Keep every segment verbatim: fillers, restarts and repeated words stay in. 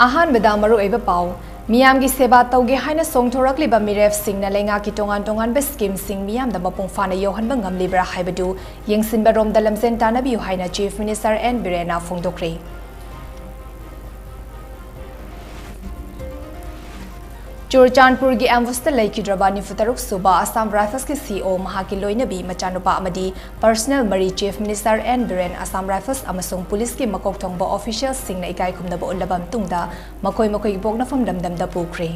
ꯑꯍꯥꯟꯕꯗ ꯃꯔꯨꯑꯣꯏꯕ ꯄꯥꯎ꯫ ꯃꯤꯌꯥꯝꯒꯤ ꯁꯦꯕꯥ ꯇꯧꯒꯦ ꯍꯥꯏꯅ ꯆꯣꯡꯊꯣꯔꯛꯂꯤꯕ ꯃꯤꯔꯦꯞꯁꯤꯡꯅ ꯂꯩꯉꯥꯛꯀꯤ ꯇꯣꯉꯥꯟ ꯇꯣꯉꯥꯟꯕ scheme ꯁꯤꯡ ꯃꯤꯌꯥꯝꯗ ꯃꯄꯨꯡ ꯐꯥꯅ ꯌꯧꯍꯟꯕ ꯉꯝꯂꯤꯕ꯭ꯔꯥ ꯍꯥꯏꯕꯗꯨ ꯌꯦꯡꯁꯤꯟꯕꯔꯣꯝꯗ ꯂꯝꯖꯦꯟ ꯇꯥꯟꯅꯕꯤꯌꯨ ꯍꯥꯏꯅ Chief Minister N ꯕꯤꯔꯦꯟꯅ ꯐꯣꯡꯗꯣꯛꯈ꯭ꯔꯦ꯫ ꯆꯨꯔꯆꯥꯟꯄꯨꯔꯒꯤ ambush ꯇ ꯂꯩꯈꯤꯗ꯭ꯔꯕ ꯅꯤꯐꯨꯇꯔꯨꯛ ꯁꯨꯕ Assam Rifles ꯀꯤ C O, ꯃꯍꯥꯛꯀꯤ ꯂꯣꯏꯅꯕꯤ, ꯃꯆꯥꯅꯨꯄꯥ ꯑꯃꯗꯤ personal ꯃꯔꯤ Chief Minister N Biren, Assam Rifles ꯑꯃꯁꯨꯡ ꯄꯨꯂꯤꯁꯀꯤ ꯃꯀꯣꯛ ꯊꯣꯡꯕ official ꯁꯤꯡꯅ ꯏꯀꯥꯏ ꯈꯨꯝꯅꯕ ꯎꯠꯂꯕ ꯃꯇꯨꯡꯗ ꯃꯈꯣꯏ ꯃꯈꯣꯏꯒꯤ ꯄꯣꯛꯅꯐꯝ ꯂꯝꯗꯝꯗ ꯄꯨꯈ꯭ꯔꯦ꯫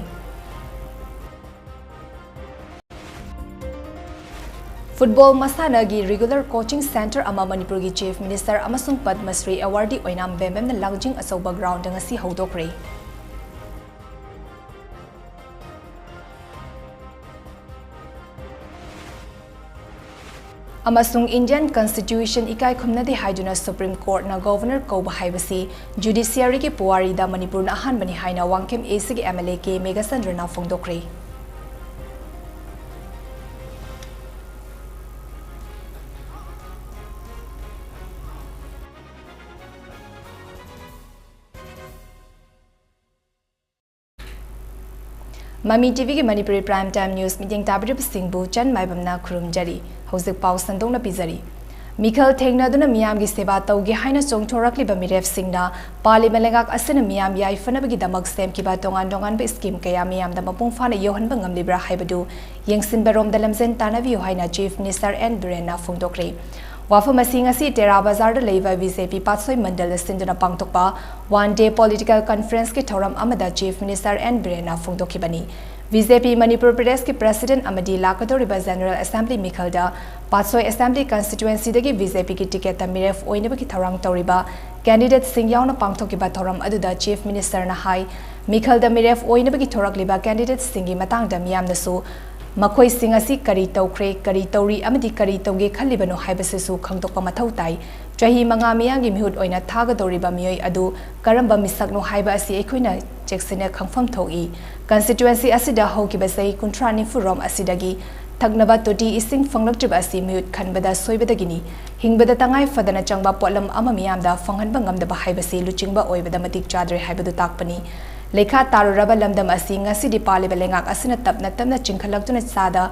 Football ꯃꯁꯥꯟꯅꯒꯤ regular coaching centre ꯑꯃ ꯃꯅꯤꯄꯨꯔꯒꯤ Chief Minister ꯑꯃꯁꯨꯡ ꯄꯗꯃ ꯁ꯭ꯔꯤ awardee ꯑꯣꯏꯅꯥꯝ ꯕꯦꯝꯕꯦꯝꯅ ꯂꯥꯡꯖꯤꯡ ꯑꯆꯧꯕ ground ꯗ ꯉꯁꯤ ꯍꯧꯗꯣꯛꯈ꯭ꯔꯦ꯫ ꯑꯃꯁꯨꯡ Indian Constitution ꯏꯀꯥꯏ ꯈꯨꯝꯅꯗꯦ ꯍꯥꯏꯗꯨꯅ Supreme Court ꯅ Governor ꯀꯧꯕ ꯍꯥꯏꯕꯁꯤ judiciary ꯒꯤ ꯄꯨꯋꯥꯔꯤꯗ ꯃꯅꯤꯄꯨꯔꯅ ꯑꯍꯥꯟꯕꯅꯤ ꯍꯥꯏꯅ ꯋꯥꯡꯈꯦꯝ A C ꯒꯤ M L A ꯀꯦ ꯃꯦꯘꯆꯟꯗ꯭ꯔꯅ ꯐꯣꯡꯗꯣꯛꯈ꯭ꯔꯦ꯫ ꯃꯃꯤ T V ꯒꯤ ꯃꯅꯤꯄꯨꯔꯤ Prime Time News ꯃꯤꯠꯌꯦꯡ ꯇꯥꯕꯤꯔꯤꯕꯁꯤꯡꯕꯨ ꯆꯟ ꯃꯥꯏꯕꯝꯅ ꯈꯨꯔꯨꯝꯖꯔꯤ꯫ ꯍꯧꯖꯤꯛ ꯄꯥꯎ ꯁꯟꯗꯣꯛꯅ ꯄꯤꯖꯔꯤ꯫ ꯃꯤꯈꯜ ꯊꯦꯡꯅꯗꯨꯅ ꯃꯤꯌꯥꯝꯒꯤ ꯁꯦꯕꯥ ꯇꯧꯒꯦ ꯍꯥꯏꯅ ꯆꯣꯡꯊꯣꯔꯛꯂꯤꯕ ꯃꯤꯔꯦꯞꯁꯤꯡꯅ ꯄꯥꯜꯂꯤꯕ ꯂꯩꯉꯥꯛ ꯑꯁꯤꯅ ꯃꯤꯌꯥꯝ ꯌꯥꯏꯐꯅꯕꯒꯤꯗꯃꯛ ꯁꯦꯝꯈꯤꯕ ꯇꯣꯉꯥꯟ ꯇꯣꯉꯥꯟꯕ scheme ꯀꯌꯥ ꯃꯤꯌꯥꯝꯗ ꯃꯄꯨꯡ ꯐꯥꯅ ꯌꯧꯍꯟꯕ ꯉꯝꯂꯤꯕ꯭ꯔꯥ ꯍꯥꯏꯕꯗꯨ ꯌꯦꯡꯁꯤꯟꯕꯔꯣꯝꯗ ꯂꯝꯖꯦꯟ ꯇꯥꯟꯅꯕꯤꯌꯨ ꯍꯥꯏꯅ Chief Minister N ꯕꯤꯔꯦꯟꯅ ꯐꯣꯡꯗꯣꯛꯈ꯭ꯔꯦ꯫ ꯋꯥꯐꯝ ꯑꯁꯤ ꯉꯁꯤ ꯇꯦꯔꯥ ꯕꯖꯥꯔꯗ ꯂꯩꯕ B J P ꯄꯥꯠꯁꯣꯏ ꯃꯟꯗꯜꯅ ꯁꯤꯟꯗꯨꯅ ꯄꯥꯡꯊꯣꯛꯄ One Day Political Conference ꯀꯤ ꯊꯧꯔꯝ ꯑꯃꯗ Chief Minister N ꯕꯤꯔꯦꯟꯅ ꯐꯣꯡꯗꯣꯛꯈꯤꯕꯅꯤ꯫ B J P Manipur ꯄ꯭ꯔꯗꯦꯁꯀꯤ President ꯑꯃꯗꯤ ꯂꯥꯛꯀꯗꯧꯔꯤꯕ General Assembly ꯃꯤꯈꯜꯗ ꯄꯥꯠꯁꯣꯏ Assembly Constituency ꯗꯒꯤ B J P ꯒꯤ ticket ꯇ ꯃꯤꯔꯦꯞ ꯑꯣꯏꯅꯕꯒꯤ ꯊꯧꯔꯥꯡ ꯇꯧꯔꯤꯕ candidate ꯁꯤꯡ ꯌꯥꯎꯅ ꯄꯥꯡꯊꯣꯛꯈꯤꯕ ꯊꯧꯔꯝ ꯑꯗꯨꯗ Chief Minister ꯅ ꯍꯥꯏ, ꯃꯤꯈꯜꯗ ꯃꯤꯔꯦꯞ ꯑꯣꯏꯅꯕꯒꯤ ꯊꯣꯔꯛꯂꯤꯕ candidate ꯁꯤꯡꯒꯤ ꯃꯇꯥꯡꯗ ꯃꯤꯌꯥꯝꯅꯁꯨ ꯃꯈꯣꯏꯁꯤꯡ ꯑꯁꯤ ꯀꯔꯤ ꯇꯧꯈ꯭ꯔꯦ, ꯀꯔꯤ ꯇꯧꯔꯤ ꯑꯃꯗꯤ ꯀꯔꯤ ꯇꯧꯒꯦ ꯈꯜꯂꯤꯕꯅꯣ ꯍꯥꯏꯕꯁꯤꯁꯨ ꯈꯪꯗꯣꯛꯄ ꯃꯊꯧ ꯇꯥꯏ꯫ ꯆꯍꯤ ꯃꯉꯥ ꯃꯤꯌꯥꯝꯒꯤ ꯃꯤꯍꯨꯠ ꯑꯣꯏꯅ ꯊꯥꯒꯗꯧꯔꯤꯕ ꯃꯤꯑꯣꯏ ꯑꯗꯨ ꯀꯔꯝꯕ ꯃꯤꯁꯛꯅꯣ ꯍꯥꯏꯕ ꯑꯁꯤ ꯑꯩꯈꯣꯏꯅ ꯆꯦꯛꯁꯤꯟꯅ ꯈꯪꯐꯝ ꯊꯣꯛꯏ꯫ Constituency ꯑꯁꯤꯗ ꯍꯧꯈꯤꯕ ꯆꯍꯤ ꯀꯨꯟꯊ꯭ꯔꯥ ꯅꯤꯐꯨ ꯔꯣꯝ ꯑꯁꯤꯗꯒꯤ ꯊꯛꯅꯕ ꯇꯣꯇꯤ ꯏꯁꯤꯡ ꯐꯪꯂꯛꯇ꯭ꯔꯤꯕ ꯑꯁꯤ ꯃꯤꯍꯨꯠ ꯈꯟꯕꯗ ꯁꯣꯏꯕꯗꯒꯤꯅꯤ꯫ ꯍꯤꯡꯕꯗ ꯇꯉꯥꯏ ꯐꯗꯅ ꯆꯪꯕ ꯄꯣꯠꯂꯝ ꯑꯃ ꯃꯤꯌꯥꯝꯗ ꯐꯪꯍꯟꯕ ꯉꯝꯗꯕ ꯍꯥꯏꯕꯁꯤ ꯂꯨꯆꯤꯡꯕ ꯑꯣꯏꯕꯗ ꯃꯇꯤꯛ ꯆꯥꯗ꯭ꯔꯦ ꯍꯥꯏꯕꯗꯨ ꯇꯥꯛꯄꯅꯤ꯫ ꯂꯩꯈꯥ ꯇꯥꯔꯨꯔꯕ ꯂꯝꯗꯝ ꯑꯁꯤ ꯉꯁꯤꯗꯤ ꯄꯥꯜꯂꯤꯕ ꯂꯩꯉꯥꯛ ꯑꯁꯤꯅ ꯇꯞꯅ ꯇꯞꯅ ꯆꯤꯡꯈꯠꯂꯛꯇꯨꯅ ꯆꯥꯗ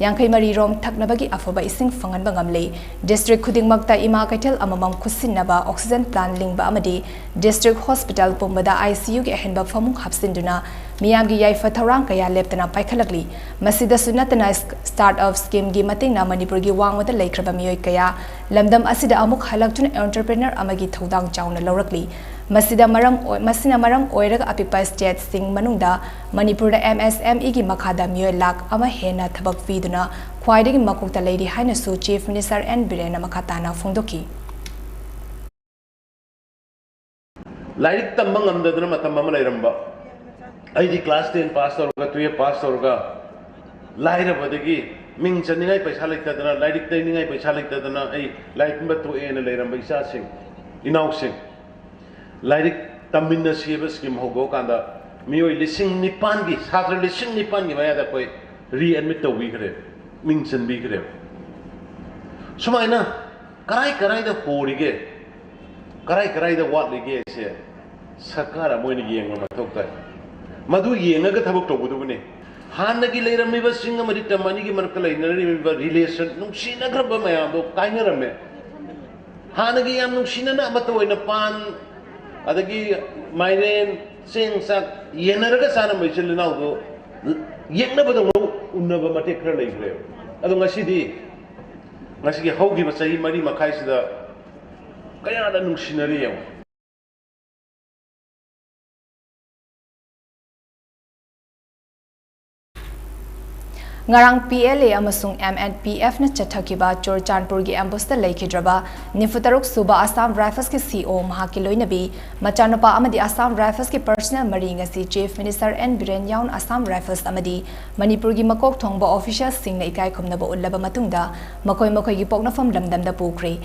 ꯌꯥꯡꯈꯩ ꯃꯔꯤ ꯔꯣꯝ ꯊꯛꯅꯕꯒꯤ ꯑꯐꯕ ꯏꯁꯤꯡ ꯐꯪꯍꯟꯕ ꯉꯝꯂꯦ꯫ ꯗꯤꯁꯇ꯭ꯔꯤꯛ ꯈꯨꯗꯤꯡꯃꯛꯇ ꯏꯃꯥ ꯀꯩꯊꯦꯜ ꯑꯃꯃꯝ ꯈꯨꯠꯁꯤꯟꯅꯕ ꯑꯣꯛꯁꯤꯖꯦꯟ ꯄ꯭ꯂꯥꯟ ꯂꯤꯡꯕ ꯑꯃꯗꯤ ꯗꯤꯁꯇ꯭ꯔꯤꯛ ꯍꯣꯁꯄꯤꯇꯥꯜ ꯄꯨꯝꯕꯗ ICUꯒꯤ ꯑꯍꯦꯟꯕ ꯐꯃꯨꯡ ꯍꯥꯞꯆꯤꯟꯗꯨꯅ ꯃꯤꯌꯥꯝꯒꯤ ꯌꯥꯏꯐ ꯊꯧꯔꯥꯡ ꯀꯌꯥ ꯂꯦꯞꯇꯅ ꯄꯥꯏꯈꯠꯂꯛꯂꯤ꯫ ꯃꯁꯤꯗꯁꯨ ꯅꯠꯇꯅ ꯁ꯭ꯇꯥꯔꯠ ꯑꯞ ꯁ꯭ꯀꯤꯝꯒꯤ ꯃꯇꯦꯡꯅ ꯃꯅꯤꯄꯨꯔꯒꯤ ꯋꯥꯡꯃꯗ ꯂꯩꯈ꯭ꯔꯕ ꯃꯤꯑꯣꯏ ꯀꯌꯥ ꯂꯝꯗꯝ ꯑꯁꯤꯗ ꯑꯃꯨꯛ ꯍꯜꯂꯛꯇꯨꯅ ꯑꯦꯟꯇꯔꯄ꯭ꯔꯦꯅꯔ ꯑꯃꯒꯤ ꯊꯧꯗꯥꯡ ꯆꯥꯎꯅ ꯂꯧꯔꯛꯂꯤ꯫ ꯃꯁꯤꯗ ꯃꯔꯝ ꯑꯣꯏ-, ꯃꯁꯤꯅ ꯃꯔꯝ ꯑꯣꯏꯔꯒ ꯑꯄꯤꯛꯄ ꯁ꯭ꯇꯦꯠꯁꯤꯡ ꯃꯅꯨꯡꯗ ꯃꯅꯤꯄꯨꯔꯗ MSMEꯒꯤ ꯃꯈꯥꯗ ꯃꯤꯑꯣꯏ ꯂꯥꯈ ꯑꯃ ꯍꯦꯟꯅ ꯊꯕꯛ ꯄꯤꯗꯨꯅ ꯈ꯭ꯋꯥꯏꯗꯒꯤ ꯃꯀꯣꯛꯇ ꯂꯩꯔꯤ ꯍꯥꯏꯅꯁꯨ ꯆꯤꯐ ꯃꯤꯅꯤꯁꯇꯔ ꯑꯦꯟ ꯕꯤꯔꯦꯟꯅ ꯃꯈꯥ ꯇꯥꯅ ꯐꯣꯡꯗꯣꯛꯈꯤ꯫ ꯂꯥꯏꯔꯤꯛ ꯇꯝꯕ ꯉꯝꯗꯗꯅ ꯃꯇꯝ ꯑꯃ ꯂꯩꯔꯝꯕ, ꯑꯩꯗꯤ ꯀ꯭ꯂꯥꯁ ꯇꯦꯟ ꯄꯥꯁ ꯇꯧꯔꯒ, ꯇꯨꯌꯦꯜꯞ ꯄꯥꯁ ꯇꯧꯔꯒ, ꯂꯥꯏꯔꯕꯗꯒꯤ ꯃꯤꯡ ꯆꯟꯅꯤꯡꯉꯥꯏ ꯄꯩꯁꯥ ꯂꯩꯇꯗꯅ, ꯂꯥꯏꯔꯤꯛ ꯂꯩꯅꯤꯡꯉꯥꯏ ꯄꯩꯁꯥ ꯂꯩꯇꯗꯅ ꯑꯩ ꯂꯥꯏꯔꯤꯛ ꯇꯝꯕ ꯇꯣꯛꯑꯦꯅ ꯂꯩꯔꯝꯕ ꯏꯆꯥꯁꯤꯡ, ꯏꯅꯥꯎꯁꯤꯡ, ꯂꯥꯏꯔꯤꯛ ꯇꯝꯃꯤꯟꯅꯁꯤ ꯍꯥꯏꯕ ꯁ꯭ꯀꯤꯝ ꯍꯧꯗꯣꯛꯑꯀꯥꯟꯗ ꯃꯤꯑꯣꯏ ꯂꯤꯁꯤꯡ ꯅꯤꯄꯥꯟꯒꯤ, ꯁꯥꯇ꯭ꯔ ꯂꯤꯁꯤꯡ ꯅꯤꯄꯥꯟꯒꯤ ꯃꯌꯥꯗ ꯑꯩꯈꯣꯏ ꯔꯤꯑꯦꯗꯃꯤꯠ ꯇꯧꯕꯤꯈ꯭ꯔꯦ, ꯃꯤꯡ ꯆꯟꯕꯤꯈ꯭ꯔꯦ꯫ ꯁꯨꯃꯥꯏꯅ ꯀꯔꯥꯏ ꯀꯔꯥꯏꯗ ꯍꯣꯔꯤꯒꯦ, ꯀꯔꯥꯏ ꯀꯔꯥꯏꯗ ꯋꯥꯠꯂꯤꯒꯦꯁꯦ ꯁꯔꯀꯥꯔ ꯑꯃ ꯑꯣꯏꯅ ꯌꯦꯡꯕ ꯃꯊꯧ ꯇꯥꯏ꯫ ꯃꯗꯨ ꯌꯦꯡꯉꯒ ꯊꯕꯛ ꯇꯧꯒꯗꯕꯅꯤ꯫ ꯍꯥꯟꯅꯒꯤ ꯂꯩꯔꯝꯃꯤꯕꯁꯤꯡ ꯑꯃꯗꯤ ꯇꯝ ꯑꯅꯤꯒꯤ ꯃꯔꯛꯇ ꯂꯩꯅꯔꯤꯕ ꯔꯤꯂꯦꯁꯟ, ꯅꯨꯡꯁꯤꯅꯈ꯭ꯔꯕ ꯃꯌꯥꯝꯗꯣ ꯀꯥꯏꯅꯔꯝꯃꯦ꯫ ꯍꯥꯟꯅꯒꯤ ꯌꯥꯝ ꯅꯨꯡꯁꯤꯅꯅ ꯑꯃꯠꯇ ꯑꯣꯏꯅ ꯄꯥꯟ, ꯑꯗꯒꯤ ꯃꯥꯏꯔꯦꯟ, ꯆꯦꯡ, ꯆꯥꯛ ꯌꯦꯟꯅꯔꯒ ꯆꯥꯔꯝꯕ ꯏꯆꯤꯜ ꯏꯅꯥꯎꯗꯣ ꯌꯦꯛꯅꯕꯗꯧꯅ ꯎꯟꯅꯕ ꯃꯇꯦꯛ ꯈꯔ ꯂꯩꯈ꯭ꯔꯦꯕ꯫ ꯑꯗꯣ ꯉꯁꯤꯗꯤ, ꯉꯁꯤꯒꯤ ꯍꯧꯈꯤꯕ ꯆꯍꯤ ꯃꯔꯤ ꯃꯈꯥꯏꯁꯤꯗ ꯀꯌꯥꯗ ꯅꯨꯡꯁꯤꯅꯔꯤ ꯌꯦꯡꯉꯣ꯫ ꯉꯔꯥꯡ PLA ꯑꯃꯁꯨꯡ MNPFꯅ ꯆꯠꯊꯈꯤꯕ ꯆꯨꯔꯆꯥꯟꯄꯨꯔꯒꯤ ꯑꯦꯝꯕꯨꯁꯇ ꯂꯩꯈꯤꯗ꯭ꯔꯕ ꯅꯤꯐꯨꯇꯔꯨꯛ ꯁꯨꯕ ꯑꯁꯥꯝ ꯔꯥꯏꯐꯜꯁꯀꯤ CO, ꯃꯍꯥꯛꯀꯤ ꯂꯣꯏꯅꯕꯤ, ꯃꯆꯥꯅꯨꯄꯥ ꯑꯃꯗꯤ ꯑꯁꯥꯝ ꯔꯥꯏꯐꯜꯁꯀꯤ ꯄꯔꯁꯅꯦꯜ ꯃꯔꯤ ꯉꯁꯤ ꯆꯤꯐ ꯃꯤꯅꯤꯁꯇꯔ ꯑꯦꯟ ꯕꯤꯔꯦꯟ ꯌꯥꯎꯅ ꯑꯁꯥꯝ ꯔꯥꯏꯐꯜꯁ ꯑꯃꯗꯤ ꯃꯅꯤꯄꯨꯔꯒꯤ ꯃꯀꯣꯛ ꯊꯣꯡꯕ ꯑꯣꯐꯤꯁꯤꯌꯦꯜꯁꯤꯡꯅ ꯏꯀꯥꯏ ꯈꯨꯝꯅꯕ ꯎꯠꯂꯕ ꯃꯇꯨꯡꯗ ꯃꯈꯣꯏ ꯃꯈꯣꯏꯒꯤ ꯄꯣꯛꯅꯐꯝ ꯂꯝꯗꯝꯗ ꯄꯨꯈ꯭ꯔꯦ꯫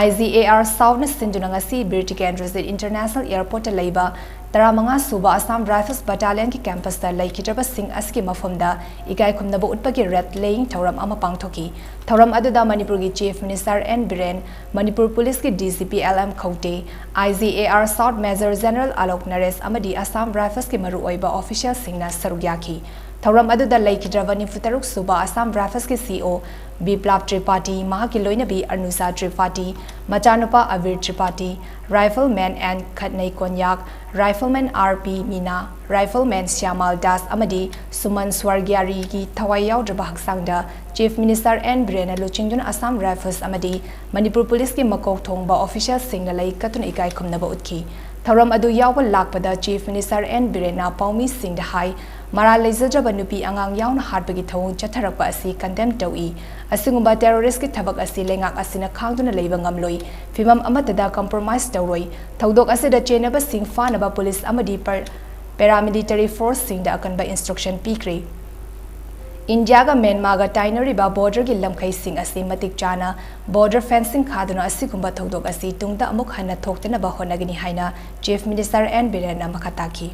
IGAR Southꯅ ꯁꯤꯟꯗꯨꯅ ꯉꯁꯤ ꯕꯤꯔ ꯇꯤꯀꯦꯟꯗ꯭ꯔꯖꯤꯠ ꯏꯟꯇꯔꯅꯦꯁꯅꯦꯜ ꯑꯦꯌꯔꯄꯣꯔꯠꯇ ꯂꯩꯕ ꯇꯔꯥꯃꯉꯥ ꯁꯨꯕ Assam Rifles Battalionꯒꯤ campusꯇ ꯂꯩꯈꯤꯗ꯭ꯔꯕꯁꯤꯡ ꯑꯁꯤꯒꯤ ꯃꯐꯝꯗ ꯏꯀꯥꯏ ꯈꯨꯝꯅꯕ ꯎꯠꯄꯒꯤ wreath laying ꯊꯧꯔꯝ ꯑꯃ ꯄꯥꯡꯊꯣꯛꯈꯤ꯫ ꯊꯧꯔꯝ ꯑꯗꯨꯗ ꯃꯅꯤꯄꯨꯔꯒꯤ Chief Minister N Biren, Manipur ꯄꯨꯂꯤꯁꯀꯤ D G P L M ꯈꯧꯇꯦ, I G A R South Major General Alok ꯅꯔꯦꯁ ꯑꯃꯗꯤ Assam Riflesꯀꯤ ꯃꯔꯨꯑꯣꯏꯕ officialꯁꯤꯡꯅ ꯁꯔꯨꯛ ꯌꯥꯈꯤ꯫ ꯊꯧꯔꯝ ꯑꯗꯨꯗ ꯂꯩꯈꯤꯗ꯭ꯔꯕ ꯅꯤꯐꯨꯇꯔꯨꯛ ꯁꯨꯕ Assam Riflesꯀꯤ C O ꯕꯤꯄ꯭ꯂꯥꯞ ꯇ꯭ꯔꯤꯄꯥꯇꯤ, ꯃꯍꯥꯛꯀꯤ ꯂꯣꯏꯅꯕꯤ ꯑꯔꯅꯨꯖꯥ ꯇ꯭ꯔꯤꯄꯥꯇꯤ, ꯃꯆꯥꯅꯨꯄꯥ ꯑꯕꯤꯔ ꯇ꯭ꯔꯤꯄꯥꯇꯤ, Rifleman N ꯈꯠꯅꯩ Konyak, Rifleman R P ꯃꯤꯅꯥ, Rifleman ꯁ꯭ꯌꯥꯃꯥꯜ ꯗꯥꯁ ꯑꯃꯗꯤ ꯁꯨꯃꯟ ꯁ꯭ꯋꯔꯒꯤꯌꯥꯔꯤꯒꯤ ꯊꯋꯥꯏ ꯌꯥꯎꯗ꯭ꯔꯕ ꯍꯛꯆꯥꯡꯗ Chief Minister N ꯕꯤꯔꯦꯟꯅ ꯂꯨꯆꯤꯡꯗꯨꯅ Assam Rifles ꯑꯃꯗꯤ ꯃꯅꯤꯄꯨꯔ ꯄꯨꯂꯤꯁꯀꯤ ꯃꯀꯣꯛ ꯊꯣꯡꯕ officialꯁꯤꯡꯅ ꯂꯩ ꯀꯠꯇꯨꯅ ꯏꯀꯥꯏ ꯈꯨꯝꯅꯕ ꯎꯠꯈꯤ꯫ ꯊꯧꯔꯝ ꯑꯗꯨ ꯌꯥꯎꯕ ꯂꯥꯛꯄꯗ Chief Minister N ꯕꯤꯔꯦꯟꯅ ꯄꯥꯎꯃꯤꯁꯤꯡꯗ ꯍꯥꯏ, ꯃꯔꯥꯜ ꯂꯩꯖꯗ꯭ꯔꯕ ꯅꯨꯄꯤ ꯑꯉꯥꯡ ꯌꯥꯎꯅ ꯍꯥꯠꯄꯒꯤ ꯊꯧꯑꯣꯡ ꯆꯠꯊꯔꯛꯄ ꯑꯁꯤ condemn ꯇꯧꯏ꯫ ꯑꯁꯤꯒꯨꯝꯕ terroristꯀꯤ ꯊꯕꯛ ꯑꯁꯤ ꯂꯩꯉꯥꯛ ꯑꯁꯤꯅ ꯈꯥꯡꯗꯨꯅ ꯂꯩꯕ ꯉꯝꯂꯣꯏ꯫ ꯐꯤꯚꯝ ꯑꯃꯠꯇꯗ compromise ꯇꯧꯔꯣꯏ꯫ ꯊꯧꯗꯣꯛ ꯑꯁꯤꯗ ꯆꯦꯟꯅꯕꯁꯤꯡ ꯐꯥꯅꯕ ꯄꯨꯂꯤꯁ ꯑꯃꯗꯤ ꯄꯔ-, paramilitary forceꯁꯤꯡꯗ ꯑꯀꯟꯕ instruction ꯄꯤꯈ꯭ꯔꯦ꯫ ꯏꯟꯗꯤꯌꯥꯒ ꯃ꯭ꯌꯥꯟꯃꯥꯔꯒ ꯇꯥꯏꯅꯔꯤꯕ borderꯒꯤ ꯂꯝꯈꯩꯁꯤꯡ ꯑꯁꯤ ꯃꯇꯤꯛ ꯆꯥꯅ border fencing ꯈꯥꯗꯨꯅ ꯑꯁꯤꯒꯨꯝꯕ ꯊꯧꯗꯣꯛ ꯑꯁꯤ ꯇꯨꯡꯗ ꯑꯃꯨꯛ ꯍꯟꯅ ꯊꯣꯛꯇꯅꯕ ꯍꯣꯠꯅꯒꯅꯤ ꯍꯥꯏꯅ Chief Minister N ꯕꯤꯔꯦꯟꯅ ꯃꯈꯥ ꯇꯥꯈꯤ꯫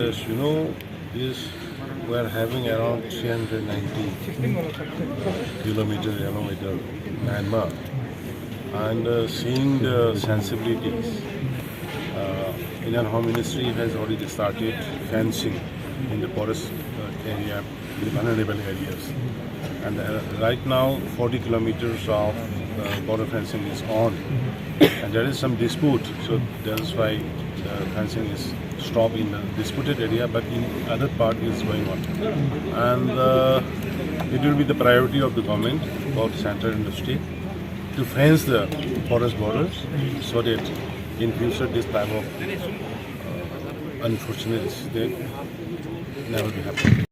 As you know, this, we are having around three hundred ninety kilometers along with the Myanmar, and uh, seeing the sensibilities, uh, Indian Home Ministry has already started fencing in the forest uh, area, the vulnerable areas. And uh, right now, forty kilometers of uh, border fencing is on. And there is some dispute, so that is why Uh, fencing is stopped in the disputed area, but in other part is going on. And uh, it will be the priority of the government, both center and the state, to fence the forest borders so that in future this type of uh, unfortunate incident never be happen.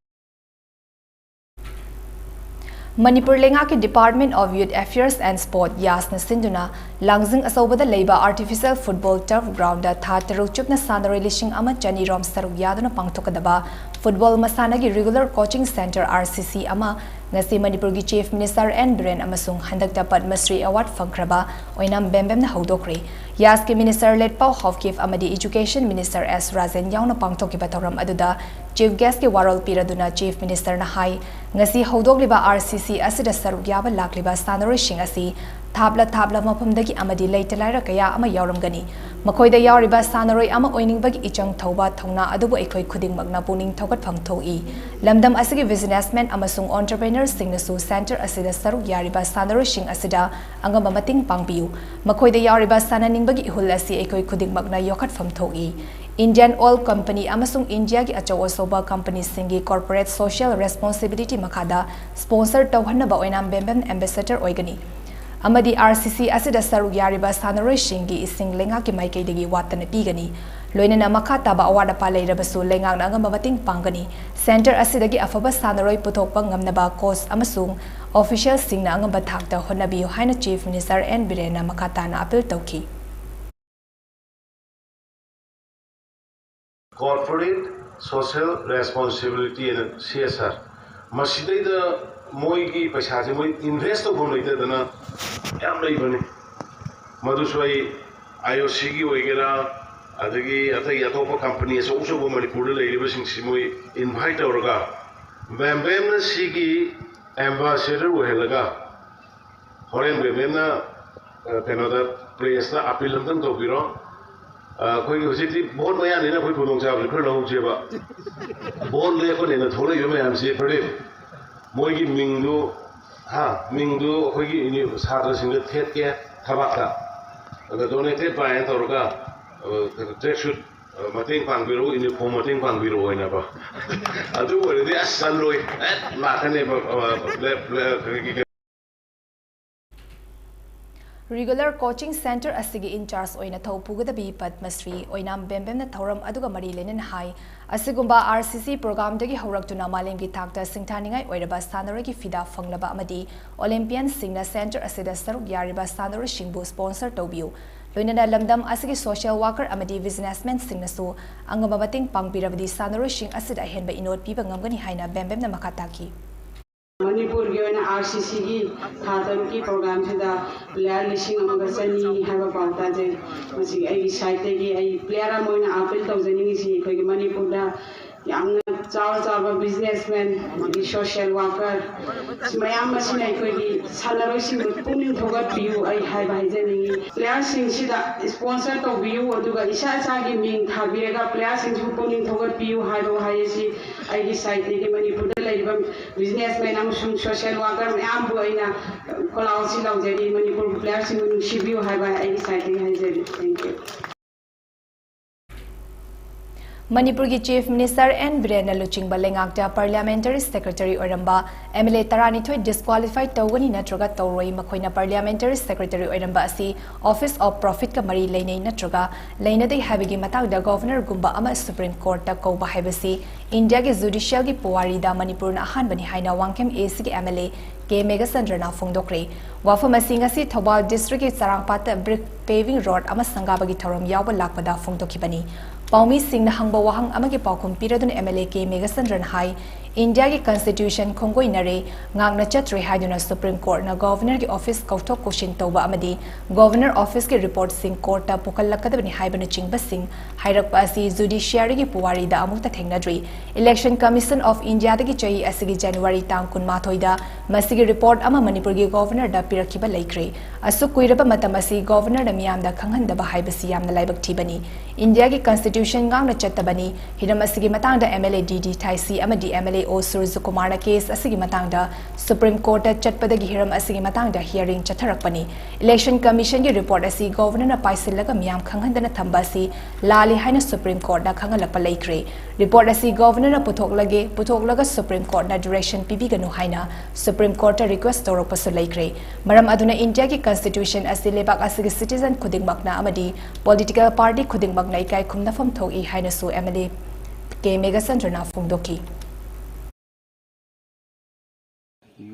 Manipur ꯂꯩꯉꯥꯛꯀꯤ Department of Youth Affairs and Sport, ꯌꯥꯁꯅ ꯁꯤꯟꯗꯨꯅ ꯂꯥꯡꯖꯤꯡ ꯑꯆꯧꯕꯗ ꯂꯩꯕ Artificial Football Turf Groundꯗ ꯊꯥ ꯇꯔꯨꯛ ꯆꯨꯞꯅ ꯁꯥꯟꯅꯔꯣꯏ ꯂꯤꯁꯤꯡ ꯑꯃ ꯆꯅꯤꯔꯣꯝ ꯁꯔꯨꯛ ꯌꯥꯗꯨꯅ ꯄꯥꯡꯊꯣꯛꯀꯗꯕ football ꯃꯁꯥꯟꯅꯒꯤ regular coaching centre, R C C, ꯑꯃ ꯉꯁꯤ ꯃꯅꯤꯄꯨꯔꯒꯤ Chief Minister N ꯕꯤꯔꯦꯟ ꯑꯃꯁꯨꯡ ꯍꯟꯗꯛꯇ ꯄꯗꯃ ꯁ꯭ꯔꯤ award ꯐꯪꯈ꯭ꯔꯕ ꯑꯣꯏꯅꯥꯝ ꯕꯦꯝꯕꯦꯝꯅ ꯍꯧꯗꯣꯛꯈ꯭ꯔꯦ꯫ ꯌꯥꯁꯀꯤ Minister ꯂꯦꯠꯄꯥꯎ ꯍꯥꯎꯀꯤꯞ ꯑꯃꯗꯤ Education Minister ꯑꯦꯁ ꯔꯥꯖꯦꯟ ꯌꯥꯎꯅ ꯄꯥꯡꯊꯣꯛꯈꯤꯕ ꯊꯧꯔꯝ ꯑꯗꯨꯗ Chief Guestꯀꯤ ꯋꯥꯔꯣꯜ ꯄꯤꯔꯗꯨꯅ Chief Ministerꯅ ꯍꯥꯏ, ꯉꯁꯤ ꯍꯧꯗꯣꯛꯂꯤꯕ R C C ꯑꯁꯤꯗ ꯁꯔꯨꯛ ꯌꯥꯕ ꯂꯥꯛꯂꯤꯕ ꯁꯥꯟꯅꯔꯣꯏꯁꯤꯡ ꯑꯁꯤ ꯊꯥꯞꯂ ꯊꯥꯞꯂ ꯃꯐꯝꯗꯒꯤ ꯑꯃꯗꯤ ꯂꯩꯇ ꯂꯥꯏꯔ ꯀꯌꯥ ꯑꯃ ꯌꯥꯎꯔꯝꯒꯅꯤ꯫ ꯃꯈꯣꯏꯗ ꯌꯥꯎꯔꯤꯕ ꯁꯥꯟꯅꯔꯣꯏ ꯑꯃ ꯑꯣꯏꯅꯤꯡꯕꯒꯤ ꯏꯆꯪ ꯊꯧꯕ ꯊꯧꯅꯥ ꯑꯗꯨꯕꯨ ꯑꯩꯈꯣꯏ ꯈꯨꯗꯤꯡꯃꯛꯅ ꯄꯨꯛꯅꯤꯡ ꯊꯧꯒꯠꯐꯝ ꯊꯣꯛꯏ꯫ ꯂꯝꯗꯝ ꯑꯁꯤꯒꯤ businessman ꯑꯃꯁꯨꯡ entrepreneurꯁꯤꯡꯅꯁꯨ centre ꯑꯁꯤꯗ ꯁꯔꯨꯛ ꯌꯥꯔꯤꯕ ꯁꯥꯟꯅꯔꯣꯏꯁꯤꯡ ꯑꯁꯤꯗ ꯑꯉꯝꯕ ꯃꯇꯦꯡ ꯄꯥꯡꯕꯤꯌꯨ꯫ ꯃꯈꯣꯏꯗ ꯌꯥꯎꯔꯤꯕ ꯁꯥꯟꯅꯅꯤꯡꯕꯒꯤ ꯏꯍꯨꯜ ꯑꯁꯤ ꯑꯩꯈꯣꯏ ꯈꯨꯗꯤꯡꯃꯛꯅ ꯌꯣꯛꯈꯠꯐꯝ ꯊꯣꯛꯏ꯫ Indian Oil Company ꯑꯃꯁꯨꯡ ꯏꯟꯗꯤꯌꯥꯒꯤ ꯑꯆꯧ ꯑꯆꯧꯕ companyꯁꯤꯡꯒꯤ corporate social responsibility ꯃꯈꯥꯗ sponsor ꯇꯧꯍꯟꯅꯕ ꯑꯣꯏꯅꯥꯝ ꯕꯦꯝꯕꯦꯝ ambassador ꯑꯣꯏꯒꯅꯤ ꯑꯃꯗꯤ R C C ꯑꯁꯤꯗ ꯁꯔꯨꯛ ꯌꯥꯔꯤꯕ ꯁꯥꯟꯅꯔꯣꯏꯁꯤꯡꯒꯤ ꯏꯁꯤꯡ ꯂꯩꯉꯥꯛꯀꯤ ꯃꯥꯏꯀꯩꯗꯒꯤ ꯋꯥꯠꯇꯅ ꯄꯤꯒꯅꯤ꯫ ꯂꯣꯏꯅꯅ ꯃꯈꯥ ꯇꯥꯕ ꯑꯋꯥꯠ ꯑꯄꯥ ꯂꯩꯔꯕꯁꯨ ꯂꯩꯉꯥꯛꯅ ꯑꯉꯝꯕ ꯃꯇꯦꯡ ꯄꯥꯡꯒꯅꯤ꯫ Centre ꯑꯁꯤꯗꯒꯤ ꯑꯐꯕ ꯁꯥꯟꯅꯔꯣꯏ ꯄꯨꯊꯣꯛꯄ ꯉꯝꯅꯕ coach ꯑꯃꯁꯨꯡ officialꯁꯤꯡꯅ ꯑꯉꯝꯕ ꯊꯥꯛꯇ ꯍꯣꯠꯅꯕꯤꯌꯨ ꯍꯥꯏꯅ Chief Minister N ꯕꯤꯔꯦꯟꯅ ꯃꯈꯥ ꯇꯥꯅ appeal ꯇꯧꯈꯤ꯫ Corporate Social Responsibility ꯑꯅ C S R, ꯃꯁꯤꯗꯩꯗ ꯃꯣꯏꯒꯤ ꯄꯩꯁꯥꯁꯦ ꯃꯣꯏ invest ꯇꯧꯐꯝ ꯂꯩꯇꯗꯅ ꯌꯥꯝ ꯂꯩꯕꯅꯤ꯫ ꯃꯗꯨꯁꯨ ꯑꯩ I O Cꯒꯤ ꯑꯣꯏꯒꯦꯔꯥ, ꯑꯗꯒꯤ ꯑꯇꯩ ꯑꯇꯣꯞꯄ company ꯑꯆꯧ ꯑꯆꯧꯕ ꯃꯅꯤꯄꯨꯔꯗ ꯂꯩꯔꯤꯕꯁꯤꯡꯁꯤ ꯃꯣꯏ invite ꯇꯧꯔꯒ ꯕꯦꯝꯕꯦꯝꯅ ꯁꯤꯒꯤ ambassador ꯑꯣꯏꯍꯜꯂꯒ ꯍꯣꯔꯦꯟ ꯕꯦꯝꯕꯦꯝꯅ ꯀꯩꯅꯣꯗ pressꯇ appeal ꯑꯝꯇꯪ ꯇꯧꯕꯤꯔꯣ꯫ ꯑꯩꯈꯣꯏꯒꯤ ꯍꯧꯖꯤꯛꯇꯤ vote ꯃꯌꯥꯅꯤꯅ ꯑꯩꯈꯣꯏ ꯈꯨꯗꯣꯡꯆꯥꯕꯁꯨ ꯈꯔ ꯂꯧꯍꯧꯁꯦꯕ꯫ Vote ꯂꯦꯞꯄꯅꯦꯅ ꯊꯣꯛꯂꯛꯏꯕ ꯃꯌꯥꯝꯁꯦ ꯐꯔꯦ, ꯃꯣꯏꯒꯤ ꯃꯤꯡꯗꯨ, ꯍꯥ, ꯃꯤꯡꯗꯨ ꯑꯩꯈꯣꯏꯒꯤ ꯁꯥꯇ꯭ꯔꯁꯤꯡꯗ ꯊꯦꯠꯀꯦ ꯊꯕꯥꯛꯇ, ꯑꯗ donated by ꯍꯥꯏꯅ ꯇꯧꯔꯒ ꯇ꯭ꯔꯦꯛ ꯁꯨꯠ ꯃꯇꯦꯡ ꯄꯥꯡꯕꯤꯔꯛꯎ, ꯏꯅꯤꯐꯣꯔꯝ ꯃꯇꯦꯡ ꯄꯥꯡꯕꯤꯔꯛꯑꯣ ꯍꯥꯏꯅꯀꯣ꯫ ꯑꯗꯨ ꯑꯣꯏꯔꯗꯤ ꯑꯁ ꯆꯜꯂꯣꯏ, ꯑꯦ ꯂꯥꯛꯀꯅꯦꯕ꯫ Regular coaching centre ꯑꯁꯤꯒꯤ in charge ꯑꯣꯏꯅ ꯊꯧ ꯄꯨꯒꯗꯕꯤ ꯄꯗꯃꯁ꯭ꯔꯤ ꯑꯣꯏꯅꯥꯝ ꯕꯦꯝꯕꯦꯝꯅ ꯊꯧꯔꯝ ꯑꯗꯨꯒ ꯃꯔꯤ ꯂꯩꯅꯅ ꯍꯥꯏ, ꯑꯁꯤꯒꯨꯝꯕ RCC programꯗꯒꯤ ꯍꯧꯔꯛꯇꯨꯅ ꯃꯥꯂꯦꯝꯒꯤ ꯊꯥꯛꯇ ꯁꯤꯡꯊꯥꯅꯤꯡꯉꯥꯏ ꯑꯣꯏꯔꯕ ꯁꯥꯟꯅꯔꯣꯏꯒꯤ ꯐꯤꯗꯥ ꯐꯪꯂꯕ ꯑꯃꯗꯤ Olympianꯁꯤꯡꯅ centre ꯑꯁꯤꯗ ꯁꯔꯨꯛ ꯌꯥꯔꯤꯕ ꯁꯥꯟꯅꯔꯣꯏꯁꯤꯡꯕꯨ sponsor ꯇꯧꯕꯤꯌꯨ꯫ ꯂꯣꯏꯅꯅ ꯂꯝꯗꯝ ꯑꯁꯤꯒꯤ social worker ꯑꯃꯗꯤ businessmanꯁꯤꯡꯅꯁꯨ ꯑꯉꯝꯕ ꯃꯇꯦꯡ ꯄꯥꯡꯕꯤꯔꯕꯗꯤ ꯁꯥꯟꯅꯔꯣꯏꯁꯤꯡ ꯑꯁꯤꯗ ꯑꯍꯦꯟꯕ ꯏꯅꯣꯠ ꯄꯤꯕ ꯉꯝꯒꯅꯤ ꯍꯥꯏꯅ ꯕꯦꯝꯕꯦꯝꯅ ꯃꯈꯥ ꯇꯥꯈꯤ꯫ ꯃꯅꯤꯄꯨꯔꯒꯤ ꯑꯣꯏꯅ RCCꯒꯤ ꯊꯥ ꯇꯔꯨꯛꯀꯤ programꯁꯤꯗ player ꯂꯤꯁꯤꯡ ꯑꯃꯒ ꯆꯅꯤ ꯍꯥꯏꯕ ꯄꯥꯎ ꯇꯥꯖꯩ꯫ ꯃꯁꯤ ꯑꯩꯒꯤ sideꯇꯒꯤ ꯑꯩ player ꯑꯃ ꯑꯣꯏꯅ appeal ꯇꯧꯖꯅꯤꯡꯉꯤꯁꯤ ꯑꯩꯈꯣꯏꯒꯤ ꯃꯅꯤꯄꯨꯔꯗ ꯌꯥꯝꯅ ꯆꯥꯎꯔ ꯆꯥꯎꯔꯕ businessman ꯑꯃꯗꯤ social worker ꯃꯌꯥꯝ ꯑꯁꯤꯅ ꯑꯩꯈꯣꯏꯒꯤ ꯁꯥꯟꯅꯔꯣꯏꯁꯤꯡꯕꯨ ꯄꯨꯛꯅꯤꯡ ꯊꯧꯒꯠꯄꯤꯌꯨ ꯑꯩ ꯍꯥꯏꯕ ꯍꯥꯏꯖꯅꯤꯡꯉꯤ꯫ Playerꯁꯤꯡꯁꯤꯗ sponsor ꯇꯧꯕꯤꯌꯨ ꯑꯗꯨꯒ ꯏꯁꯥ ꯏꯁꯥꯒꯤ ꯃꯤꯡ ꯊꯥꯕꯤꯔꯒ playerꯁꯤꯡꯁꯤꯕꯨ ꯄꯨꯛꯅꯤꯡ ꯊꯧꯒꯠꯄꯤꯌꯨ ꯍꯥꯏꯕ ꯋꯥꯍꯩ ꯑꯁꯤ ꯑꯩꯒꯤ sideꯇꯒꯤ ꯃꯅꯤꯄꯨꯔꯗ ꯂꯩꯔꯤꯕ businessman ꯑꯃꯁꯨꯡ social worker ꯃꯌꯥꯝꯕꯨ ꯑꯩꯅ ꯈꯣꯜꯂꯥꯎ ꯑꯁꯤ ꯂꯥꯎꯖꯔꯤ꯫ ꯃꯅꯤꯄꯨꯔꯒꯤ playerꯁꯤꯡꯕꯨ ꯅꯨꯡꯁꯤꯕꯤꯌꯨ ꯍꯥꯏꯕ ꯑꯩꯒꯤ sideꯇꯒꯤ ꯍꯥꯏꯖꯔꯤ꯫ Thank you꯫ ꯃꯅꯤꯄꯨꯔꯒꯤ Chief Minister N ꯕꯤꯔꯦꯟꯅ ꯂꯨꯆꯤꯡꯕ ꯂꯩꯉꯥꯛꯇ Parliamentary Secretary ꯑꯣꯏꯔꯝꯕ MLA ꯇꯔꯥꯅꯤꯊꯣꯏ disqualify ꯇꯧꯒꯅꯤ ꯅꯠꯇ꯭ꯔꯒ ꯇꯧꯔꯣꯏ, ꯃꯈꯣꯏꯅ Parliamentary Secretary ꯑꯣꯏꯔꯝꯕ ꯑꯁꯤ Office of Profitꯀ ꯃꯔꯤ ꯂꯩꯅꯩ ꯅꯠꯇ꯭ꯔꯒ ꯂꯩꯅꯗꯦ ꯍꯥꯏꯕꯒꯤ ꯃꯇꯥꯡꯗ Governorꯒꯨꯝꯕ ꯑꯃ Supreme Courtꯇ ꯀꯧꯕ ꯍꯥꯏꯕꯁꯤ ꯏꯟꯗꯤꯌꯥꯒꯤ judicialꯒꯤ ꯄꯨꯋꯥꯔꯤꯗ ꯃꯅꯤꯄꯨꯔꯅ ꯑꯍꯥꯟꯕꯅꯤ ꯍꯥꯏꯅ ꯋꯥꯡꯈꯦꯝ ACꯒꯤ MLA ꯀꯦ ꯃꯦꯘꯆꯟꯗ꯭ꯔꯅ ꯐꯣꯡꯗꯣꯛꯈ꯭ꯔꯦ꯫ ꯋꯥꯐꯝ ꯑꯁꯤ ꯉꯁꯤ ꯊꯧꯕꯥꯜ districtꯀꯤ ꯆꯔꯥꯡꯄꯥꯠꯇ brick paving road ꯑꯃ ꯁꯪꯒꯥꯕꯒꯤ ꯊꯧꯔꯝ ꯌꯥꯎꯕ ꯂꯥꯛꯄꯗ ꯐꯣꯡꯗꯣꯛꯈꯤꯕꯅꯤ꯫ ꯄꯥꯎꯃꯤꯁꯤꯡꯅ ꯍꯪꯕ ꯋꯥꯍꯪ ꯑꯃꯒꯤ ꯄꯥꯎꯈꯨꯝ ꯄꯤꯔꯗꯨꯅ MLA ꯀꯦ ꯃꯦꯘꯆꯟꯗ꯭ꯔꯅ ꯍꯥꯏ, ꯏꯟꯗꯤꯌꯥꯒꯤ Constitution ꯈꯣꯡꯒꯣꯏꯅꯔꯦ, ꯉꯥꯛꯅ ꯆꯠꯇ꯭ꯔꯦ ꯍꯥꯏꯗꯨꯅ Supreme Courtꯅ Governorꯒꯤ office ꯀꯧꯊꯣꯛ ꯀꯧꯁꯤꯟ ꯇꯧꯕ ꯑꯃꯗꯤ Governor officeꯀꯤ reportꯁꯤꯡ courtꯇ ꯄꯨꯈꯠꯂꯛꯀꯗꯕꯅꯤ ꯍꯥꯏꯕꯅꯆꯤꯡꯕꯁꯤꯡ ꯍꯥꯏꯔꯛꯄ ꯑꯁꯤ judiciaryꯒꯤ ꯄꯨꯋꯥꯔꯤꯗ ꯑꯃꯨꯛꯇ ꯊꯦꯡꯅꯗ꯭ꯔꯤ꯫ Election Commission of Indiaꯗꯒꯤ ꯆꯍꯤ ꯑꯁꯤꯒꯤ January ꯇꯥꯡ ꯀꯨꯟꯃꯥꯊꯣꯏꯗ ꯃꯁꯤꯒꯤ ꯒꯤ ꯔꯤꯄꯣꯔꯠ ꯑꯃ ꯃꯅꯤꯄꯨꯔꯒꯤ ꯒꯣꯚꯔꯅꯔꯗ ꯄꯤꯔꯛꯈꯤꯕ ꯂꯩꯈ꯭ꯔꯦ꯫ ꯑꯁꯨꯛ ꯀꯨꯏꯔꯕ ꯃꯇꯝ ꯑꯁꯤ ꯒꯣꯚꯔꯅꯔꯅ ꯃꯤꯌꯥꯝꯗ ꯈꯪꯍꯟꯗꯕ ꯍꯥꯏꯕꯁꯤ ꯌꯥꯝꯅ ꯂꯥꯏꯕꯛ ꯊꯤꯕꯅꯤ꯫ ꯏꯟꯗꯤꯌꯥꯒꯤ ꯀꯟꯁꯇꯤꯇ꯭ꯌꯨꯁꯟ ꯉꯥꯛꯅ ꯆꯠꯇꯕꯅꯤ꯫ ꯍꯤꯔꯝ ꯑꯁꯤꯒꯤ ꯃꯇꯥꯡꯗ MLA DD ꯊꯥꯏꯁꯤ ꯑꯃꯗꯤ MLA O ꯁꯨꯔꯖꯀꯨꯃꯥꯔꯅ ꯀꯦꯁ ꯑꯁꯤꯒꯤ ꯃꯇꯥꯡꯗ ꯁꯨꯄ꯭ꯔꯤꯝ ꯀꯣꯔꯠꯇ ꯆꯠꯄꯗꯒꯤ ꯍꯤꯔꯝ ꯑꯁꯤꯒꯤ ꯃꯇꯥꯡꯗ ꯍꯤꯌꯔꯤꯡ ꯆꯠꯊꯔꯛꯄꯅꯤ꯫ ꯏꯂꯦꯛꯁꯟ ꯀꯃꯤꯁꯟꯒꯤ ꯔꯤꯄꯣꯔꯠ ꯑꯁꯤ ꯒꯣꯚꯔꯅꯔꯅ ꯄꯥꯏꯁꯤꯜꯂꯒ ꯃꯤꯌꯥꯝ ꯈꯪꯍꯟꯗꯅ ꯊꯝꯕ ꯑꯁꯤ ꯂꯥꯜꯂꯤ ꯍꯥꯏꯅ ꯁꯨꯄ꯭ꯔꯤꯝ ꯀꯣꯔꯠꯅ ꯈꯪꯍꯜꯂꯛꯄ ꯂꯩꯈ꯭ꯔꯦ꯫ ꯔꯤꯄꯣꯔꯠ ꯑꯁꯤ ꯒꯣꯚꯔꯅꯔꯅ ꯄꯨꯊꯣꯛꯂꯒꯦ, ꯄꯨꯊꯣꯛꯂꯒ ꯁꯨꯄ꯭ꯔꯤꯝ ꯀꯣꯔꯠꯅ ꯗꯤꯔꯦꯛꯁꯟ ꯄꯤꯕꯤꯒꯅꯨ ꯍꯥꯏꯅ ꯁꯨꯄ꯭ꯔꯤꯝ ꯀꯣꯔꯠꯇ ꯔꯤꯀ꯭ꯋꯦꯁ ꯇꯧꯔꯛꯄꯁꯨ ꯂꯩꯈ꯭ꯔꯦ꯫ ꯃꯔꯝ ꯑꯗꯨꯅ ꯏꯟꯗꯤꯌꯥꯒꯤ ꯀꯟꯁꯇꯤꯇ꯭ꯌꯨꯁꯟ ꯑꯁꯤ ꯂꯩꯕꯥꯛ ꯑꯁꯤꯒꯤ ꯁꯤꯇꯤꯖꯟ ꯈꯨꯗꯤꯡꯃꯛꯅ ꯑꯃꯗꯤ ꯄꯣꯂꯤꯇꯤꯀꯦꯜ ꯄꯥꯔꯇꯤ ꯈꯨꯗꯤꯡꯃꯛꯅ ꯏꯀꯥꯏ ꯈꯨꯝꯅꯐꯝ ꯊꯣꯛꯏ ꯍꯥꯏꯅꯁꯨ MLA K ꯃꯦꯘꯆꯟꯗ꯭ꯔꯅ ꯐꯣꯡꯗꯣꯛꯈꯤ꯫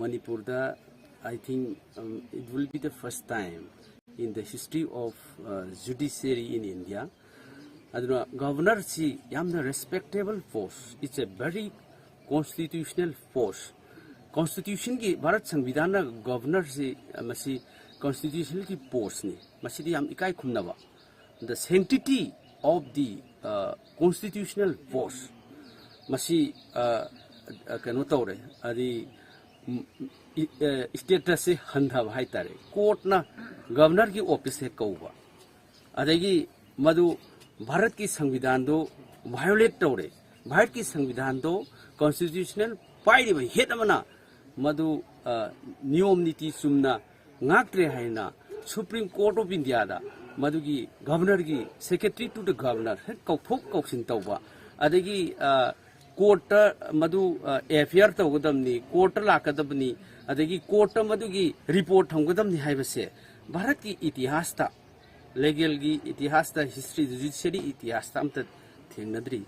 ꯃꯅꯤꯄꯨꯔꯗ, I think, um, it will be the first time in the history of, uh, judiciary in India. ꯑꯗꯨꯅ ꯒꯚꯔꯅꯔꯁꯤ ꯌꯥꯝꯅ respectable post, it's a very constitutional post. ꯀꯣꯟꯁꯇꯤꯇ꯭ꯌꯨꯁꯟꯒꯤ, Bharat ꯁꯪꯕꯤꯙꯥꯟꯅ ꯒꯚꯔꯅꯔꯁꯤ, ꯑ, ꯃꯁꯤ ꯀꯣꯟꯁꯇꯤꯇ꯭ꯌꯨꯁꯅꯦꯜꯒꯤ ꯄꯣꯁꯅꯤ꯫ ꯃꯁꯤꯗꯤ ꯌꯥꯝ ꯏꯀꯥꯏ ꯈꯨꯝꯅꯕ, the sanctity of the, uh, constitutional post, ꯃꯁꯤ, ꯑ, ꯑ, ꯀꯩꯅꯣ ꯇꯧꯔꯦ, ꯍꯥꯏꯗꯤ, ꯎꯝ, ꯏ-, ꯑ, ꯁ꯭ꯇꯦꯇꯁꯁꯦ ꯍꯟꯊꯕ ꯍꯥꯏꯇꯥꯔꯦ꯫ ꯀꯣꯔꯠꯅ ꯒꯚꯔꯅꯔꯒꯤ ꯑꯣꯐꯤꯁꯁꯦ ꯀꯧꯕ, ꯑꯗꯒꯤ ꯃꯗꯨ ꯚꯥꯔꯠꯀꯤ ꯁꯪꯕꯤꯙꯥꯟꯗꯣ ꯚꯥꯏꯑꯣꯂꯦꯠ ꯇꯧꯔꯦ꯫ ꯚꯥꯔꯠꯀꯤ ꯁꯪꯕꯤꯙꯥꯟꯗꯣ, ꯀꯣꯟꯁꯇꯤꯇ꯭ꯌꯨꯁꯅꯦꯜ ꯄꯥꯏꯔꯤꯕ ꯍꯦꯠ ꯑꯃꯅ ꯃꯗꯨ, ꯑ, ꯅꯤꯌꯣꯝ ꯅꯤꯇꯤ ꯆꯨꯝꯅ ꯉꯥꯛꯇ꯭ꯔꯦ ꯍꯥꯏꯅ Supreme Court of Indiaꯗ ꯃꯗꯨꯒꯤ ꯒꯚꯔꯅꯔꯒꯤ, secretary to the governor ꯍꯦꯛ ꯀꯧꯊꯣꯛ ꯀꯧꯁꯤꯟ ꯇꯧꯕ, ꯑꯗꯒꯤ, ꯑ, ꯀꯣꯔꯠꯇ ꯃꯗꯨ, ꯑ, ꯑꯦꯐ ꯑꯥꯏ ꯑꯥꯔ ꯇꯧꯒꯗꯕꯅꯤ, ꯀꯣꯔꯠꯇ ꯂꯥꯛꯀꯗꯕꯅꯤ, ꯑꯗꯒꯤ ꯀꯣꯔꯠꯇ ꯃꯗꯨꯒꯤ ꯔꯤꯄꯣꯔꯠ ꯊꯝꯒꯗꯕꯅꯤ ꯍꯥꯏꯕꯁꯦ ꯚꯥꯔꯠꯀꯤ ꯏꯇꯤꯍꯥꯁꯇ, ꯂꯤꯒꯦꯜꯒꯤ ꯏꯇꯤꯍꯥꯁꯇ, ꯍꯤꯁꯇ꯭ꯔꯤ, ꯖꯨꯗꯤꯁꯤꯌꯔꯤ ꯏꯇꯤꯍꯥꯁꯇ ꯑꯝꯇ ꯊꯦꯡꯅꯗ꯭ꯔꯤ꯫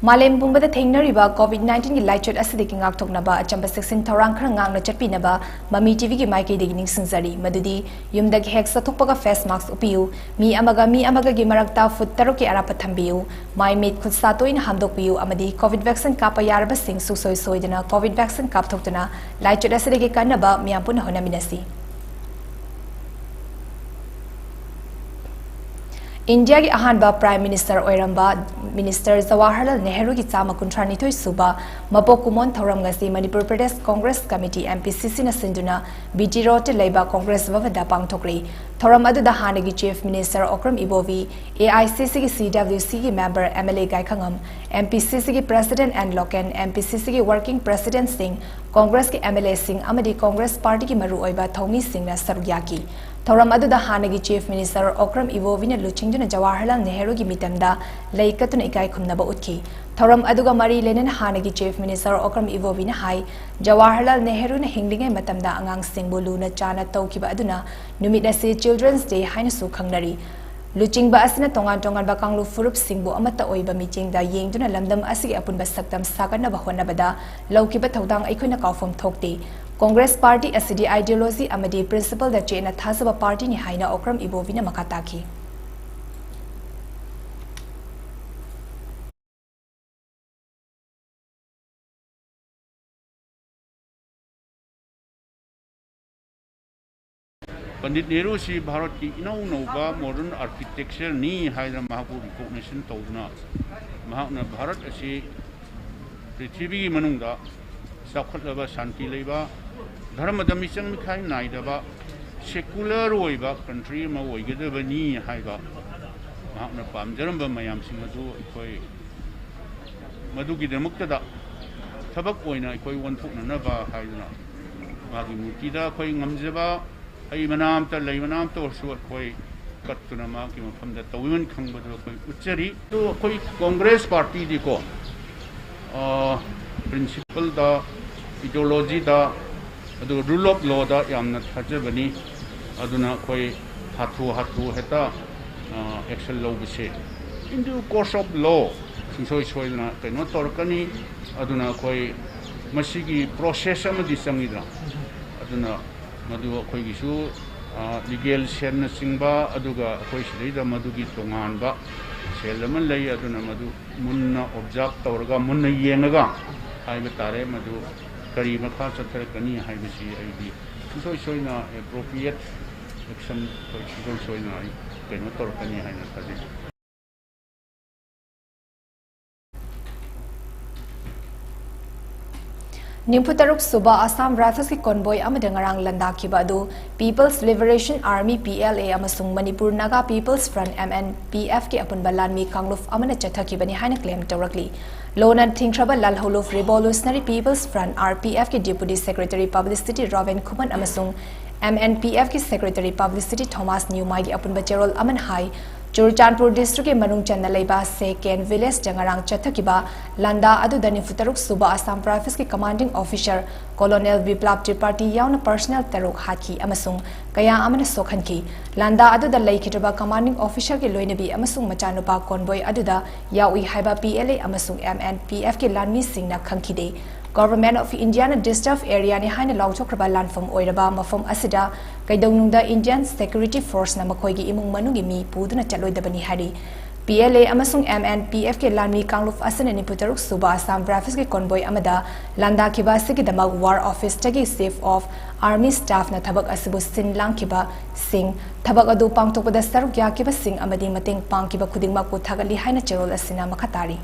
ꯃꯥꯂꯦꯝ ꯄꯨꯝꯕꯗ ꯊꯦꯡꯅꯔꯤꯕ ꯀꯣꯚꯤꯗ ꯅꯥꯏꯟꯇꯤꯟꯒꯤ ꯂꯥꯏꯆꯠ ꯑꯁꯤꯗꯒꯤ ꯉꯥꯛꯊꯣꯛꯅꯕ ꯑꯆꯝꯕ ꯆꯦꯛꯁꯤꯟ ꯊꯧꯔꯥꯡ ꯈꯔ ꯉꯥꯛꯅ ꯆꯠꯄꯤꯅꯕ ꯃꯃꯤ ꯇꯤꯚꯤꯒꯤ ꯃꯥꯏꯀꯩꯗꯒꯤ ꯅꯤꯡꯁꯤꯡꯖꯔꯤ꯫ ꯃꯗꯨꯗꯤ ꯌꯨꯝꯗꯒꯤ ꯍꯦꯛ ꯆꯠꯊꯣꯛꯄꯒ ꯐꯦꯁ ꯃꯥꯛꯁ ꯎꯞꯄꯤꯌꯨ, ꯃꯤ ꯑꯃꯒ ꯃꯤ ꯑꯃꯒꯒꯤ ꯃꯔꯛꯇ ꯐꯨꯠ ꯇꯔꯨꯛꯀꯤ ꯑꯔꯥꯞꯄ ꯊꯝꯕꯤꯌꯨ, ꯃꯥꯏ ꯃꯤꯠ ꯈꯨꯠ ꯁꯥ ꯇꯣꯏꯅ ꯍꯥꯝꯗꯣꯛꯄꯤꯌꯨ ꯑꯃꯗꯤ ꯀꯣꯚꯤꯗ ꯚꯦꯛꯁꯤꯟ ꯀꯥꯞꯄ ꯌꯥꯔꯕꯁꯤꯡ ꯁꯨꯡꯁꯣꯏ ꯁꯣꯏꯗꯅ ꯀꯣꯚꯤꯗ ꯚꯦꯛꯁꯤꯟ ꯀꯥꯞꯊꯣꯛꯇꯨꯅ ꯂꯥꯏꯆꯠ ꯑꯁꯤꯗꯒꯤ ꯀꯟꯅꯕ ꯃꯤꯌꯥꯝ ꯄꯨꯟꯅ ꯍꯣꯠꯅꯃꯤꯟꯅꯁꯤ꯫ ꯏꯟꯗꯤꯌꯥꯒꯤ ꯑꯍꯥꯟꯕ Prime Minister ꯑꯣꯏꯔꯝꯕ Minister ꯖꯋꯥꯍꯔꯂꯥꯜ ꯅꯦꯍꯔꯨꯒꯤ ꯆꯥꯝꯃ ꯀꯨꯟꯊ꯭ꯔꯥ ꯅꯤꯊꯣꯏ ꯁꯨꯕ ꯃꯄꯣꯛ ꯀꯨꯝꯑꯣꯟ ꯊꯧꯔꯝ ꯉꯁꯤ Manipur Pradesh Congress committee, M P C C ꯅ ꯁꯤꯟꯗꯨꯅ B T Road ꯇ ꯂꯩꯕ ꯀꯣꯡꯒ꯭ꯔꯦꯁ ꯚꯕꯟꯗ ꯄꯥꯡꯊꯣꯛꯂꯤ꯫ ꯊꯧꯔꯝ ꯑꯗꯨꯗ ꯍꯥꯟꯅꯒꯤ Chief Minister Okram Ibobi, A I C C ꯒꯤ C W C ꯒꯤ member M L A ꯒꯥꯏꯈꯉꯝ, M P C C ꯒꯤ President N Loken, M P C C ꯒꯤ Working President ꯁꯤꯡ, ꯀꯣꯡꯒ꯭ꯔꯦꯁꯀꯤ M L A ꯁꯤꯡ ꯑꯃꯗꯤ ꯀꯣꯡꯒ꯭ꯔꯦꯁ ꯄꯥꯔꯇꯤꯒꯤ ꯃꯔꯨꯑꯣꯏꯕ ꯊꯧꯃꯤꯁꯤꯡꯅ ꯁꯔꯨꯛ ꯌꯥꯈꯤ꯫ ꯊꯧꯔꯝ ꯑꯗꯨꯗ ꯍꯥꯟꯅꯒꯤ Chief Minister ꯑꯣꯀ꯭ꯔꯝ ꯏꯕꯣꯕꯤꯅ ꯂꯨꯆꯤꯡꯗꯨꯅ ꯖꯋꯥꯍꯔꯂꯥꯜ ꯅꯦꯍꯔꯨꯒꯤ ꯃꯤꯇꯝꯗ ꯂꯩ ꯀꯠꯇꯨꯅ ꯏꯀꯥꯏ ꯈꯨꯝꯅꯕ ꯎꯠꯈꯤ꯫ ꯊꯧꯔꯝ ꯑꯗꯨꯒ ꯃꯔꯤ ꯂꯩꯅꯅ ꯍꯥꯟꯅꯒꯤ Chief Minister ꯑꯣꯀ꯭ꯔꯝ ꯏꯕꯣꯕꯤꯅ ꯍꯥꯏ, ꯖꯋꯥꯍꯔꯂꯥꯜ ꯅꯦꯍꯔꯨꯅ ꯍꯤꯡꯂꯤꯉꯩ ꯃꯇꯝꯗ ꯑꯉꯥꯡꯁꯤꯡꯕꯨ ꯂꯨꯅ ꯆꯥꯅ ꯇꯧꯈꯤꯕ ꯑꯗꯨꯅ ꯅꯨꯃꯤꯠ ꯑꯁꯤ Children's Day ꯍꯥꯏꯅꯁꯨ ꯈꯪꯅꯔꯤ꯫ ꯂꯨꯆꯤꯡꯕ ꯑꯁꯤꯅ ꯇꯣꯉꯥꯟ ꯇꯣꯉꯥꯟꯕ ꯀꯥꯡꯂꯨꯞ ꯐꯨꯔꯨꯞꯁꯤꯡꯕꯨ ꯑꯃꯠꯇ ꯑꯣꯏꯕ ꯃꯤꯠꯌꯦꯡꯗ ꯌꯦꯡꯗꯨꯅ ꯂꯝꯗꯝ ꯑꯁꯤꯒꯤ ꯑꯄꯨꯟꯕ ꯁꯛꯇꯝ ꯁꯥꯒꯠꯅꯕ ꯍꯣꯠꯅꯕꯗ ꯂꯧꯈꯤꯕ ꯊꯧꯗꯥꯡ ꯑꯩꯈꯣꯏꯅ ꯀꯥꯎꯐꯝ ꯊꯣꯛꯇꯦ꯫ ꯀꯣꯡꯒ꯭ꯔꯦꯁ ꯄꯥꯔꯇꯤ ꯑꯁꯤꯗꯤ ideology ꯑꯃꯗꯤ principle ꯗ ꯆꯦꯠꯅ ꯊꯥꯖꯕ ꯄꯥꯔꯇꯤꯅꯤ ꯍꯥꯏꯅ ꯑꯣꯀ꯭ꯔꯝ ꯏꯕꯣꯕꯤꯅ ꯃꯈꯥ ꯇꯥꯈꯤ꯫ ꯄꯟꯗꯤꯠ ꯅꯦꯍꯔꯨꯁꯤ ꯚꯥꯔꯠꯀꯤ ꯏꯅꯧ ꯅꯧꯕ modern architecture ꯅꯤ ꯍꯥꯏꯗꯅ ꯃꯍꯥꯛꯄꯨ recognition ꯇꯧꯗꯨꯅ, ꯃꯍꯥꯛꯅ ꯚꯥꯔꯠ ꯑꯁꯤ ꯄ꯭ꯔꯤꯊꯤꯕꯤꯒꯤ ꯃꯅꯨꯡꯗ ꯆꯥꯎꯈꯠꯂꯕ, ꯁꯥꯟꯇꯤ ꯂꯩꯕ, ꯙꯔꯃꯗ ꯃꯤꯆꯪ ꯃꯤꯈꯥꯏ ꯅꯥꯏꯗꯕ, secular ꯑꯣꯏꯕ country ꯑꯃ ꯑꯣꯏꯒꯗꯕꯅꯤ ꯍꯥꯏꯕ ꯃꯍꯥꯛꯅ ꯄꯥꯝꯖꯔꯝꯕ ꯃꯌꯥꯝꯁꯤꯡ ꯑꯗꯨ ꯑꯩꯈꯣꯏ ꯃꯗꯨꯒꯤꯗꯃꯛꯇꯗ ꯊꯕꯛ ꯑꯣꯏꯅ ꯑꯩꯈꯣꯏ ꯑꯣꯟꯊꯣꯛꯅꯅꯕ ꯍꯥꯏꯗꯨꯅ ꯃꯥꯒꯤ ꯃꯨꯔꯇꯤꯗ ꯑꯩꯈꯣꯏ ꯉꯝꯖꯕ ꯍꯩ ꯃꯅꯥ ꯑꯝꯇ, ꯂꯩ ꯃꯅꯥ ꯑꯝꯇ ꯑꯣꯏꯔꯁꯨ ꯑꯩꯈꯣꯏ ꯀꯠꯇꯨꯅ ꯃꯍꯥꯛꯀꯤ ꯃꯐꯝꯗ ꯇꯧꯕꯤꯃꯟ ꯈꯪꯕꯗꯨ ꯑꯩꯈꯣꯏ ꯎꯠꯆꯔꯤ꯫ ꯑꯗꯨ ꯑꯩꯈꯣꯏ ꯀꯣꯡꯒ꯭ꯔꯦꯁ ꯄꯥꯔꯇꯤꯗꯤꯀꯣ, ꯑ, principle ꯗ, ideology ꯗ, ꯑꯗꯨꯒ rule of law ꯗ ꯌꯥꯝꯅ ꯊꯥꯖꯕꯅꯤ꯫ ꯑꯗꯨꯅ ꯑꯩꯈꯣꯏ ꯍꯥꯊꯨ ꯍꯥꯊꯨ ꯍꯦꯛꯇ, ꯑ, action ꯂꯧꯕꯁꯦ in due course of law ꯁꯨꯡꯁꯣꯏ ꯁꯣꯏꯗꯅ ꯀꯩꯅꯣ ꯇꯧꯔꯛꯀꯅꯤ꯫ ꯑꯗꯨꯅ ꯑꯩꯈꯣꯏ ꯃꯁꯤꯒꯤ process ꯑꯃꯗꯤ ꯆꯪꯉꯤꯗꯅ, ꯑꯗꯨꯅ ꯃꯗꯨ ꯑꯩꯈꯣꯏꯒꯤꯁꯨ, ꯑ, legal cell ꯅꯆꯤꯡꯕ, ꯑꯗꯨꯒ ꯑꯩꯈꯣꯏ ꯁꯤꯗꯩꯗ ꯃꯗꯨꯒꯤ ꯇꯣꯉꯥꯟꯕ cell ꯑꯃ ꯂꯩ꯫ ꯑꯗꯨꯅ ꯃꯗꯨ ꯃꯨꯟꯅ observe ꯇꯧꯔꯒ, ꯃꯨꯟꯅ ꯌꯦꯡꯉꯒ ꯍꯥꯏꯕ ꯇꯥꯔꯦ, ꯃꯗꯨ ꯀꯔꯤ ꯃꯈꯥ ꯆꯠꯊꯔꯛꯀꯅꯤ ꯍꯥꯏꯕꯁꯤ ꯑꯩꯗꯤ ꯁꯨꯡꯁꯣꯏ ꯁꯣꯏꯅ appropriate action ꯑꯩꯈꯣꯏ ꯁꯨꯡꯁꯣꯏ ꯁꯣꯏꯗꯅ ꯑꯩ ꯀꯩꯅꯣ ꯇꯧꯔꯛꯀꯅꯤ ꯍꯥꯏꯅ ꯈꯜꯂꯤ꯫ ꯅꯤꯐꯨ ꯇꯔꯨꯛ ꯁꯨꯕ ꯑꯁꯥꯝ ꯔꯥꯏꯐꯜꯁꯀꯤ ꯀꯣꯟꯕꯣꯏ ꯑꯃꯗ ꯉꯔꯥꯡ ꯂꯥꯟꯗꯥꯈꯤꯕ ꯑꯗꯨ People's Liberation Army, P L A, ꯑꯃꯁꯨꯡ Manipur Naga People's Front, M N P F, ꯀꯤ ꯑꯄꯨꯟꯕ ꯂꯥꯟꯃꯤ ꯀꯥꯡꯂꯨꯞ ꯑꯃꯅ ꯆꯠꯊꯈꯤꯕꯅꯤ ꯍꯥꯏꯅ ꯀ꯭ꯂꯦꯝ ꯇꯧꯔꯛꯂꯤ꯫ ꯂꯣꯟꯅ ꯊꯤꯡꯈ꯭ꯔꯕ ꯂꯥꯜꯍꯧꯂꯨꯞ Revolutionary People's Front, R P F, ꯀꯤ Deputy Secretary Publicity ꯔꯣꯕꯤꯟ ꯈꯨꯃꯟ ꯑꯃꯁꯨꯡ M N P F ꯀꯤ Secretary Publicity ꯊꯣꯃꯥꯁ ꯅ꯭ꯌꯨꯃꯥꯏꯒꯤ ꯑꯄꯨꯟꯕ ꯆꯦꯔꯣꯜ ꯑꯃꯅ ꯍꯥꯏ, ꯆꯨꯔꯆꯥꯟꯄꯨꯔ ꯗꯤꯁꯇ꯭ꯔꯤꯛꯀꯤ ꯃꯅꯨꯡ ꯆꯟꯅ ꯂꯩꯕ ꯁꯦꯀꯦꯟ ꯚꯤꯂꯦꯖꯇ ꯉꯔꯥꯡ ꯆꯠꯊꯈꯤꯕ ꯂꯥꯟꯗꯥ ꯑꯗꯨꯗ ꯅꯤꯐꯨ ꯇꯔꯨꯛ ꯁꯨꯕ ꯑꯁꯥꯝ ꯔꯥꯏꯐꯜꯁꯀꯤ ꯀꯃꯥꯟꯗꯤꯡ ꯑꯣꯐꯤꯁꯥꯔ ꯀꯣꯂꯣꯅꯦꯜ ꯕꯤꯄ꯭ꯂꯥꯞ ꯇ꯭ꯔꯤꯄꯥꯇꯤ ꯌꯥꯎꯅ ꯄꯔꯁꯅꯦꯜ ꯇꯔꯨꯛ ꯍꯥꯠꯈꯤ ꯑꯃꯁꯨꯡ ꯀꯌꯥ ꯑꯃꯅ ꯁꯣꯛꯍꯟꯈꯤ꯫ ꯂꯥꯟꯗꯥ ꯑꯗꯨꯗ ꯂꯩꯈꯤꯗ꯭ꯔꯕ ꯀꯃꯥꯟꯗꯤꯡ ꯑꯣꯐꯤꯁꯥꯔꯒꯤ ꯂꯣꯏꯅꯕꯤ ꯑꯃꯁꯨꯡ ꯃꯆꯥꯅꯨꯄꯥ ꯀꯣꯟꯕꯣꯏ ꯑꯗꯨꯗ ꯌꯥꯎꯏ ꯍꯥꯏꯕ P L A ꯑꯃꯁꯨꯡ M N P F ꯀꯤ ꯂꯥꯟꯃꯤꯁꯤꯡꯅ ꯈꯪꯈꯤꯗꯦ꯫ Government of India ꯅ disturb area ꯅꯤ ꯍꯥꯏꯅ ꯂꯥꯎꯊꯣꯛꯈ꯭ꯔꯕ ꯂꯥꯟꯐꯝ ꯑꯣꯏꯔꯕ ꯃꯐꯝ ꯑꯁꯤꯗ ꯀꯩꯗꯧꯅꯨꯡꯗ Indian Security Force ꯅ ꯃꯈꯣꯏꯒꯤ ꯏꯃꯨꯡ ꯃꯅꯨꯡꯒꯤ ꯃꯤ ꯄꯨꯗꯨꯅ ꯆꯠꯂꯣꯏꯗꯕꯅꯤ ꯍꯥꯏꯔꯤ꯫ P L A ꯑꯃꯁꯨꯡ M N P F ꯀꯤ ꯂꯥꯟꯃꯤ ꯀꯥꯡꯂꯨꯞ ꯑꯁꯤꯅ ꯅꯤꯐꯨ ꯇꯔꯨꯛ ꯁꯨꯕ ꯑꯁꯥꯝ ꯔꯥꯏꯐꯜꯁꯀꯤ ꯀꯣꯟꯕꯣꯏ ꯑꯃꯗ ꯂꯥꯟꯗꯥꯈꯤꯕ ꯑꯁꯤꯒꯤꯗꯃꯛ War Office ꯇꯒꯤ Chief of Army Staff ꯅ ꯊꯕꯛ ꯑꯁꯤꯕꯨ ꯁꯤꯟ ꯂꯥꯡꯈꯤꯕꯁꯤꯡ, ꯊꯕꯛ ꯑꯗꯨ ꯄꯥꯡꯊꯣꯛꯄꯗ ꯁꯔꯨꯛ ꯌꯥꯈꯤꯕꯁꯤꯡ ꯑꯃꯗꯤ ꯃꯇꯦꯡ ꯄꯥꯡꯈꯤꯕ ꯈꯨꯗꯤꯡꯃꯛꯄꯨ ꯊꯥꯒꯠꯂꯤ ꯍꯥꯏꯅ ꯆꯦꯔꯣꯜ ꯑꯁꯤꯅ ꯃꯈꯥ ꯇꯥꯔꯤ꯫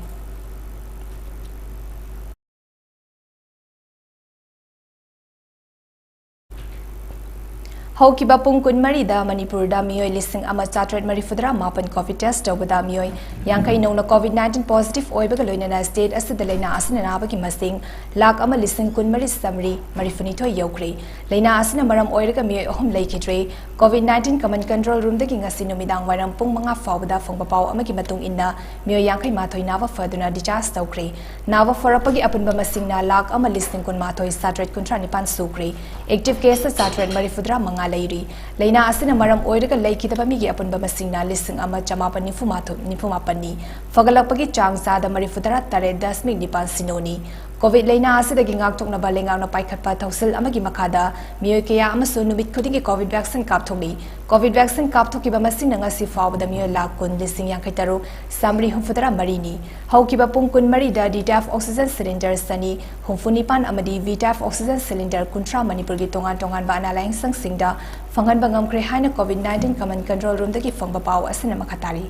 ꯍꯧꯈꯤꯕ ꯄꯨꯡ ꯀꯨꯟꯃꯔꯤꯗ ꯃꯅꯤꯄꯨꯔꯗ ꯃꯤꯑꯣꯏ ꯂꯤꯁꯤꯡ ꯑꯃ ꯆꯥꯇ꯭ꯔꯦꯠ ꯃꯔꯤꯐꯨꯇꯔꯥ ꯃꯥꯄꯟ COVID test ꯇꯧꯕꯗ ꯃꯤꯑꯣꯏ ꯌꯥꯡꯈꯩ ꯅꯧꯅ COVID nineteen positive ꯑꯣꯏꯕꯒ ꯂꯣꯏꯅꯅ state ꯑꯁꯤꯗ ꯂꯥꯏꯅꯥ ꯑꯁꯤꯅ ꯅꯥꯕꯒꯤ ꯃꯁꯤꯡ ꯂꯥꯈ ꯑꯃ ꯂꯤꯁꯤꯡ ꯀꯨꯟꯃꯔꯤ ꯆꯥꯃꯔꯤ ꯃꯔꯤꯐꯨꯅꯤꯊꯣꯏ ꯌꯧꯈ꯭ꯔꯦ꯫ ꯂꯥꯏꯅꯥ ꯑꯁꯤꯅ ꯃꯔꯝ ꯑꯣꯏꯔꯒ ꯃꯤꯑꯣꯏ ꯑꯍꯨꯝ ꯂꯩꯈꯤꯗ꯭ꯔꯦ꯫ COVID nineteen Command Control Room ꯗꯒꯤ ꯉꯁꯤ ꯅꯨꯃꯤꯗꯥꯡ ꯋꯥꯏꯔꯝ ꯄꯨꯡ ꯃꯉꯥ ꯐꯥꯎꯕꯗ ꯐꯪꯕ ꯄꯥꯎ ꯑꯃꯒꯤ ꯃꯇꯨꯡ ꯏꯟꯅ ꯃꯤꯑꯣꯏ ꯌꯥꯡꯈꯩ ꯃꯥꯊꯣꯏ ꯅꯥꯕ ꯐꯗꯨꯅ discharge ꯇꯧꯈ꯭ꯔꯦ꯫ ꯅꯥꯕ ꯐꯔꯛꯄꯒꯤ ꯑꯄꯨꯟꯕ ꯃꯁꯤꯡꯅ ꯂꯥꯈ ꯑꯃ ꯂꯤꯁꯤꯡ ꯀꯨꯟꯃꯥꯊꯣꯏ ꯆꯥꯇ꯭ꯔꯦꯠ ꯀꯨꯟꯊ꯭ꯔꯥ ꯅꯤꯄꯥꯟ ꯁꯨꯈ꯭ꯔꯦ꯫ Active case ꯆꯥꯇ꯭ꯔꯦꯠ ꯃꯔꯤꯐꯨꯇꯔꯥ ꯃꯉꯥ ꯂꯩꯔꯤ꯫ ꯂꯥꯏꯅꯥ ꯑꯁꯤꯅ ꯃꯔꯝ ꯑꯣꯏꯔꯒ ꯂꯩꯈꯤꯗꯕ ꯃꯤꯒꯤ ꯑꯄꯨꯟꯕ ꯃꯁꯤꯡꯅ ꯂꯤꯁꯤꯡ ꯑꯃ ꯆꯃꯥꯄꯟ ꯅꯤꯐꯨ ꯃꯥꯄꯟꯅꯤ꯫ ꯐꯒꯠꯂꯛꯄꯒꯤ ꯆꯥꯡ ꯆꯥꯗ ꯃꯔꯤꯐꯨꯇꯔꯥ ꯇꯔꯦꯠ ꯗꯁꯃꯤꯛ ꯅꯤꯄꯥꯟ ꯁꯤꯅꯣꯅꯤ꯫ ꯀꯣꯚꯤꯗ ꯂꯩꯅꯥ ꯑꯁꯤꯗꯒꯤ ꯉꯥꯛꯊꯣꯛꯅꯕ ꯂꯩꯉꯥꯛꯅ ꯄꯥꯏꯈꯠꯄ ꯊꯧꯁꯤꯜ ꯑꯃꯒꯤ ꯃꯈꯥꯗ ꯃꯤꯑꯣꯏ ꯀꯌꯥ ꯑꯃꯁꯨ ꯅꯨꯃꯤꯠ ꯈꯨꯗꯤꯡꯒꯤ ꯀꯣꯚꯤꯗ ꯚꯦꯛꯁꯤꯟ ꯀꯥꯞꯊꯣꯛꯂꯤ꯫ ꯀꯣꯚꯤꯗ ꯚꯦꯛꯁꯤꯟ ꯀꯥꯞꯊꯣꯛꯈꯤꯕ ꯃꯁꯤꯡꯅ ꯉꯁꯤ ꯐꯥꯎꯕꯗ ꯃꯤꯑꯣꯏ ꯂꯥꯈ ꯀꯨꯟ ꯂꯤꯁꯤꯡ ꯌꯥꯡꯈꯩ ꯇꯔꯨꯛ ꯆꯥꯃꯔꯤ ꯍꯨꯝꯐꯨꯇꯔꯥ ꯃꯔꯤꯅꯤ꯫ ꯍꯧꯈꯤꯕ ꯄꯨꯡ ꯀꯨꯟꯃꯔꯤꯗ ꯗꯤ ꯇꯥꯏꯞ ꯑꯣꯛꯁꯤꯖꯦꯟ ꯁꯤꯂꯤꯟꯗꯔ ꯆꯅꯤ ꯍꯨꯝꯐꯨ ꯅꯤꯄꯥꯟ ꯑꯃꯗꯤ ꯚꯤ ꯇꯥꯏꯞ ꯑꯣꯛꯁꯤꯖꯦꯟ ꯁꯤꯂꯤꯟꯗꯔ ꯀꯨꯟꯊ꯭ꯔꯥ ꯃꯅꯤꯄꯨꯔꯒꯤ ꯇꯣꯉꯥꯟ ꯇꯣꯉꯥꯟꯕ ꯑꯅꯥ ꯂꯥꯌꯦꯡ ꯁꯪꯁꯤꯡꯗ ꯐꯪꯍꯟꯕ ꯉꯝꯈ꯭ꯔꯦ ꯍꯥꯏꯅ ꯀꯣꯚꯤꯗ ꯅꯥꯏꯟꯇꯤꯟ ꯀꯃꯟ ꯀꯟꯇ꯭ꯔꯣꯜ ꯔꯨꯝꯗꯒꯤ ꯐꯪꯕ ꯄꯥꯎ ꯑꯁꯤꯅ ꯃꯈꯥ ꯇꯥꯔꯤ꯫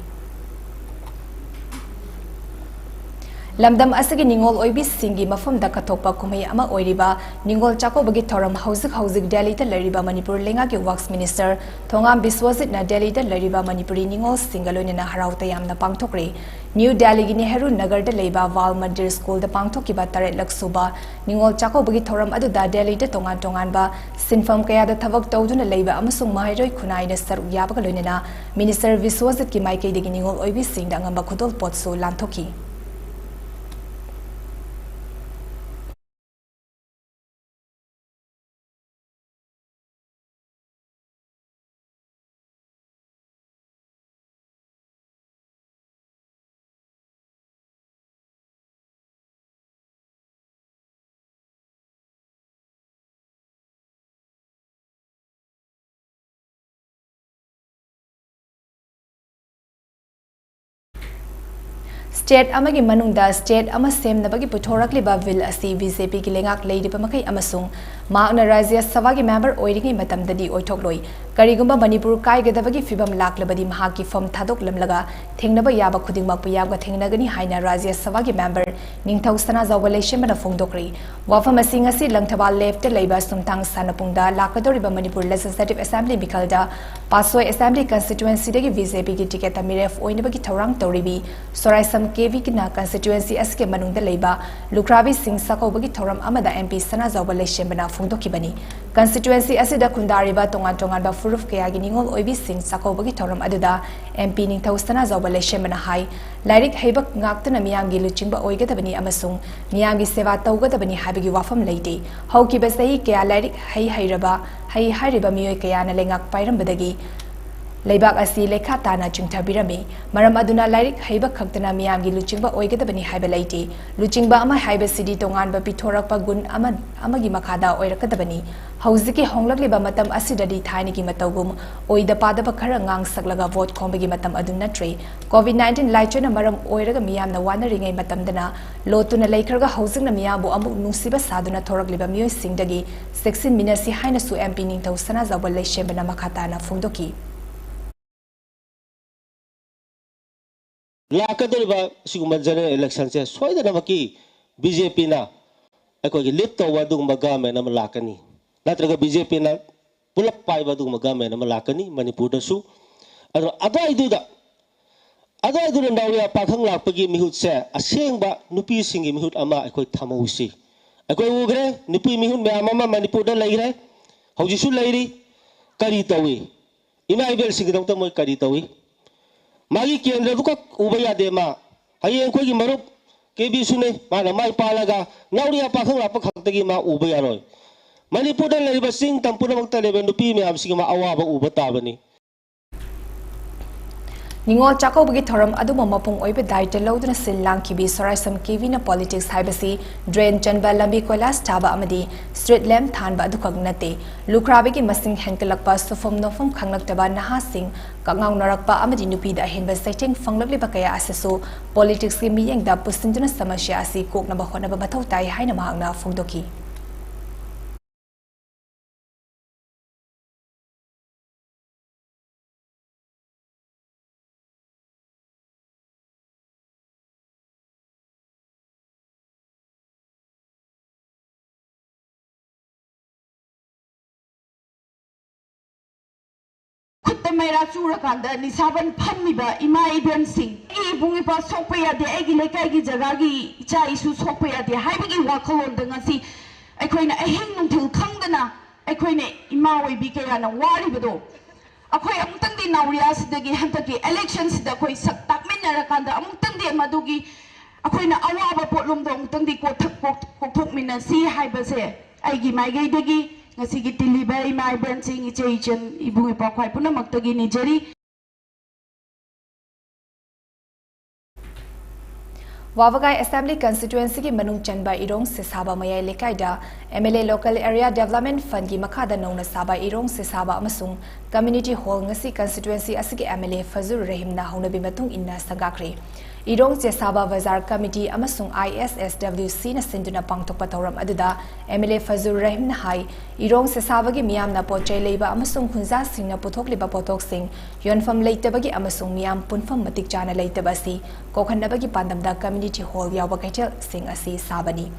ꯂꯝꯗꯝ ꯑꯁꯤꯒꯤ ꯅꯤꯉꯣꯜ ꯑꯣꯏꯕꯤꯁꯤꯡꯒꯤ ꯃꯐꯝꯗ ꯀꯠꯊꯣꯛꯄ ꯀꯨꯝꯍꯩ ꯑꯃ ꯑꯣꯏꯔꯤꯕ ꯅꯤꯉꯣꯜ ꯆꯥꯛꯀꯧꯕꯒꯤ ꯊꯧꯔꯝ ꯍꯧꯖꯤꯛ ꯍꯧꯖꯤꯛ ꯗꯦꯜꯂꯤꯗ ꯂꯩꯔꯤꯕ ꯃꯅꯤꯄꯨꯔ ꯂꯩꯉꯥꯛꯀꯤ ꯋꯥꯛꯁ ꯃꯤꯅꯤꯁꯇꯔ ꯊꯣꯉꯥꯝ ꯕꯤꯁ꯭ꯋꯖꯤꯠꯅ ꯗꯦꯜꯂꯤꯗ ꯂꯩꯔꯤꯕ ꯃꯅꯤꯄꯨꯔꯤ ꯅꯤꯉꯣꯜꯁꯤꯡꯒ ꯂꯣꯏꯅꯅ ꯍꯔꯥꯎ ꯇꯌꯥꯝꯅ ꯄꯥꯡꯊꯣꯛꯈ꯭ꯔꯦ꯫ ꯅ꯭ꯌꯨ ꯗꯦꯜꯂꯤꯒꯤ ꯅꯦꯍꯔꯨ ꯅꯒꯔꯗ ꯂꯩꯕ ꯕꯥꯜ ꯃꯟꯗꯤꯔ ꯁ꯭ꯀꯨꯜꯗ ꯄꯥꯡꯊꯣꯛꯈꯤꯕ ꯇꯔꯦꯠꯂꯛ ꯁꯨꯕ ꯅꯤꯉꯣꯜ ꯆꯥꯛꯀꯧꯕꯒꯤ ꯊꯧꯔꯝ ꯑꯗꯨꯗ ꯗꯦꯜꯂꯤꯗ ꯇꯣꯉꯥꯟ ꯇꯣꯉꯥꯟꯕ ꯁꯤꯟꯐꯝ ꯀꯌꯥꯗ ꯊꯕꯛ ꯇꯧꯗꯨꯅ ꯂꯩꯕ ꯑꯃꯁꯨꯡ ꯃꯍꯩꯔꯣꯏ ꯈꯨꯟꯅꯥꯏꯅ ꯁꯔꯨꯛ ꯌꯥꯕꯒ ꯂꯣꯏꯅꯅ ꯃꯤꯅꯤꯁꯇꯔ ꯕꯤꯁ꯭ꯋꯖꯤꯠꯀꯤ ꯃꯥꯏꯀꯩꯗꯒꯤ ꯅꯤꯉꯣꯜ ꯑꯣꯏꯕꯤꯁꯤꯡꯗ ꯑꯉꯝꯕ ꯈꯨꯗꯣꯜꯄꯣꯠꯁꯨ ꯂꯥꯟꯊꯣꯛꯈꯤ꯫ ꯁ꯭ꯇꯦꯠ ꯑꯃꯒꯤ ꯃꯅꯨꯡꯗ ꯁ꯭ꯇꯦꯠ ꯑꯃ ꯁꯦꯝꯅꯕꯒꯤ ꯄꯨꯊꯣꯔꯛꯂꯤꯕ ꯕꯤꯜ ꯑꯁꯤ ꯕꯤ ꯖꯦ ꯄꯤꯒꯤ ꯂꯩꯉꯥꯛ ꯂꯩꯔꯤꯕ ꯃꯈꯩ ꯑꯃꯁꯨꯡ ꯃꯍꯥꯛꯅ ꯔꯥꯖ꯭ꯌ ꯁꯚꯥꯒꯤ ꯃꯦꯝꯕꯔ ꯑꯣꯏꯔꯤꯉꯩ ꯃꯇꯝꯗꯗꯤ ꯑꯣꯏꯊꯣꯛꯂꯣꯏ꯫ ꯀꯔꯤꯒꯨꯝꯕ ꯃꯅꯤꯄꯨꯔ ꯀꯥꯏꯒꯗꯕꯒꯤ ꯐꯤꯚꯝ ꯂꯥꯛꯂꯕꯗꯤ ꯃꯍꯥꯛꯀꯤ ꯐꯝ ꯊꯥꯗꯣꯛꯂꯝꯂꯒ ꯊꯦꯡꯅꯕ ꯌꯥꯕ ꯈꯨꯗꯤꯡꯃꯛꯄꯨ ꯌꯥꯝꯅ ꯊꯦꯡꯅꯒꯅꯤ ꯍꯥꯏꯅ ꯔꯥꯖ꯭ꯌ ꯁꯚꯥꯒꯤ ꯃꯦꯝꯕꯔ ꯅꯤꯡꯊꯧ ꯁꯅꯥꯖꯥꯎꯕ ꯂꯩꯁꯦꯝꯕꯅ ꯐꯣꯡꯗꯣꯛꯈ꯭ꯔꯤ꯫ ꯋꯥꯐꯝ ꯑꯁꯤ ꯉꯁꯤ ꯂꯪꯊꯕꯥꯜ ꯂꯦꯐꯇ ꯂꯩꯕ ꯁꯨꯝꯊꯥꯡ ꯁꯥꯟꯅꯄꯨꯡꯗ ꯂꯥꯛꯀꯗꯧꯔꯤꯕ ꯃꯅꯤꯄꯨꯔ ꯂꯦꯖꯤꯁꯂꯦꯇꯤꯚ ꯑꯦꯁꯦꯝꯕ꯭ꯂꯤ ꯃꯤꯈꯜꯗ ꯄꯥꯠꯁꯣꯏ ꯑꯦꯁꯦꯝꯕ꯭ꯂꯤ ꯀꯟꯁꯇꯤꯇ꯭ꯋꯦꯟꯁꯤꯗꯒꯤ ꯕꯤ ꯖꯦ ꯄꯤꯒꯤ ꯇꯤꯀꯦꯠꯇ ꯃꯤꯔꯦꯞ ꯑꯣꯏꯅꯕꯒꯤ ꯊꯧꯔꯥꯡ ꯇꯧꯔꯤꯕꯤ ꯁꯣꯔꯥꯏꯁꯝ ꯀꯦ ꯚꯤꯅ ꯀꯟꯁꯇꯤꯇ꯭ꯋꯦꯟꯁꯤ ꯑꯁꯤꯒꯤ ꯃꯅꯨꯡꯗ ꯂꯩꯕ ꯂꯨꯈ꯭ꯔꯥꯕꯤꯁꯤꯡ ꯆꯥꯛꯀꯧꯕꯒꯤ ꯊꯧꯔꯝ ꯑꯃꯗ ꯑꯦꯝ ꯄꯤ ꯁꯅꯥꯖꯥꯎꯕ ꯂꯩꯁꯦꯝꯕꯅ ꯐꯣꯡꯗꯣꯛꯈꯤꯕꯅꯤ꯫ ꯀꯟꯁꯇꯤꯇ꯭ꯋꯦꯟꯁꯤ ꯑꯁꯤꯗ ꯈꯨꯟꯗꯥꯔꯤꯕ ꯇꯣꯉꯥꯟ ꯇꯣꯉꯥꯟꯕ ꯐꯨꯔꯨꯞ ꯀꯌꯥꯒꯤ ꯅꯤꯉꯣꯜ ꯑꯣꯏꯕꯤꯁꯤꯡ ꯆꯥꯛꯀꯧꯕꯒꯤ ꯊꯧꯔꯝ ꯑꯗꯨꯗ ꯑꯦꯝ ꯄꯤ ꯅꯤꯡꯊꯧ ꯁꯅꯥꯖꯥꯎꯕ ꯂꯩꯁꯦꯝꯕꯅ ꯍꯥꯏ, ꯂꯥꯏꯔꯤꯛ ꯍꯩꯕ ꯉꯥꯛꯇꯅ ꯃꯤꯌꯥꯝꯒꯤ ꯂꯨꯆꯤꯡꯕ ꯑꯣꯏꯒꯗꯕꯅꯤ ꯑꯃꯁꯨꯡ ꯃꯤꯌꯥꯝꯒꯤ ꯁꯦꯕꯥ ꯇꯧꯒꯗꯕꯅꯤ ꯍꯥꯏꯕꯒꯤ ꯋꯥꯐꯝ ꯂꯩꯇꯦ꯫ ꯍꯧꯈꯤꯕ ꯆꯍꯤ ꯀꯌꯥ ꯂꯥꯏꯔꯤꯛ ꯍꯩ ꯍꯩꯔꯕ, ꯍꯩ ꯍꯥꯏꯔꯤꯕ ꯃꯤꯑꯣꯏ ꯀꯌꯥꯅ ꯂꯩꯉꯥꯛ ꯄꯥꯏꯔꯝꯕꯗꯒꯤ ꯂꯩꯕꯥꯛ ꯑꯁꯤ ꯂꯩꯈꯥ ꯇꯥꯅ ꯆꯤꯡꯊꯕꯤꯔꯝꯃꯤ꯫ ꯃꯔꯝ ꯑꯗꯨꯅ ꯂꯥꯏꯔꯤꯛ ꯍꯩꯕ ꯈꯛꯇꯅ ꯃꯤꯌꯥꯝꯒꯤ ꯂꯨꯆꯤꯡꯕ ꯑꯣꯏꯒꯗꯕꯅꯤ ꯍꯥꯏꯕ ꯂꯩꯇꯦ꯫ ꯂꯨꯆꯤꯡꯕ ꯑꯃ ꯍꯥꯏꯕꯁꯤꯗꯤ ꯇꯣꯉꯥꯟꯕ ꯄꯤꯊꯣꯔꯛꯄ ꯒꯨꯟ ꯑꯃ, ꯑꯃꯒꯤ ꯃꯈꯥꯗ ꯑꯣꯏꯔꯛꯀꯗꯕꯅꯤ꯫ ꯍꯧꯖꯤꯛꯀꯤ ꯍꯣꯡꯂꯛꯂꯤꯕ ꯃꯇꯝ ꯑꯁꯤꯗꯗꯤ ꯊꯥꯏꯅꯒꯤ ꯃꯇꯧꯒꯨꯝ ꯑꯣꯏꯗ ꯄꯥꯗꯕ ꯈꯔ ꯉꯥꯡꯁꯛꯂꯒ ꯚꯣꯠ ꯈꯣꯝꯕꯒꯤ ꯃꯇꯝ ꯑꯗꯨ ꯅꯠꯇ꯭ꯔꯦ꯫ ꯀꯣꯚꯤꯗ ꯅꯥꯏꯟꯇꯤꯟ ꯂꯥꯏꯆꯠꯅ ꯃꯔꯝ ꯑꯣꯏꯔꯒ ꯃꯤꯌꯥꯝꯅ ꯋꯥꯅꯔꯤꯉꯩ ꯃꯇꯝꯗꯅ ꯂꯣꯠꯇꯨꯅ ꯂꯩꯈ꯭ꯔꯒ ꯍꯧꯖꯤꯛꯅ ꯃꯤꯌꯥꯝꯕꯨ ꯑꯃꯨꯛ ꯅꯨꯡꯁꯤꯕ ꯁꯥꯗꯨꯅ ꯊꯣꯔꯛꯂꯤꯕ ꯃꯤꯑꯣꯏꯁꯤꯡꯗꯒꯤ ꯆꯦꯛꯁꯤꯟꯃꯤꯟꯅꯁꯤ ꯍꯥꯏꯅꯁꯨ ꯑꯦꯝ ꯄꯤ ꯅꯤꯡꯊꯧ ꯁꯅꯥꯖꯥꯎꯕ ꯂꯩꯁꯦꯝꯕꯅ ꯃꯈꯥ ꯇꯥꯅ ꯐꯣꯡꯗꯣꯛꯈꯤ꯫ ꯂꯥꯛꯀꯗꯧꯔꯤꯕ ꯁꯤꯒꯨꯝꯕ ꯖꯦꯅꯔꯦꯜ ꯏꯂꯦꯛꯁꯟꯁꯦ ꯁꯣꯏꯗꯅꯃꯛꯀꯤ ꯕꯤ ꯖꯦ ꯄꯤꯅ ꯑꯩꯈꯣꯏꯒꯤ ꯂꯤꯗ ꯇꯧꯕ ꯑꯗꯨꯒꯨꯝꯕ ꯒꯚꯔꯟꯃꯦꯟ ꯑꯃ ꯂꯥꯛꯀꯅꯤ, ꯅꯠꯇ꯭ꯔꯒ ꯕꯤ ꯖꯦ ꯄꯤꯅ ꯄꯨꯂꯞ ꯄꯥꯏꯕ ꯑꯗꯨꯒꯨꯝꯕ ꯒꯚꯔꯟꯃꯦꯟ ꯑꯃ ꯂꯥꯛꯀꯅꯤ ꯃꯅꯤꯄꯨꯔꯗꯁꯨ꯫ ꯑꯗꯣ ꯑꯗꯨꯋꯥꯏꯗꯨꯗ, ꯑꯗꯨꯋꯥꯏꯗꯨꯗ ꯅꯥꯎꯔꯤꯌꯥ ꯄꯥꯈꯪ ꯂꯥꯛꯄꯒꯤ ꯃꯤꯍꯨꯠꯁꯦ ꯑꯁꯦꯡꯕ ꯅꯨꯄꯤꯁꯤꯡꯒꯤ ꯃꯤꯍꯨꯠ ꯑꯃ ꯑꯩꯈꯣꯏ ꯊꯝꯍꯧꯁꯤ꯫ ꯑꯩꯈꯣꯏ ꯎꯈ꯭ꯔꯦ, ꯅꯨꯄꯤ ꯃꯤꯍꯨꯠ ꯃꯌꯥꯝ ꯑꯃ ꯃꯅꯤꯄꯨꯔꯗ ꯂꯩꯈ꯭ꯔꯦ, ꯍꯧꯖꯤꯛꯁꯨ ꯂꯩꯔꯤ꯫ ꯀꯔꯤ ꯇꯧꯏ? ꯏꯃꯥ ꯏꯕꯦꯜꯁꯤꯡꯒꯤꯗꯃꯛꯇ ꯃꯣꯏ ꯀꯔꯤ ꯇꯧꯏ? ꯃꯥꯒꯤ ꯀꯦꯟꯗ꯭ꯔꯗꯨꯈꯛ ꯎꯕ ꯌꯥꯗꯦ ꯃꯥ꯫ ꯍꯌꯦꯡ ꯑꯩꯈꯣꯏꯒꯤ ꯃꯔꯨꯞ ꯀꯦ ꯕꯤꯁꯨꯅꯦ, ꯃꯥꯅ ꯃꯥꯏ ꯄꯥꯜꯂꯒ ꯅꯥꯎꯔꯤꯌꯥ ꯄꯥꯈꯪ ꯂꯥꯛꯄ ꯈꯛꯇꯒꯤ ꯃꯥ ꯎꯕ ꯌꯥꯔꯣꯏ꯫ ꯃꯅꯤꯄꯨꯔꯗ ꯂꯩꯔꯤꯕ ꯆꯤꯡ ꯇꯝ ꯄꯨꯝꯅꯃꯛꯇ ꯂꯩꯕ ꯅꯨꯄꯤ ꯃꯌꯥꯝꯁꯤꯒꯤ ꯃꯥ ꯑꯋꯥꯕ ꯎꯕ ꯇꯥꯕꯅꯤ꯫ ꯅꯤꯉꯣꯜ ꯆꯥꯛꯀꯧꯕꯒꯤ ꯊꯧꯔꯝ ꯑꯗꯨꯕꯨ ꯃꯄꯨꯡ ꯑꯣꯏꯕ ꯗꯥꯏꯇ ꯂꯧꯗꯨꯅ ꯁꯤꯜ ꯂꯥꯡꯈꯤꯕꯤ ꯁꯣꯔꯥꯏꯁꯝ ꯀꯦ ꯕꯤꯅ ꯄꯣꯂꯤꯇꯤꯛꯁ ꯍꯥꯏꯕꯁꯤ ꯗ꯭ꯔꯦꯟ ꯆꯟꯕ, ꯂꯝꯕꯤ ꯀꯣꯏꯂꯥꯁ ꯊꯥꯕ ꯑꯃꯗꯤ ꯁ꯭ꯇ꯭ꯔꯤꯠ ꯂꯦꯝꯞ ꯊꯥꯟꯕ ꯑꯗꯨꯈꯛ ꯅꯠꯇꯦ꯫ ꯂꯨꯈ꯭ꯔꯥꯕꯤꯒꯤ ꯃꯁꯤꯡ ꯍꯦꯟꯒꯠꯂꯛꯄ, ꯁꯨꯐꯝ ꯅꯣꯐꯝ ꯈꯪꯂꯛꯇꯕ ꯅꯍꯥꯁꯤꯡ ꯀꯛꯉꯥꯎꯅꯔꯛꯄ ꯑꯃꯗꯤ ꯅꯨꯄꯤꯗ ꯑꯍꯦꯟꯕ ꯆꯩꯊꯦꯡ ꯐꯪꯂꯛꯂꯤꯕ ꯀꯌꯥ ꯑꯁꯤꯁꯨ ꯄꯣꯂꯤꯇꯤꯛꯁꯀꯤ ꯃꯤꯠꯌꯦꯡꯗ ꯄꯨꯁꯤꯟꯗꯨꯅ ꯁꯃꯁ꯭ꯌꯥ ꯑꯁꯤ ꯀꯣꯛꯅꯕ ꯍꯣꯠꯅꯕ ꯃꯊꯧ ꯇꯥꯏ ꯍꯥꯏꯅ ꯃꯍꯥꯛꯅ ꯐꯣꯡꯗꯣꯛꯈꯤ꯫ ꯈꯨꯠꯇ ꯃꯩꯔꯥ ꯆꯨꯔꯀꯥꯟꯗ ꯅꯤꯁꯥꯕꯟ ꯐꯝꯃꯤꯕ ꯏꯃꯥ ꯏꯕꯦꯟꯁꯤꯡ, ꯑꯩꯒꯤ ꯏꯕꯨꯡ ꯏꯄ꯭ꯋꯥ ꯁꯣꯛꯄ ꯌꯥꯗꯦ, ꯑꯩꯒꯤ ꯂꯩꯀꯥꯏꯒꯤ ꯖꯒꯥꯒꯤ ꯏꯆꯥ ꯏꯁꯨ ꯁꯣꯛꯄ ꯌꯥꯗꯦ ꯍꯥꯏꯕꯒꯤ ꯋꯥꯈꯜꯂꯣꯟꯗ ꯉꯁꯤ ꯑꯩꯈꯣꯏꯅ ꯑꯍꯤꯡ ꯅꯨꯡꯊꯤꯜ ꯈꯪꯗꯅ ꯑꯩꯈꯣꯏꯅ ꯏꯃꯥ ꯑꯣꯏꯕꯤ ꯀꯌꯥꯅ ꯋꯥꯔꯤꯕꯗꯣ, ꯑꯩꯈꯣꯏ ꯑꯃꯨꯛꯇꯪꯗꯤ ꯅꯥꯎꯔꯤꯌꯥꯁꯤꯗꯒꯤ ꯍꯟꯗꯛꯀꯤ ꯏꯂꯦꯛꯁꯟꯁꯤꯗ ꯑꯩꯈꯣꯏ ꯁꯛ ꯇꯥꯛꯃꯤꯟꯅꯔꯀꯥꯟꯗ ꯑꯃꯨꯛꯇꯪꯗꯤ ꯃꯗꯨꯒꯤ ꯑꯩꯈꯣꯏꯅ ꯑꯋꯥꯕ ꯄꯣꯠꯂꯨꯝꯗꯣ ꯑꯃꯨꯛꯇꯪꯗꯤ ꯀꯣꯛꯊ-, ꯀꯣꯛ-, ꯀꯣꯛꯊꯣꯛꯃꯤꯟꯅꯁꯤ ꯍꯥꯏꯕꯁꯦ ꯑꯩꯒꯤ ꯃꯥꯏꯀꯩꯗꯒꯤ ꯉꯁꯤꯒꯤ ꯇꯤꯜꯂꯤꯕ ꯏꯃꯥ ꯏꯕꯦꯟꯁꯤꯡ, ꯏꯆꯦ ꯏꯆꯟ, ꯏꯕꯨꯡ ꯏꯄ꯭ꯋꯥ ꯈ꯭ꯋꯥꯏ ꯄꯨꯝꯅꯃꯛꯇꯒꯤ ꯅꯤꯖꯔꯤ꯫ ꯋꯥꯕꯒꯥꯏ Assembly Constituency ꯒꯤ ꯃꯅꯨꯡ ꯆꯟꯕ ꯏꯔꯣꯡ ꯁꯦꯁꯥꯕ ꯃꯌꯥꯏ ꯂꯩꯀꯥꯏꯗ M L A Local Area Development Fund ꯒꯤ ꯃꯈꯥꯗ ꯅꯧꯅ ꯁꯥꯕ ꯏꯔꯣꯡ ꯁꯦꯁꯥꯕ ꯑꯃꯁꯨꯡ Community Hall ꯉꯁꯤ constituency ꯑꯁꯤꯒꯤ M L A ꯐꯖꯨꯔ ꯔꯍꯤꯝꯅ ꯍꯧꯅꯕꯤ ꯃꯇꯨꯡ ꯏꯟꯅ ꯁꯪꯒꯥꯈ꯭ꯔꯦ꯫ ꯏꯔꯣꯡ ꯆꯦꯁꯥꯕ ꯕꯖꯥꯔ ꯀꯃꯤꯇꯤ ꯑꯃꯁꯨꯡ I S S W C ꯅ ꯁꯤꯟꯗꯨꯅ ꯄꯥꯡꯊꯣꯛꯄ ꯊꯧꯔꯝ ꯑꯗꯨꯗ M L A ꯐꯖꯨꯔ ꯔꯍꯤꯝꯅ ꯍꯥꯏ, ꯏꯔꯣꯡ ꯆꯦꯁꯥꯕꯒꯤ ꯃꯤꯌꯥꯝꯅ ꯄꯣꯠ ꯆꯩ ꯂꯩꯕ ꯑꯃꯁꯨꯡ ꯈꯨꯟꯖꯥꯁꯤꯡꯅ ꯄꯨꯊꯣꯛꯂꯤꯕ ꯄꯣꯠꯊꯣꯛꯁꯤꯡ ꯌꯣꯟꯐꯝ ꯂꯩꯇꯕꯒꯤ ꯑꯃꯁꯨꯡ ꯃꯤꯌꯥꯝ ꯄꯨꯟꯐꯝ ꯃꯇꯤꯛ ꯆꯥꯅ ꯂꯩꯇꯕ ꯑꯁꯤ ꯀꯣꯛꯍꯟꯅꯕꯒꯤ ꯄꯥꯟꯗꯝꯗ Community Hall ꯌꯥꯎꯕ ꯀꯩꯊꯦꯜꯁꯤꯡ ꯑꯁꯤ ꯁꯥꯕꯅꯤ꯫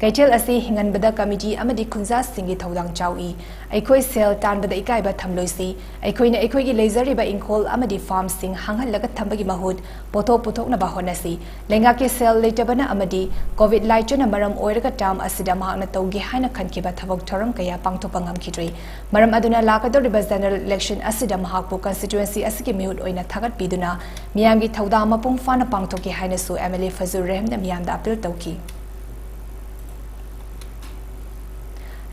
ꯀꯩꯊꯦꯜ ꯑꯁꯤ ꯍꯤꯡꯍꯟꯕꯗ ꯀꯃꯤꯇꯤ ꯑꯃꯗꯤ ꯈꯨꯟꯖꯥꯁꯤꯡꯒꯤ ꯊꯧꯗꯥꯡ ꯆꯥꯎꯏ꯫ ꯑꯩꯈꯣꯏ ꯁꯦꯜ ꯇꯥꯟꯕꯗ ꯏꯀꯥꯏꯕ ꯊꯝꯂꯣꯏꯁꯤ꯫ ꯑꯩꯈꯣꯏꯅ ꯑꯩꯈꯣꯏꯒꯤ ꯂꯩꯖꯔꯤꯕ ꯏꯪꯈꯣꯜ ꯑꯃꯗꯤ farm ꯁꯤꯡ ꯍꯥꯡꯍꯜꯂꯒ ꯊꯝꯕꯒꯤ ꯃꯍꯨꯠ ꯄꯣꯠꯊꯣꯛ ꯄꯨꯊꯣꯛꯅꯕ ꯍꯣꯠꯅꯁꯤ꯫ ꯂꯩꯉꯥꯛꯀꯤ ꯁꯦꯜ ꯂꯩꯇꯕꯅ ꯑꯃꯗꯤ COVID ꯂꯥꯏꯆꯠꯅ ꯃꯔꯝ ꯑꯣꯏꯔꯒ term ꯑꯁꯤꯗ ꯃꯍꯥꯛꯅ ꯇꯧꯒꯦ ꯍꯥꯏꯅ ꯈꯟꯈꯤꯕ ꯊꯕꯛ ꯊꯧꯔꯝ ꯀꯌꯥ ꯄꯥꯡꯊꯣꯛꯄ ꯉꯝꯈꯤꯗ꯭ꯔꯤ꯫ ꯃꯔꯝ ꯑꯗꯨꯅ ꯂꯥꯛꯀꯗꯧꯔꯤꯕ general election ꯑꯁꯤꯗ ꯃꯍꯥꯛꯄꯨ constituency ꯑꯁꯤꯒꯤ ꯃꯤꯍꯨꯠ ꯑꯣꯏꯅ ꯊꯥꯒꯠꯄꯤꯗꯨꯅ ꯃꯤꯌꯥꯝꯒꯤ ꯊꯧꯗꯥꯡ ꯃꯄꯨꯡ ꯐꯥꯅ ꯄꯥꯡꯊꯣꯛꯀꯦ ꯍꯥꯏꯅꯁꯨ M L A ꯐꯖꯨꯔ ꯔꯍꯤꯝꯅ ꯃꯤꯌꯥꯝꯗ appeal ꯇꯧꯈꯤ꯫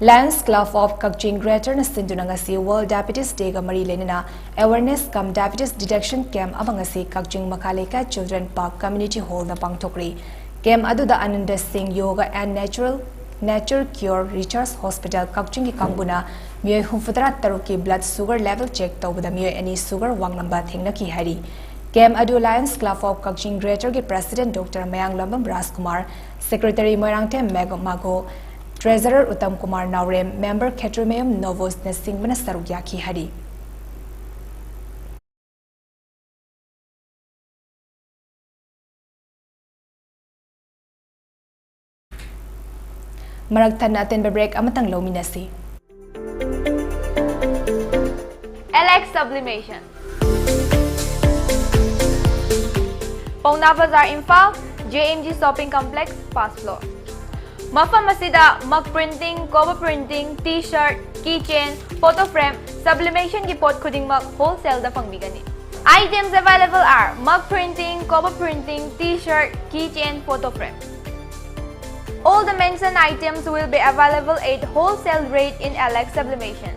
Lions Club of Kakching Greater ꯅ ꯁꯤꯟꯗꯨꯅ ꯉꯁꯤ World Diabetes Day ꯒ ꯃꯔꯤ ꯂꯩꯅꯅ Awareness cum Diabetes Detection Camp ꯑꯃ ꯉꯁꯤ ꯀꯛꯆꯤꯡ ꯃꯈꯥ ꯂꯩꯀꯥꯏ Children Park Community Hall ꯗ ꯄꯥꯡꯊꯣꯛꯈ꯭ꯔꯤ꯫ Camp ꯑꯗꯨꯗ Ananda Singh Yoga and Natural, Nature Cure Research Hospital ꯀꯛꯆꯤꯡꯒꯤ ꯀꯥꯡꯕꯨꯅ ꯃꯤꯑꯣꯏ ꯍꯨꯝꯐꯨꯇꯔꯥ ꯇꯔꯨꯛꯀꯤ blood sugar level check ꯇꯧꯕꯗ ꯃꯤꯑꯣꯏ ꯑꯅꯤ sugar ꯋꯥꯡꯂꯝꯕ ꯊꯦꯡꯅꯈꯤ ꯍꯥꯏꯔꯤ꯫ Camp ꯑꯗꯨ Lions Club of Kakching Greater ꯒꯤ President Doctor ꯃꯌꯥꯡꯂꯝꯕꯝ ꯔꯥꯖꯀꯨꯃꯥꯔ, Secretary ꯃꯣꯏꯔꯥꯡꯊꯦꯝ ꯃꯦꯒ ꯃꯥꯒꯣ, Treasurer ꯎꯇꯝ ꯀꯨꯃꯥꯔ ꯅꯥꯎꯔꯦꯝ, Member ꯈꯦꯇ꯭ꯔꯤꯃꯌꯨꯝ ꯅꯣꯕꯣꯖꯅꯆꯤꯡꯕꯅ ꯁꯔꯨꯛ ꯌꯥꯈꯤ ꯍꯥꯏꯔꯤ꯫ ꯃꯔꯛ ꯊꯠꯅ ꯑꯇꯦꯟꯕ break ꯑꯃꯇꯪ ꯂꯧꯃꯤꯟꯅꯁꯤ꯫ Alex Sublimation, ꯄꯥꯎꯅꯥ ꯕꯖꯥꯔ, Imphal, J M G Shopping Complex, first floor꯫ ꯃꯐꯝ ꯑꯁꯤꯗ mug printing, cover printing, T-shirt, keychain, photo frame, sublimation ꯒꯤ ꯄꯣꯠ ꯈꯨꯗꯤꯡꯃꯛ wholesale ꯗ ꯐꯪꯕꯤꯒꯅꯤ꯫ Items available are mug printing, cover printing, T-shirt, keychain, photo frame. All the mentioned items will be available at wholesale rate in Alex Sublimation.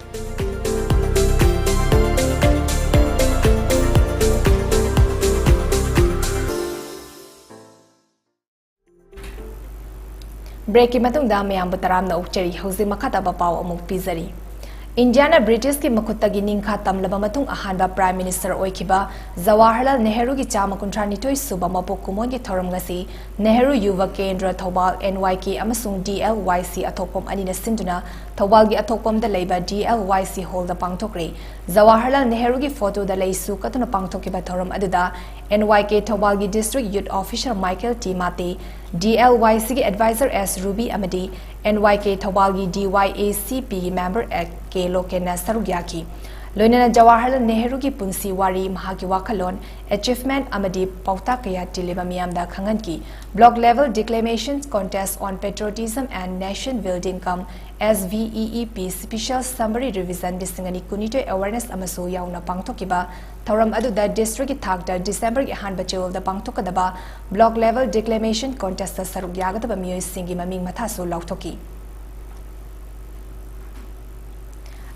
Breakꯀꯤ ꯃꯇꯨꯡꯗ ꯃꯌꯥꯝꯕꯨ ꯇꯔꯥꯝꯅ ꯑꯣꯛꯆꯔꯤ꯫ ꯍꯧꯖꯤꯛ ꯃꯈꯥ ꯇꯥꯕ ꯄꯥꯎ ꯑꯃꯨꯛ ꯄꯤꯖꯔꯤ꯫ ꯏꯟꯗꯤꯌꯥꯅ ꯕ꯭ꯔꯤꯇꯤꯁꯀꯤ ꯃꯈꯨꯠꯇꯒꯤ ꯅꯤꯡꯈꯥ ꯇꯝꯂꯕ ꯃꯇꯨꯡ ꯑꯍꯥꯟꯕ Prime Minister ꯑꯣꯏꯈꯤꯕ ꯖꯋꯥꯍꯔꯂꯥꯜ ꯅꯦꯍꯔꯨꯒꯤ ꯆꯥꯝꯃ ꯀꯨꯟꯊ꯭ꯔꯥ ꯅꯤꯊꯣꯏ ꯁꯨꯕ ꯃꯄꯣꯛ ꯀꯨꯝꯑꯣꯟꯒꯤ ꯊꯧꯔꯝ ꯉꯁꯤ ꯅꯦꯍꯔꯨ ꯌꯨꯚ ꯀꯦꯟꯗ꯭ꯔ ꯊꯧꯕꯥꯜ, N Y K ꯑꯃꯁꯨꯡ D L Y C ꯑꯊꯣꯛꯐꯝ ꯑꯅꯤꯅ ꯁꯤꯟꯗꯨꯅ ꯊꯧꯕꯥꯜꯒꯤ ꯑꯊꯣꯛꯐꯝꯗ ꯂꯩꯕ D L Y C hallꯗ ꯄꯥꯡꯊꯣꯛꯈ꯭ꯔꯦ꯫ Jawaharlal ꯅꯦꯍꯔꯨꯒꯤ photoꯗ ꯂꯩꯁꯨ ꯀꯠꯇꯨꯅ ꯄꯥꯡꯊꯣꯛꯈꯤꯕ ꯊꯧꯔꯝ ꯑꯗꯨꯗ N Y K ꯊꯧꯕꯥꯜꯒꯤ District Youth Officer Michael T Mate, D L Y Cꯒꯤ Advisor S Ruby ꯑꯃꯗꯤ N Y K ꯊꯧꯕꯥꯜꯒꯤ D Y A C Pꯒꯤ member K ꯂꯣꯀꯦꯟꯅ ꯁꯔꯨꯛ ꯌꯥꯈꯤ꯫ ꯂꯣꯏꯅꯅ ꯖꯋꯥꯍꯔꯂꯥꯜ ꯅꯦꯍꯔꯨꯒꯤ ꯄꯨꯟꯁꯤ ꯋꯥꯔꯤ, ꯃꯍꯥꯛꯀꯤ ꯋꯥꯈꯜꯂꯣꯟ, achievement ꯑꯃꯗꯤ ꯄꯥꯎꯇꯥꯛ ꯀꯌꯥ ꯇꯤꯜꯂꯤꯕ ꯃꯤꯌꯥꯝꯗ ꯈꯪꯍꯟꯈꯤ꯫ Block Level Declamation Contest on Patriotism and Nation Building cum S V E E P Special Summary Revision ꯂꯤꯁꯤꯡ ꯑꯅꯤ ꯀꯨꯟꯅꯤꯊꯣꯏ awareness ꯑꯃꯁꯨ ꯌꯥꯎꯅ ꯄꯥꯡꯊꯣꯛꯈꯤꯕ ꯊꯧꯔꯝ ꯑꯗꯨꯗ districtꯀꯤ ꯊꯥꯛꯇ Decemberꯒꯤ ꯑꯍꯥꯟꯕ ꯆꯌꯣꯜꯗ ꯄꯥꯡꯊꯣꯛꯀꯗꯕ Block Level Declamation Contestꯇ ꯁꯔꯨꯛ ꯌꯥꯒꯗꯕ ꯃꯤꯑꯣꯏꯁꯤꯡꯒꯤ ꯃꯃꯤꯡ ꯃꯊꯥꯁꯨ ꯂꯥꯎꯊꯣꯛꯈꯤ꯫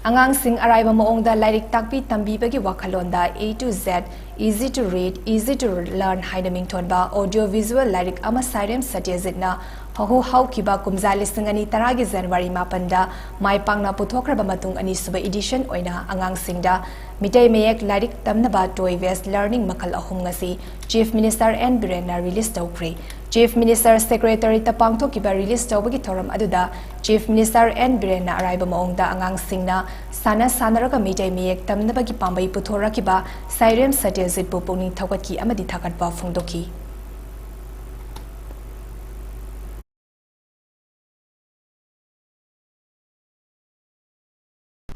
ꯑꯉꯥꯡꯁꯤꯡ ꯑꯔꯥꯏꯕ ꯃꯑꯣꯡꯗ ꯂꯥꯏꯔꯤꯛ ꯇꯥꯛꯄꯤ ꯇꯝꯕꯤꯕꯒꯤ ꯋꯥꯈꯜꯂꯣꯟꯗ A to Z, Easy to Read, Easy to Learn ꯍꯥꯏꯅ ꯃꯤꯡꯊꯣꯟꯕ audio visual ꯂꯥꯏꯔꯤꯛ ꯑꯃ ꯁꯥꯏꯔꯦꯝ ꯁꯇ꯭ꯌꯖꯤꯠꯅ ꯍꯧ-, ꯍꯧꯈꯤꯕ ꯀꯨꯝꯖꯥ ꯂꯤꯁꯤꯡ ꯑꯅꯤ ꯇꯔꯥꯒꯤ January ꯃꯥꯄꯟꯗ ꯃꯥꯏ ꯄꯥꯛꯅ ꯄꯨꯊꯣꯛꯈ꯭ꯔꯕ ꯃꯇꯨꯡ ꯑꯅꯤꯁꯨꯕ edition ꯑꯣꯏꯅ ꯑꯉꯥꯡꯁꯤꯡꯗ ꯃꯤꯇꯩ ꯃꯌꯦꯛ ꯂꯥꯏꯔꯤꯛ ꯇꯝꯅꯕ toy based learning ꯃꯈꯜ ꯑꯍꯨꯝ ꯉꯁꯤ Chief Minister N ꯕꯤꯔꯦꯟꯅ release ꯇꯧꯈ꯭ꯔꯦ꯫ Chief Minister Secretariatꯇ ꯄꯥꯡꯊꯣꯛꯈꯤꯕ release ꯇꯧꯕꯒꯤ ꯊꯧꯔꯝ ꯑꯗꯨꯗ Chief Minister N ꯕꯤꯔꯦꯟꯅ ꯑꯔꯥꯏꯕ ꯃꯑꯣꯡꯗ ꯑꯉꯥꯡꯁꯤꯡꯅ ꯁꯥꯟꯅ ꯁꯥꯟꯅꯔꯒ ꯃꯤꯇꯩ ꯃꯌꯦꯛ ꯇꯝꯅꯕꯒꯤ ꯄꯥꯝꯕꯩ ꯄꯨꯊꯣꯔꯛꯈꯤꯕ ꯁꯥꯏꯔꯦꯝ ꯁꯇ꯭ꯌꯖꯤꯠꯄꯨ ꯄꯨꯛꯅꯤꯡ ꯊꯧꯒꯠꯈꯤ ꯑꯃꯗꯤ ꯊꯥꯒꯠꯄ ꯐꯣꯡꯗꯣꯛꯈꯤ꯫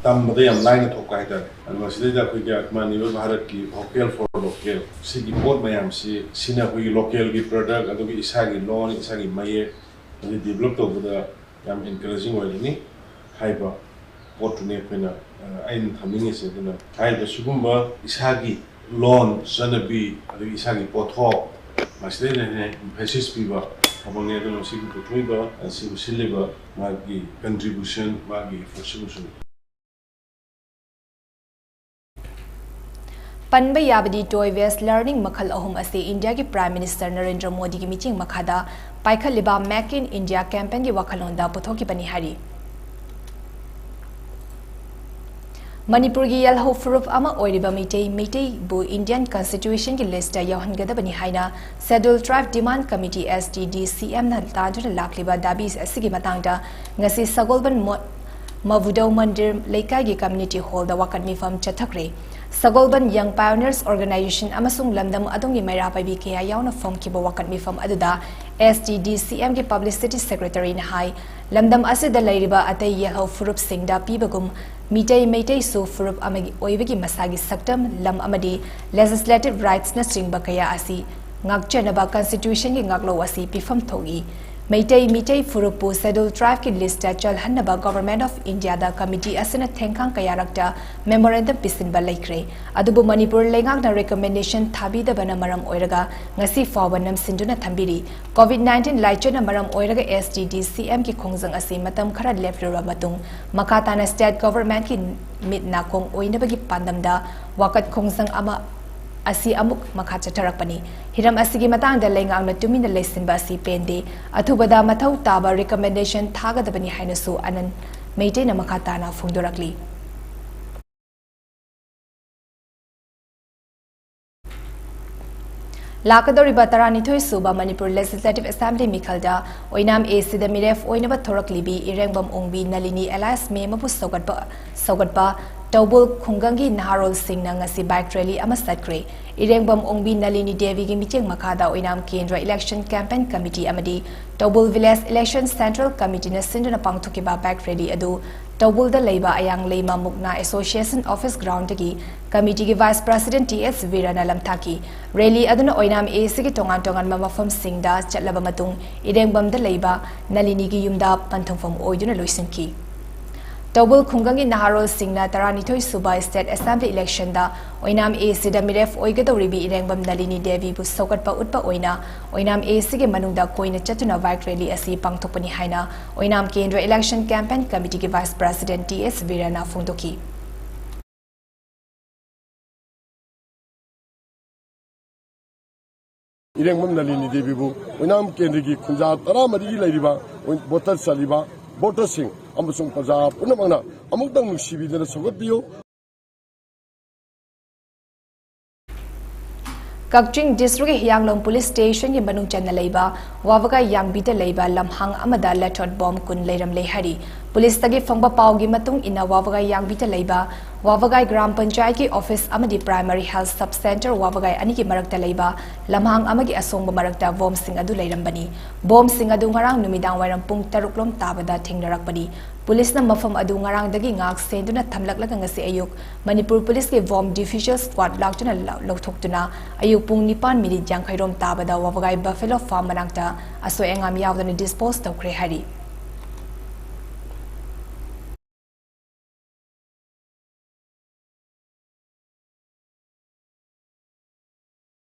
ꯇꯝꯕꯗ ꯌꯥꯝ ꯂꯥꯏꯅ ꯊꯣꯛꯄ ꯍꯥꯏꯇꯥꯔꯦ꯫ ꯑꯗꯨꯒ ꯁꯤꯗꯩꯗ ꯑꯩꯈꯣꯏꯒꯤ ꯑꯠꯃꯥꯅꯤꯔꯚꯔ ꯚꯥꯔꯠꯀꯤ Vocal for Local ꯁꯤꯒꯤ ꯄꯣꯠ ꯃꯌꯥꯝꯁꯤ, ꯁꯤꯅ ꯑꯩꯈꯣꯏꯒꯤ localꯒꯤ product, ꯑꯗꯨꯒ ꯏꯁꯥꯒꯤ ꯂꯣꯟ, ꯏꯁꯥꯒꯤ ꯃꯌꯦꯛ ꯑꯗꯨ develop ꯇꯧꯕꯗ ꯌꯥꯝ encouraging ꯑꯣꯏꯔꯅꯤ ꯍꯥꯏꯕ ꯄꯣꯠꯇꯨꯅꯤ ꯑꯩꯈꯣꯏꯅ, ꯑ, ꯑꯩꯅ ꯊꯝꯅꯤꯡꯉꯤꯁꯦ꯫ ꯑꯗꯨꯅ ꯍꯥꯏꯔꯤꯕ ꯁꯤꯒꯨꯝꯕ ꯏꯁꯥꯒꯤ ꯂꯣꯟ, ꯆꯠꯅꯕꯤ, ꯑꯗꯒꯤ ꯏꯁꯥꯒꯤ ꯄꯣꯠꯊꯣꯛ, ꯃꯁꯤꯗꯩꯗ ꯍꯦꯟꯅ emphasis ꯄꯤꯕ ꯃꯐꯝꯅꯤ꯫ ꯑꯗꯨꯅ ꯃꯁꯤꯒꯤ ꯄꯨꯊꯣꯛꯏꯕ, ꯑꯁꯤꯕꯨ ꯁꯤꯜꯂꯤꯕ ꯃꯥꯒꯤ contribution, ꯃꯥꯒꯤ effortꯁꯤꯕꯨꯁꯨ꯫ ꯄꯟꯕ ꯌꯥꯕꯗꯤ, toy based learning ꯃꯈꯜ ꯑꯍꯨꯝ ꯑꯁꯤ ꯏꯟꯗꯤꯌꯥꯒꯤ Prime Minister ꯅꯔꯦꯟꯗ꯭ꯔ ꯃꯣꯗꯤꯒꯤ ꯃꯤꯠꯌꯦꯡ ꯃꯈꯥꯗ ꯄꯥꯏꯈꯠꯂꯤꯕ Make in India campaignꯒꯤ ꯋꯥꯈꯜꯂꯣꯟꯗ ꯄꯨꯊꯣꯛꯈꯤꯕꯅꯤ ꯍꯥꯏꯔꯤ꯫ ꯃꯅꯤꯄꯨꯔꯒꯤ ꯌꯦꯜꯍꯧ ꯐꯨꯔꯨꯞ ꯑꯃ ꯑꯣꯏꯔꯤꯕ ꯃꯤꯇꯩ, ꯃꯤꯇꯩꯕꯨ Indian Constitutionꯒꯤ listꯇ ꯌꯥꯎꯍꯟꯒꯗꯕꯅꯤ ꯍꯥꯏꯅ Scheduled Tribe Demand Committee, S T D C M ꯅ ꯇꯥꯗꯨꯅ ꯂꯥꯛꯂꯤꯕ ꯗꯥꯕꯤ ꯑꯁꯤꯒꯤ ꯃꯇꯥꯡꯗ ꯉꯁꯤ ꯁꯒꯣꯜꯕꯟ ꯃꯣ-, ꯃꯕꯨꯗꯧ ꯃꯟꯗꯤꯔ ꯂꯩꯀꯥꯏꯒꯤ community hallꯗ ꯋꯥꯀꯠ ꯃꯤꯐꯝ ꯆꯠꯊꯈ꯭ꯔꯦ꯫ ꯁꯒꯣꯜꯕꯟ Young Pioneers Organization ꯑꯃꯁꯨꯡ ꯂꯝꯗꯝ ꯑꯗꯨꯒꯤ ꯃꯩꯔꯥ ꯄꯥꯏꯕꯤ ꯀꯌꯥ ꯌꯥꯎꯅ ꯐꯝꯈꯤꯕ ꯋꯥꯀꯠ ꯃꯤꯐꯝ ꯑꯗꯨꯗ S T D C Mꯒꯤ publicity secretaryꯅ ꯍꯥꯏ, ꯂꯝꯗꯝ ꯑꯁꯤꯗ ꯂꯩꯔꯤꯕ ꯑꯇꯩ ꯌꯦꯜꯍꯧ ꯐꯨꯔꯨꯞꯁꯤꯡꯗ ꯄꯤꯕꯒꯨꯝ ꯃꯤꯇꯩ ꯃꯩꯇꯩꯁꯨ ꯐꯨꯔꯨꯞ ꯑꯃꯒꯤ ꯑꯣꯏꯕꯒꯤ ꯃꯁꯥꯒꯤ ꯁꯛꯇꯝ, ꯂꯝ ꯑꯃꯗꯤ legislative rightsꯅꯆꯤꯡꯕ ꯀꯌꯥ ꯑꯁꯤ ꯉꯥꯛꯆꯅꯕ Constitutionꯒꯤ ꯉꯥꯛꯂꯧ ꯑꯁꯤ ꯄꯤꯐꯝ ꯊꯣꯛꯏ꯫ Meitei Meitei ꯐꯨꯔꯨꯞꯄꯨ Scheduled Tribeꯀꯤ listꯇ ꯆꯜꯍꯟꯅꯕ Government of Indiaꯗ committee ꯑꯁꯤꯅ ꯊꯦꯡꯈꯥꯡ ꯀꯌꯥꯔꯛꯇ memorandum ꯄꯤꯁꯤꯟꯕ ꯂꯩꯈ꯭ꯔꯦ꯫ ꯑꯗꯨꯕꯨ ꯃꯅꯤꯄꯨꯔ ꯂꯩꯉꯥꯛꯅ recommendation ꯊꯥꯕꯤꯗꯕꯅ ꯃꯔꯝ ꯑꯣꯏꯔꯒ ꯉꯁꯤ ꯐꯥꯎꯕ ꯅꯝꯁꯤꯟꯗꯨꯅ ꯊꯝꯕꯤꯔꯤ꯫ COVID nineteen ꯂꯥꯏꯆꯠꯅ ꯃꯔꯝ ꯑꯣꯏꯔꯒ S T D C Mꯒꯤ ꯈꯣꯡꯖꯪ ꯑꯁꯤ ꯃꯇꯝ ꯈꯔ ꯂꯦꯞꯂꯨꯔꯕ ꯃꯇꯨꯡ ꯃꯈꯥ ꯇꯥꯅ state governmentꯀꯤ ꯃꯤꯠ ꯅꯥꯀꯣꯡ ꯑꯣꯏꯅꯕꯒꯤ ꯄꯥꯟꯗꯝꯗ ꯋꯥꯀꯠ ꯈꯣꯡꯖꯪ ꯑꯃ ꯑꯁꯤ ꯑꯃꯨꯛ ꯃꯈꯥ ꯆꯠꯊꯔꯛꯄꯅꯤ꯫ ꯍꯤꯔꯝ ꯑꯁꯤꯒꯤ ꯃꯇꯥꯡꯗ ꯂꯩꯉꯥꯛꯅ ꯇꯨꯃꯤꯟꯅ ꯂꯩꯁꯤꯟꯕ ꯑꯁꯤ ꯄꯦꯟꯗꯦ꯫ ꯑꯊꯨꯕꯗ ꯃꯊꯧ ꯇꯥꯕ recommendation ꯊꯥꯒꯗꯕꯅꯤ ꯍꯥꯏꯅꯁꯨ ꯑꯅꯟ ꯃꯩꯇꯩꯅ ꯃꯈꯥ ꯇꯥꯅ ꯐꯣꯡꯗꯣꯔꯛꯂꯤ꯫ ꯂꯥꯛꯀꯗꯧꯔꯤꯕ ꯇꯔꯥꯅꯤꯊꯣꯏ ꯁꯨꯕ Manipur Legislative Assembly ꯃꯤꯈꯜꯗ Oinam A Cꯗ ꯃꯤꯔꯦꯞ ꯑꯣꯏꯅꯕ ꯊꯣꯔꯛꯂꯤꯕꯤ ꯏꯔꯦꯡꯕꯝ ꯑꯣꯡꯕꯤ ꯅꯂꯤꯅꯤ alias ꯃꯦꯝ ꯑꯃꯕꯨ ꯁꯧꯒꯠꯄ, ꯁꯧꯒꯠꯄ ꯇꯧꯕꯨꯜ ꯈꯨꯡꯒꯪꯒꯤ ꯅꯍꯥꯔꯣꯜꯁꯤꯡꯅ ꯉꯁꯤ bike rally ꯑꯃ ꯆꯠꯈ꯭ꯔꯦ꯫ ꯏꯔꯦꯡꯕꯝ ꯑꯣꯡꯕꯤ ꯅꯂꯤꯅꯤ ꯗꯦꯕꯤꯒꯤ ꯃꯤꯠꯌꯦꯡ ꯃꯈꯥꯗ ꯑꯣꯏꯅꯥꯝ ꯀꯦꯟꯗ꯭ꯔ Election Campaign Committee ꯑꯃꯗꯤ ꯇꯧꯕꯨꯜ Village Election Central Committeeꯅ ꯁꯤꯟꯗꯨꯅ ꯄꯥꯡꯊꯣꯛꯈꯤꯕ bike rally ꯑꯗꯨ ꯇꯧꯕꯨꯜꯗ ꯂꯩꯕ ꯑꯌꯥꯡ ꯂꯩꯃ ꯃꯨꯛꯅꯥ Association Office Groundꯗꯒꯤ committeeꯒꯤ Vice President T S ꯕꯤꯔꯅ ꯂꯝꯊꯥꯈꯤ꯫ Rally ꯑꯗꯨꯅ ꯑꯣꯏꯅꯥꯝ A Cꯒꯤ ꯇꯣꯉꯥꯟ ꯇꯣꯉꯥꯟꯕ ꯃꯐꯝꯁꯤꯡꯗ ꯆꯠꯂꯕ ꯃꯇꯨꯡ ꯏꯔꯦꯡꯕꯝꯗ ꯂꯩꯕ ꯅꯂꯤꯅꯤꯒꯤ ꯌꯨꯝꯗ ꯄꯟꯊꯨꯡꯐꯝ ꯑꯣꯏꯗꯨꯅ ꯂꯣꯏꯁꯤꯟꯈꯤ꯫ ꯇꯧꯕꯨꯜ ꯈꯨꯡꯒꯪꯒꯤ ꯅꯍꯥꯔꯣꯜꯁꯤꯡꯅ ꯇꯔꯥꯅꯤꯊꯣꯏ ꯁꯨꯕ State Assembly Election the Oinam A C ꯗ ꯃꯤꯔꯦꯞ ꯑꯣꯏꯒꯗꯧꯔꯤꯕꯤ ꯏꯔꯦꯡꯕꯝ ꯅꯂꯤꯅꯤ ꯗꯦꯕꯤꯕꯨ ꯁꯧꯒꯠꯄ ꯎꯠꯄ ꯑꯣꯏꯅ ꯑꯣꯏꯅꯥꯝ A C ꯒꯤ ꯃꯅꯨꯡꯗ ꯀꯣꯏꯅ ꯆꯠꯇꯨꯅ bike rally ꯑꯁꯤ ꯄꯥꯡꯊꯣꯛꯄꯅꯤ ꯍꯥꯏꯅ ꯑꯣꯏꯅꯥꯝ ꯀꯦꯟꯗ꯭ꯔ Election Campaign Committee ꯒꯤ Vice President T S ꯕꯤꯔꯦꯟꯅ ꯐꯣꯡꯗꯣꯛꯈꯤ꯫ ꯏꯔꯦꯡꯕꯝ ꯅꯂꯤꯅꯤ ꯗꯦꯕꯤꯕꯨ ꯑꯣꯏꯅꯥꯝ ꯀꯦꯟꯗ꯭ꯔꯒꯤ ꯈꯨꯟꯖꯥ ꯇꯔꯥꯃꯔꯤꯒꯤ ꯂꯩꯔꯤꯕ ꯚꯣꯇꯔ ꯆꯠꯂꯤꯕ ꯚꯣꯇꯔꯁꯤꯡ ꯑꯃꯁꯨꯡ ꯄ꯭ꯔꯖꯥ ꯄꯨꯝꯅꯃꯛꯅ ꯑꯃꯨꯛꯇꯪ ꯅꯨꯡꯁꯤꯕꯤꯗꯨꯅ ꯁꯧꯒꯠꯄꯤꯌꯨ꯫ ꯀꯛꯆꯤꯡ district ꯀꯤ ꯍꯤꯌꯥꯡꯂꯝ police station ꯒꯤ ꯃꯅꯨꯡ ꯆꯟꯅ ꯂꯩꯕ ꯋꯥꯕꯒꯥꯏ ꯌꯥꯡꯕꯤꯗ ꯂꯩꯕ ꯂꯝꯍꯥꯡ ꯑꯃꯗ ꯂꯦꯊꯣꯠ ꯕꯣꯝ ꯀꯨꯟ ꯂꯩꯔꯝꯂꯦ ꯍꯥꯏꯔꯤ꯫ Police ꯇꯒꯤ ꯐꯪꯕ ꯄꯥꯎꯒꯤ ꯃꯇꯨꯡ ꯏꯟꯅ, ꯋꯥꯕꯒꯥꯏ ꯌꯥꯡꯕꯤꯗ ꯂꯩꯕ ꯋꯥꯕꯒꯥꯏ ꯒ꯭ꯔꯥꯝ ꯄꯟꯆꯥꯌꯠꯀꯤ office ꯑꯃꯗꯤ Primary Health Sub Centre ꯋꯥꯕꯒꯥꯏ ꯑꯅꯤꯒꯤ ꯃꯔꯛꯇ ꯂꯩꯕ ꯂꯝꯍꯥꯡ ꯑꯃꯒꯤ ꯑꯁꯣꯡꯕ ꯃꯔꯛꯇ ꯕꯣꯝꯁꯤꯡ ꯑꯗꯨ ꯂꯩꯔꯝꯕꯅꯤ꯫ ꯕꯣꯝꯁꯤꯡ ꯑꯗꯨ ꯉꯔꯥꯡ ꯅꯨꯃꯤꯗꯥꯡ ꯋꯥꯏꯔꯝ ꯄꯨꯡ ꯇꯔꯨꯛ ꯂꯣꯝ ꯇꯥꯕꯗ ꯊꯦꯡꯅꯔꯛꯄꯅꯤ꯫ Police ꯅ ꯃꯐꯝ ꯑꯗꯨ ꯉꯔꯥꯡꯗꯒꯤ ꯉꯥꯛ ꯁꯦꯟꯗꯨꯅ ꯊꯝꯂꯛꯂꯒ ꯉꯁꯤ ꯑꯌꯨꯛ ꯃꯅꯤꯄꯨꯔ police ꯀꯤ Bomb Diffuser Squad ꯂꯥꯛꯇꯨꯅ ꯂꯧ-, ꯂꯧꯊꯣꯛꯇꯨꯅ ꯑꯌꯨꯛ ꯄꯨꯡ ꯅꯤꯄꯥꯟ minute ꯌꯥꯡꯈꯩ ꯔꯣꯝ ꯇꯥꯕꯗ ꯋꯥꯕꯒꯥꯏ Buffalo Farm ꯃꯅꯥꯛꯇ ꯑꯁꯣꯏ ꯑꯉꯥꯝ ꯌꯥꯎꯗꯅ dispose ꯇꯧꯈ꯭ꯔꯦ ꯍꯥꯏꯔꯤ꯫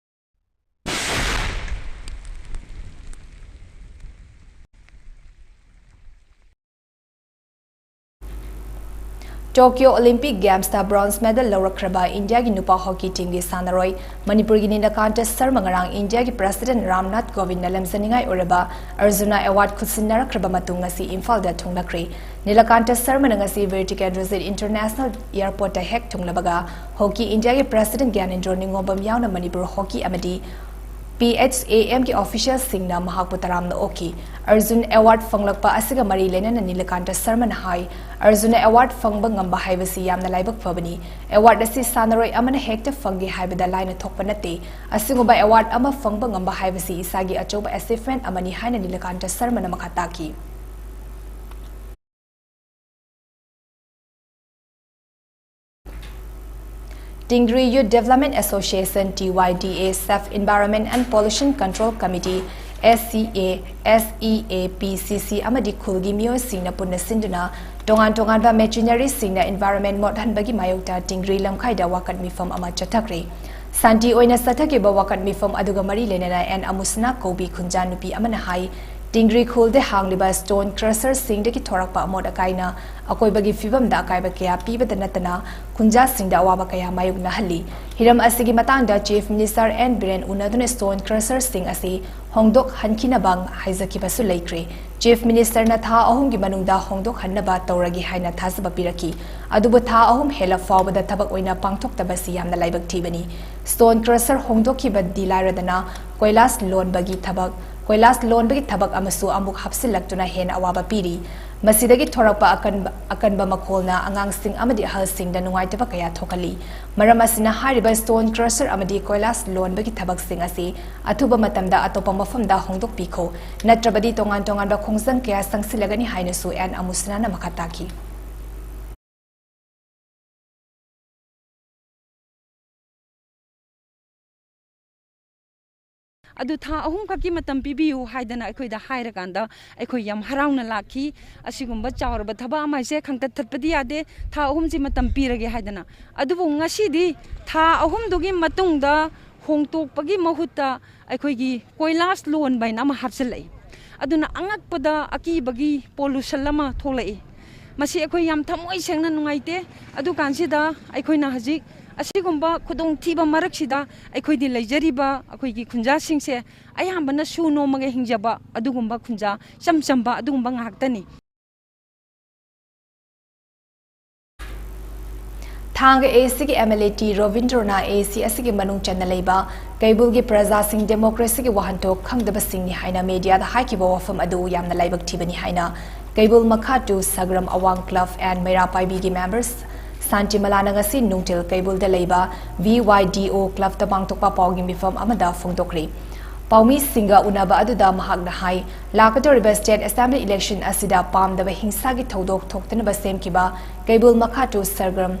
Tokyo Olympic Games ꯇ bronze medal ꯂꯧꯔꯛꯈ꯭ꯔꯕ ꯏꯟꯗꯤꯌꯥꯒꯤ ꯅꯨꯄꯥ hockey team ꯒꯤ ꯁꯥꯟꯅꯔꯣꯏ ꯃꯅꯤꯄꯨꯔꯒꯤ ꯅꯤꯂꯀꯥꯟꯇ ꯁꯔꯃ ꯉꯔꯥꯡ ꯏꯟꯗꯤꯌꯥꯒꯤ President ꯔꯥꯝꯅꯥꯊ ꯀꯣꯕꯤꯟꯗꯅ ꯂꯝꯖꯅꯤꯡꯉꯥꯏ ꯑꯣꯏꯔꯕ Arjuna Award ꯈꯨꯠꯁꯤꯟꯅꯔꯛꯈ꯭ꯔꯕ ꯃꯇꯨꯡ ꯉꯁꯤ ꯏꯝꯐꯥꯜꯗ ꯊꯨꯡꯂꯈ꯭ꯔꯦ꯫ ꯅꯤꯂꯀꯥꯟꯇ ꯁꯔꯃꯅ ꯉꯁꯤ ꯚꯤꯔ ꯇꯤꯀꯦꯟꯗ꯭ꯔꯖꯤꯠ International Airport ꯇ ꯍꯦꯛ ꯊꯨꯡꯂꯕꯒ Hockey India ꯒꯤ President ꯒ꯭ꯌꯥꯅꯦꯟꯗ꯭ꯔꯣ ꯅꯤꯉꯣꯝꯕꯝ ꯌꯥꯎꯅ ꯃꯅꯤꯄꯨꯔ Hockey ꯑꯃꯗꯤ P H A M ꯒꯤ official ꯁꯤꯡꯅ ꯃꯍꯥꯛꯄꯨ ꯇꯔꯥꯝꯅ ꯑꯣꯛꯈꯤ꯫ ꯑꯔꯖꯨꯟ award ꯐꯪꯂꯛꯄ ꯑꯁꯤꯒ ꯃꯔꯤ ꯂꯩꯅꯅ ꯅꯤꯂꯀꯥꯟꯇ ꯁꯔꯃꯅ ꯍꯥꯏ, ꯑꯔꯖꯨꯟꯅ award ꯐꯪꯕ ꯉꯝꯕ ꯍꯥꯏꯕꯁꯤ ꯌꯥꯝꯅ ꯂꯥꯏꯕꯛ ꯐꯕꯅꯤ꯫ Award ꯑꯁꯤ ꯁꯥꯟꯅꯔꯣꯏ ꯑꯃꯅ ꯍꯦꯛꯇ ꯐꯪꯒꯦ ꯍꯥꯏꯕꯗ ꯂꯥꯏꯅ ꯊꯣꯛꯄ ꯅꯠꯇꯦ꯫ ꯑꯁꯤꯒꯨꯝꯕ award ꯑꯃ ꯐꯪꯕ ꯉꯝꯕ ꯍꯥꯏꯕꯁꯤ ꯏꯁꯥꯒꯤ ꯑꯆꯧꯕ achievement ꯑꯃꯅꯤ ꯍꯥꯏꯅ ꯅꯤꯂꯀꯥꯟꯇ ꯁꯔꯃꯅ ꯃꯈꯥ ꯇꯥꯈꯤ꯫ ꯇꯤꯡꯒ꯭ꯔꯤ Youth Development Association, T Y D A, Safe Environment and Pollution Control Committee, SCA, SEAPCC ꯑꯃꯗꯤ ꯈꯨꯜꯒꯤ ꯃꯤꯑꯣꯏꯁꯤꯡꯅ ꯄꯨꯟꯅ ꯁꯤꯟꯗꯨꯅ ꯇꯣꯉꯥꯟ ꯇꯣꯉꯥꯟꯕ machineryꯁꯤꯡꯅ environment ꯃꯣꯠꯍꯟꯕꯒꯤ ꯃꯥꯌꯣꯛꯇ ꯇꯤꯡꯒ꯭ꯔꯤ ꯂꯝꯈꯥꯏꯗ ꯋꯥꯀꯠ ꯃꯤꯐꯝ ꯑꯃ ꯆꯠꯊꯈ꯭ꯔꯦ꯫ ꯁꯥꯟꯇꯤ ꯑꯣꯏꯅ ꯆꯠꯊꯈꯤꯕ ꯋꯥꯀꯠ ꯃꯤꯐꯝ ꯑꯗꯨꯒ ꯃꯔꯤ ꯂꯩꯅꯅ ꯑꯦꯟ ꯑꯃꯨꯁꯅꯥ ꯀꯧꯕꯤ ꯈꯨꯟꯖꯥ ꯅꯨꯄꯤ ꯑꯃꯅ ꯍꯥꯏ, ꯇꯤꯡꯒ꯭ꯔꯤ ꯈꯨꯜꯗ ꯍꯥꯡꯂꯤꯕ stone crusherꯁꯤꯡꯗꯒꯤ ꯊꯣꯔꯛꯄ ꯑꯃꯣꯠ ꯑꯀꯥꯏꯅ ꯑꯀꯣꯏꯕꯒꯤ ꯐꯤꯕꯝꯗ ꯑꯀꯥꯏꯕ ꯀꯌꯥ ꯄꯤꯕꯗ ꯅꯠꯇꯅ ꯈꯨꯟꯖꯥꯁꯤꯡꯗ ꯑꯋꯥꯕ ꯀꯌꯥ ꯃꯥꯌꯣꯛꯅꯍꯜꯂꯤ꯫ ꯍꯤꯔꯝ ꯑꯁꯤꯒꯤ ꯃꯇꯥꯡꯗ Chief Minister ꯑꯦꯟ ꯕꯤꯔꯦꯟ ꯎꯅꯗꯨꯅ stone crusherꯁꯤꯡ ꯑꯁꯤ ꯍꯣꯡꯗꯣꯛꯍꯟꯈꯤꯅꯕ ꯍꯥꯏꯖꯈꯤꯕꯁꯨ ꯂꯩꯈ꯭ꯔꯦ꯫ Chief Ministerꯅ ꯊꯥ ꯑꯍꯨꯝꯒꯤ ꯃꯅꯨꯡꯗ ꯍꯣꯡꯗꯣꯛꯍꯟꯅꯕ ꯇꯧꯔꯒꯦ ꯍꯥꯏꯅ ꯊꯥꯖꯕ ꯄꯤꯔꯛꯈꯤ꯫ ꯑꯗꯨꯕꯨ ꯊꯥ ꯑꯍꯨꯝ ꯍꯦꯜꯂ ꯐꯥꯎꯕꯗ ꯊꯕꯛ ꯑꯣꯏꯅ ꯄꯥꯡꯊꯣꯛꯇꯕꯁꯤ ꯌꯥꯝꯅ ꯂꯥꯏꯕꯛ ꯊꯤꯕꯅꯤ꯫ Stone crusher ꯍꯣꯡꯗꯣꯛꯈꯤꯕꯗꯤ ꯂꯥꯏꯔꯗꯅ ꯀꯣꯏꯂꯥꯁ ꯂꯣꯟꯕꯒꯤ ꯊꯕꯛ, ꯀꯣꯏꯂꯥꯁ ꯂꯣꯟꯕꯒꯤ ꯊꯕꯛ ꯑꯃꯁꯨ ꯑꯃꯨꯛ ꯍꯥꯞꯆꯤꯜꯂꯛꯇꯨꯅ ꯍꯦꯟꯅ ꯑꯋꯥꯕ ꯄꯤꯔꯤ꯫ ꯃꯁꯤꯗꯒꯤ ꯊꯣꯔꯛꯄ ꯑꯀꯟꯕ, ꯑꯀꯟꯕ ꯃꯈꯣꯜꯅ ꯑꯉꯥꯡꯁꯤꯡ ꯑꯃꯗꯤ ꯑꯍꯜꯁꯤꯡꯗ ꯅꯨꯡꯉꯥꯏꯇꯕ ꯀꯌꯥ ꯊꯣꯛꯍꯜꯂꯤ꯫ ꯃꯔꯝ ꯑꯁꯤꯅ ꯍꯥꯏꯔꯤꯕ stone crusher ꯑꯃꯗꯤ ꯀꯣꯏꯂꯥꯁ ꯂꯣꯟꯕꯒꯤ ꯊꯕꯛꯁꯤꯡ ꯑꯁꯤ ꯑꯊꯨꯕ ꯃꯇꯝꯗ ꯑꯇꯣꯞꯄ ꯃꯐꯝꯗ ꯍꯣꯡꯗꯣꯛꯄꯤꯈꯣ, ꯅꯠꯇ꯭ꯔꯕꯗꯤ ꯇꯣꯉꯥꯟ ꯇꯣꯉꯥꯟꯕ ꯈꯣꯡꯖꯪ ꯀꯌꯥ ꯆꯪꯁꯤꯜꯂꯒꯅꯤ ꯍꯥꯏꯅꯁꯨ ꯑꯦꯟ ꯑꯃꯨꯁꯅꯥꯅ ꯃꯈꯥ ꯇꯥꯈꯤ꯫ ꯑꯗꯨ ꯊꯥ ꯑꯍꯨꯝꯈꯛꯀꯤ ꯃꯇꯝ ꯄꯤꯕꯤꯌꯨ ꯍꯥꯏꯗꯅ ꯑꯩꯈꯣꯏꯗ ꯍꯥꯏꯔꯀꯥꯟꯗ ꯑꯩꯈꯣꯏ ꯌꯥꯝ ꯍꯔꯥꯎꯅ ꯂꯥꯛꯈꯤ꯫ ꯑꯁꯤꯒꯨꯝꯕ ꯆꯥꯎꯔꯕ ꯊꯕꯛ ꯑꯃ ꯍꯥꯏꯁꯦ ꯈꯪꯇꯠ ꯊꯠꯄꯗꯤ ꯌꯥꯗꯦ, ꯊꯥ ꯑꯍꯨꯝꯁꯤ ꯃꯇꯝ ꯄꯤꯔꯒꯦ ꯍꯥꯏꯗꯅ꯫ ꯑꯗꯨꯕꯨ ꯉꯁꯤꯗꯤ ꯊꯥ ꯑꯍꯨꯝꯗꯨꯒꯤ ꯃꯇꯨꯡꯗ ꯍꯣꯡꯇꯣꯛꯄꯒꯤ ꯃꯍꯨꯠꯇ ꯑꯩꯈꯣꯏꯒꯤ ꯀꯣꯏꯂꯥꯁ ꯂꯣꯟꯕ ꯍꯥꯏꯅ ꯑꯃ ꯍꯥꯞꯆꯤꯜꯂꯛꯏ꯫ ꯑꯗꯨꯅ ꯑꯉꯛꯄꯗ ꯑꯀꯤꯕꯒꯤ ꯄꯣꯂꯨꯁꯟ ꯑꯃ ꯊꯣꯛꯂꯛꯏ꯫ ꯃꯁꯤ ꯑꯩꯈꯣꯏ ꯌꯥꯝ ꯊꯃꯣꯏ ꯁꯦꯡꯅ ꯅꯨꯡꯉꯥꯏꯇꯦ꯫ ꯑꯗꯨꯀꯥꯟꯁꯤꯗ ꯑꯩꯈꯣꯏꯅ ꯍꯧꯖꯤꯛ ꯑꯁꯤꯒꯨꯝꯕ ꯈꯨꯗꯣꯡꯊꯤꯕ ꯃꯔꯛꯁꯤꯗ ꯑꯩꯈꯣꯏꯗꯤ ꯂꯩꯖꯔꯤꯕ ꯑꯩꯈꯣꯏꯒꯤ ꯈꯨꯟꯖꯥꯁꯤꯡꯁꯦ ꯑꯌꯥꯝꯕꯅ ꯁꯨ ꯅꯣꯝꯃꯒ ꯍꯤꯡꯖꯕ ꯑꯗꯨꯒꯨꯝꯕ ꯈꯨꯟꯖꯥ ꯏꯆꯝ ꯆꯝꯕ ꯑꯗꯨꯒꯨꯝꯕ ꯉꯥꯛꯇꯅꯤ꯫ ꯊꯥꯡꯒ AACꯒꯤ MLA ꯇꯤ ꯔꯣꯕꯤꯟꯗ꯭ꯔꯣꯅ AAC ꯑꯁꯤꯒꯤ ꯃꯅꯨꯡ ꯆꯟꯅ ꯂꯩꯕ ꯀꯩꯕꯨꯜꯒꯤ ꯄ꯭ꯔꯖꯥꯁꯤꯡ democracyꯒꯤ ꯋꯥꯍꯟꯊꯣꯛ ꯈꯪꯗꯕꯁꯤꯡꯅꯤ ꯍꯥꯏꯅ mediaꯗ ꯍꯥꯏꯈꯤꯕ ꯋꯥꯐꯝ ꯑꯗꯨ ꯌꯥꯝꯅ ꯂꯥꯏꯕꯛ ꯊꯤꯕꯅꯤ ꯍꯥꯏꯅ ꯀꯩꯕꯨꯜ ꯃꯈꯥ two Sagram Awang Club and ꯃꯩꯔꯥ ꯄꯥꯏꯕꯤꯒꯤ members ꯁꯥꯟꯇꯤꯃꯂꯥꯅ ꯉꯁꯤ ꯅꯨꯡꯊꯤꯜ ꯀꯩꯕꯨꯜꯗ ꯂꯩꯕ VYDO clubꯇ ꯄꯥꯡꯊꯣꯛꯄ ꯄꯥꯎꯒꯤ ꯃꯤꯐꯝ ꯑꯃꯗ ꯐꯣꯡꯗꯣꯛꯈ꯭ꯔꯤ꯫ ꯄꯥꯎꯃꯤꯁꯤꯡꯒ ꯎꯅꯕ ꯑꯗꯨꯗ ꯃꯍꯥꯛꯅ ꯍꯥꯏ, ꯂꯥꯛꯀꯗꯧꯔꯤꯕ state assembly election ꯑꯁꯤꯗ ꯄꯥꯝꯗꯕ ꯍꯤꯡꯁꯥꯒꯤ ꯊꯧꯗꯣꯛ ꯊꯣꯛꯇꯅꯕ ꯁꯦꯝꯈꯤꯕ ꯀꯩꯕꯨꯜ ꯃꯈꯥ two Sagram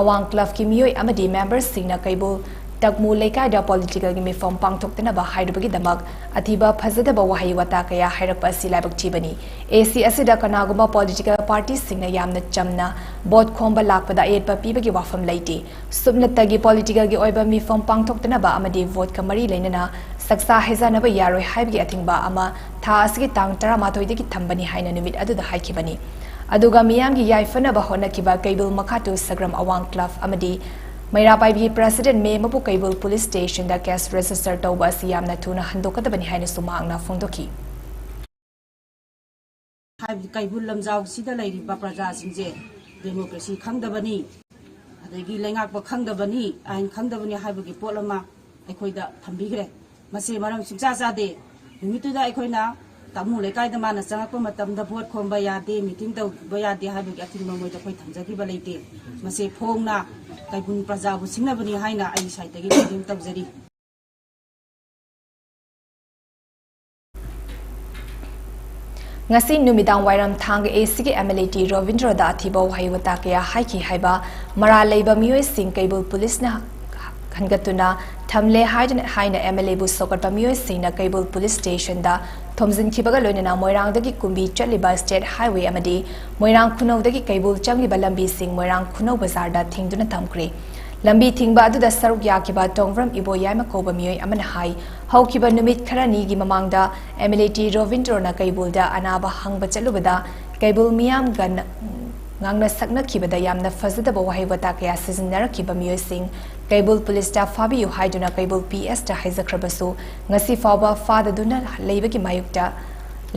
Awang Clubꯀꯤ ꯃꯤꯑꯣꯏ ꯑꯃꯗꯤ memberꯁꯤꯡꯅ ꯀꯩꯕꯨꯜ ꯂꯛꯃꯨ ꯂꯩꯀꯥꯏꯗ ꯄꯣꯂꯤꯇꯤꯀꯦꯜꯒꯤ ꯃꯤꯐꯝ ꯄꯥꯡꯊꯣꯛꯇꯅꯕ ꯍꯥꯏꯔꯨꯕꯒꯤꯗꯃꯛ ꯑꯊꯤꯕ ꯐꯖꯗꯕ ꯋꯥꯍꯩ ꯋꯥꯇꯥ ꯀꯌꯥ ꯍꯥꯏꯔꯛꯄ ꯑꯁꯤ ꯂꯥꯏꯕꯛ ꯊꯤꯕꯅꯤ꯫ ꯑꯦ ꯁꯤ ꯑꯁꯤꯗ ꯀꯅꯥꯒꯨꯝꯕ ꯄꯣꯂꯤꯇꯤꯀꯦꯜ ꯄꯥꯔꯇꯤꯁꯤꯡꯅ ꯌꯥꯝꯅ ꯆꯝꯅ ꯚꯣꯠ ꯈꯣꯝꯕ ꯂꯥꯛꯄꯗ ꯑꯌꯦꯠꯄ ꯄꯤꯕꯒꯤ ꯋꯥꯐꯝ ꯂꯩꯇꯦ꯫ ꯁꯨꯞꯅꯇꯒꯤ ꯄꯣꯂꯤꯇꯤꯀꯦꯜꯒꯤ ꯑꯣꯏꯕ ꯃꯤꯐꯝ ꯄꯥꯡꯊꯣꯛꯇꯅꯕ ꯑꯃꯗꯤ ꯚꯣꯠꯀ ꯃꯔꯤ ꯂꯩꯅꯅ ꯆꯥꯛꯆꯥ ꯍꯩꯖꯥꯅꯕ ꯌꯥꯔꯣꯏ ꯍꯥꯏꯕꯒꯤ ꯑꯊꯤꯡꯕ ꯑꯃ ꯊꯥ ꯑꯁꯤꯒꯤ ꯇꯥꯡ ꯇꯔꯥꯃꯥꯊꯣꯏꯗꯒꯤ ꯊꯝꯕꯅꯤ ꯍꯥꯏꯅ ꯅꯨꯃꯤꯠ ꯑꯗꯨꯗ ꯍꯥꯏꯈꯤꯕꯅꯤ꯫ ꯑꯗꯨꯒ ꯃꯤꯌꯥꯝꯒꯤ ꯌꯥꯏꯐꯅꯕ ꯍꯣꯠꯅꯈꯤꯕ ꯀꯩꯕꯨꯜ ꯃꯈꯥꯇꯨ ꯁꯒ꯭ꯔꯝ ꯑꯋꯥꯡ ꯀ꯭ꯂꯕ ꯑꯃꯗꯤ ꯃꯩꯔꯥ ꯄꯥꯏꯕꯤ ꯄ꯭ꯔꯁꯤꯗꯦꯟ ꯃꯦꯝ ꯑꯕꯨ ꯀꯩꯕꯨꯜ ꯄꯨꯂꯤꯁ ꯁ꯭ꯇꯦꯁꯟꯗ ꯀꯦꯁ ꯔꯦꯖꯤꯁꯇꯔ ꯇꯧꯕ ꯑꯁꯤ ꯌꯥꯝꯅ ꯊꯨꯅ ꯍꯟꯗꯣꯛꯀꯗꯕꯅꯤ ꯍꯥꯏꯅꯁꯨ ꯃꯍꯥꯛꯅ ꯐꯣꯡꯗꯣꯛꯈꯤ꯫ ꯍꯥꯏꯕꯗꯤ ꯀꯩꯕꯨꯜ ꯂꯝꯖꯥꯎꯁꯤꯗ ꯂꯩꯔꯤꯕ ꯄ꯭ꯔꯖꯥꯁꯤꯡꯁꯦ ꯗꯦꯃꯣꯀ꯭ꯔꯦꯁꯤ ꯈꯪꯗꯕꯅꯤ, ꯑꯗꯒꯤ ꯂꯩꯉꯥꯛꯄ ꯈꯪꯗꯕꯅꯤ, ꯑꯥꯏꯟ ꯈꯪꯗꯕꯅꯤ ꯍꯥꯏꯕꯒꯤ ꯄꯣꯠ ꯑꯃ ꯑꯩꯈꯣꯏꯗ ꯊꯝꯕꯤꯈ꯭ꯔꯦ꯫ ꯃꯁꯤ ꯃꯔꯝ ꯁꯨꯡꯆꯥ ꯆꯥꯗꯦ꯫ ꯅꯨꯃꯤꯠꯇꯨꯗ ꯑꯩꯈꯣꯏꯅ ꯇꯥꯃꯨ ꯂꯩꯀꯥꯏꯗ ꯃꯥꯅ ꯆꯪꯉꯛꯄ ꯃꯇꯝꯗ ꯚꯣꯠ ꯈꯣꯝꯕ ꯌꯥꯗꯦ, ꯃꯤꯇꯤꯡ ꯇꯧꯕ ꯌꯥꯗꯦ ꯍꯥꯏꯕꯒꯤ ꯑꯊꯤꯡꯕ ꯃꯣꯏꯗ ꯑꯩꯈꯣꯏ ꯊꯝꯖꯈꯤꯕ ꯂꯩꯇꯦ꯫ ꯃꯁꯤ ꯐꯣꯡꯅ ꯀꯩꯕꯨꯜ ꯄ꯭ꯔꯖꯥꯕꯨ ꯁꯤꯡꯅꯕꯅꯤ ꯍꯥꯏꯅ ꯑꯩ ꯁꯥꯏꯠꯇꯒꯤ ꯀꯝꯄ꯭ꯂꯦꯟ ꯇꯧꯖꯔꯤ꯫ ꯉꯁꯤ ꯅꯨꯃꯤꯗꯥꯡ ꯋꯥꯏꯔꯝ ꯊꯥꯡꯒ ꯑꯦ ꯁꯤꯒꯤ ꯑꯦꯝ ꯑꯦꯜ ꯑꯦ ꯇꯤ ꯔꯣꯕꯤꯟꯗ꯭ꯔꯣꯗ ꯑꯊꯤꯕ ꯋꯥꯍꯩ ꯋꯥꯇꯥ ꯀꯌꯥ ꯍꯥꯏꯈꯤ ꯍꯥꯏꯕ ꯃꯔꯥꯜ ꯂꯩꯕ ꯃꯤꯑꯣꯏꯁꯤꯡ ꯀꯩꯕꯨꯜ ꯄꯨꯂꯤꯁꯅ ꯍꯟꯒꯠꯇꯨꯅ ꯊꯝꯂꯦ ꯍꯥꯏꯗꯨꯅ, ꯍꯥꯏꯅ ꯑꯦꯝ ꯑꯦꯜ ꯑꯦꯕꯨ ꯁꯧꯒꯠꯄ ꯃꯤꯑꯣꯏꯁꯤꯡꯅ ꯀꯩꯕꯨꯜ ꯄꯨꯂꯤꯁ ꯁ꯭ꯇꯦꯁꯟꯗ ꯊꯣꯝꯖꯤꯟꯈꯤꯕꯒ ꯂꯣꯏꯅꯅ ꯃꯣꯏꯔꯥꯡꯗꯒꯤ ꯀꯨꯝꯕꯤ ꯆꯠꯂꯤꯕ ꯁ꯭ꯇꯦꯠ ꯍꯥꯏꯋꯦ ꯑꯃꯗꯤ ꯃꯣꯏꯔꯥꯡ ꯈꯨꯅꯧꯗꯒꯤ ꯀꯩꯕꯨꯜ ꯆꯪꯂꯤꯕ ꯂꯝꯕꯤꯁꯤꯡ ꯃꯣꯏꯔꯥꯡ ꯈꯨꯅꯧ ꯕꯖꯥꯔꯗ ꯊꯤꯡꯗꯨꯅ ꯊꯝꯈ꯭ꯔꯦ꯫ ꯂꯝꯕꯤ ꯊꯤꯡꯕ ꯑꯗꯨꯗ ꯁꯔꯨꯛ ꯌꯥꯈꯤꯕ ꯇꯣꯡꯕ꯭ꯔꯝ ꯏꯕꯣꯌꯥꯏꯃ ꯀꯧꯕ ꯃꯤꯑꯣꯏ ꯑꯃꯅ ꯍꯥꯏ, ꯍꯧꯈꯤꯕ ꯅꯨꯃꯤꯠ ꯈꯔꯅꯤꯒꯤ ꯃꯃꯥꯡꯗ ꯑꯦꯝ ꯑꯦꯜ ꯑꯦ ꯇꯤ ꯔꯣꯕꯤꯟꯗ꯭ꯔꯣꯅ ꯀꯩꯕꯨꯜꯗ ꯑꯅꯥꯕ ꯍꯪꯕ ꯆꯠꯂꯨꯕꯗ ꯀꯩꯕꯨꯜ ꯃꯤꯌꯥꯝꯒ ꯅ-, ꯉꯥꯡꯅ ꯁꯛꯅꯈꯤꯕꯗ ꯌꯥꯝꯅ ꯐꯖꯗꯕ ꯋꯥꯍꯩ ꯋꯥꯇꯥ ꯀꯌꯥ ꯁꯤꯖꯤꯟꯅꯔꯛꯈꯤꯕ ꯃꯤꯑꯣꯏꯁꯤꯡ ꯀꯩꯕꯨꯜ ꯄꯨꯂꯤꯁꯇ ꯐꯥꯕꯤꯌꯨ ꯍꯥꯏꯗꯨꯅ ꯀꯩꯕꯨꯜ ꯄꯤ ꯑꯦꯁꯇ ꯍꯥꯏꯖꯈ꯭ꯔꯕꯁꯨ ꯉꯁꯤ ꯐꯥꯎꯕ ꯐꯥꯗꯗꯨꯅ ꯂꯩꯕꯒꯤ ꯃꯥꯌꯣꯛꯇ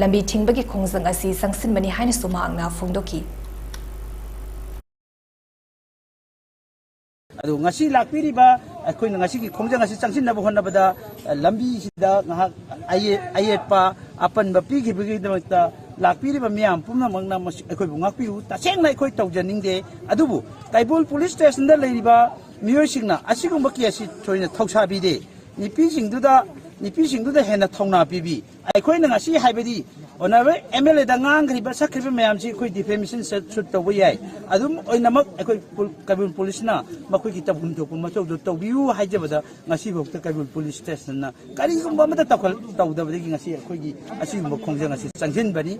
ꯂꯝꯕꯤ ꯊꯤꯡꯕꯒꯤ ꯈꯣꯡꯖꯪ ꯑꯁꯤ ꯆꯪꯁꯤꯟꯕꯅꯤ ꯍꯥꯏꯅꯁꯨ ꯃꯍꯥꯛꯅ ꯐꯣꯡꯗꯣꯛꯈꯤ꯫ ꯑꯗꯨ ꯉꯁꯤ ꯂꯥꯛꯄꯤꯔꯤꯕ, ꯑꯩꯈꯣꯏꯅ ꯉꯁꯤꯒꯤ ꯈꯣꯡꯖꯪ ꯑꯁꯤ ꯆꯪꯁꯤꯟꯅꯕ ꯍꯣꯠꯅꯕꯗ, ꯑ, ꯂꯝꯕꯤꯁꯤꯗ ꯉꯥꯏꯍꯥꯛ ꯑꯌꯦ-, ꯑꯌꯦꯠꯄ ꯑꯄꯟꯕ ꯄꯤꯈꯤꯕꯒꯤꯗꯃꯛꯇ ꯂꯥꯛꯄꯤꯔꯤꯕ ꯃꯤꯌꯥꯝ ꯄꯨꯝꯅꯃꯛꯅ ꯃꯁꯤ ꯑꯩꯈꯣꯏꯕꯨ ꯉꯥꯛꯄꯤꯌꯨ꯫ ꯇꯁꯦꯡꯅ ꯑꯩꯈꯣꯏ ꯇꯧꯖꯅꯤꯡꯗꯦ, ꯑꯗꯨꯕꯨ ꯀꯩꯕꯨꯜ ꯄꯨꯂꯤꯁ ꯁ꯭ꯇꯦꯁꯟꯗ ꯂꯩꯔꯤꯕ ꯃꯤꯑꯣꯏꯁꯤꯡꯅ ꯑꯁꯤꯒꯨꯝꯕ ꯀꯦꯁꯁꯤ ꯊꯣꯏꯅ ꯊꯧꯁꯥꯕꯤꯗꯦ꯫ ꯅꯨꯄꯤꯁꯤꯡꯗꯨꯗ, ꯅꯨꯄꯤꯁꯤꯡꯗꯨꯗ ꯍꯦꯟꯅ ꯊꯧꯅꯥ ꯄꯤꯕꯤ꯫ ꯑꯩꯈꯣꯏꯅ ꯉꯁꯤ ꯍꯥꯏꯕꯗꯤ ꯑꯣꯅꯔꯦꯕꯜ ꯑꯦꯝ ꯑꯦꯜ ꯑꯦꯗ ꯉꯥꯡꯈ꯭ꯔꯤꯕ, ꯁꯛꯈ꯭ꯔꯤꯕ ꯃꯌꯥꯝꯁꯤ ꯑꯩꯈꯣꯏ ꯗꯤꯐꯦꯃꯦꯁꯟ ꯁꯨꯠ ꯇꯧꯕ ꯌꯥꯏ꯫ ꯑꯗꯨꯝ ꯑꯣꯏꯅꯃꯛ ꯑꯩꯈꯣꯏ ꯄꯨ-, ꯀꯩꯕꯨꯜ ꯄꯨꯂꯤꯁꯅ ꯃꯈꯣꯏꯒꯤ ꯇꯧꯐꯝ ꯊꯣꯛꯄ ꯃꯊꯧꯗꯨ ꯇꯧꯕꯤꯌꯨ ꯍꯥꯏꯖꯕꯗ ꯉꯁꯤꯐꯥꯎꯗ ꯀꯩꯕꯨꯜ ꯄꯨꯂꯤꯁ ꯁ꯭ꯇꯦꯁꯟꯅ ꯀꯔꯤꯒꯨꯝꯕ ꯑꯃꯠꯇ ꯇꯧꯈꯜ-, ꯇꯧꯗꯕꯗꯒꯤ ꯉꯁꯤ ꯑꯩꯈꯣꯏꯒꯤ ꯑꯁꯤꯒꯨꯝꯕ ꯈꯣꯡꯖꯪ ꯑꯁꯤ ꯆꯪꯁꯤꯟꯕꯅꯤ꯫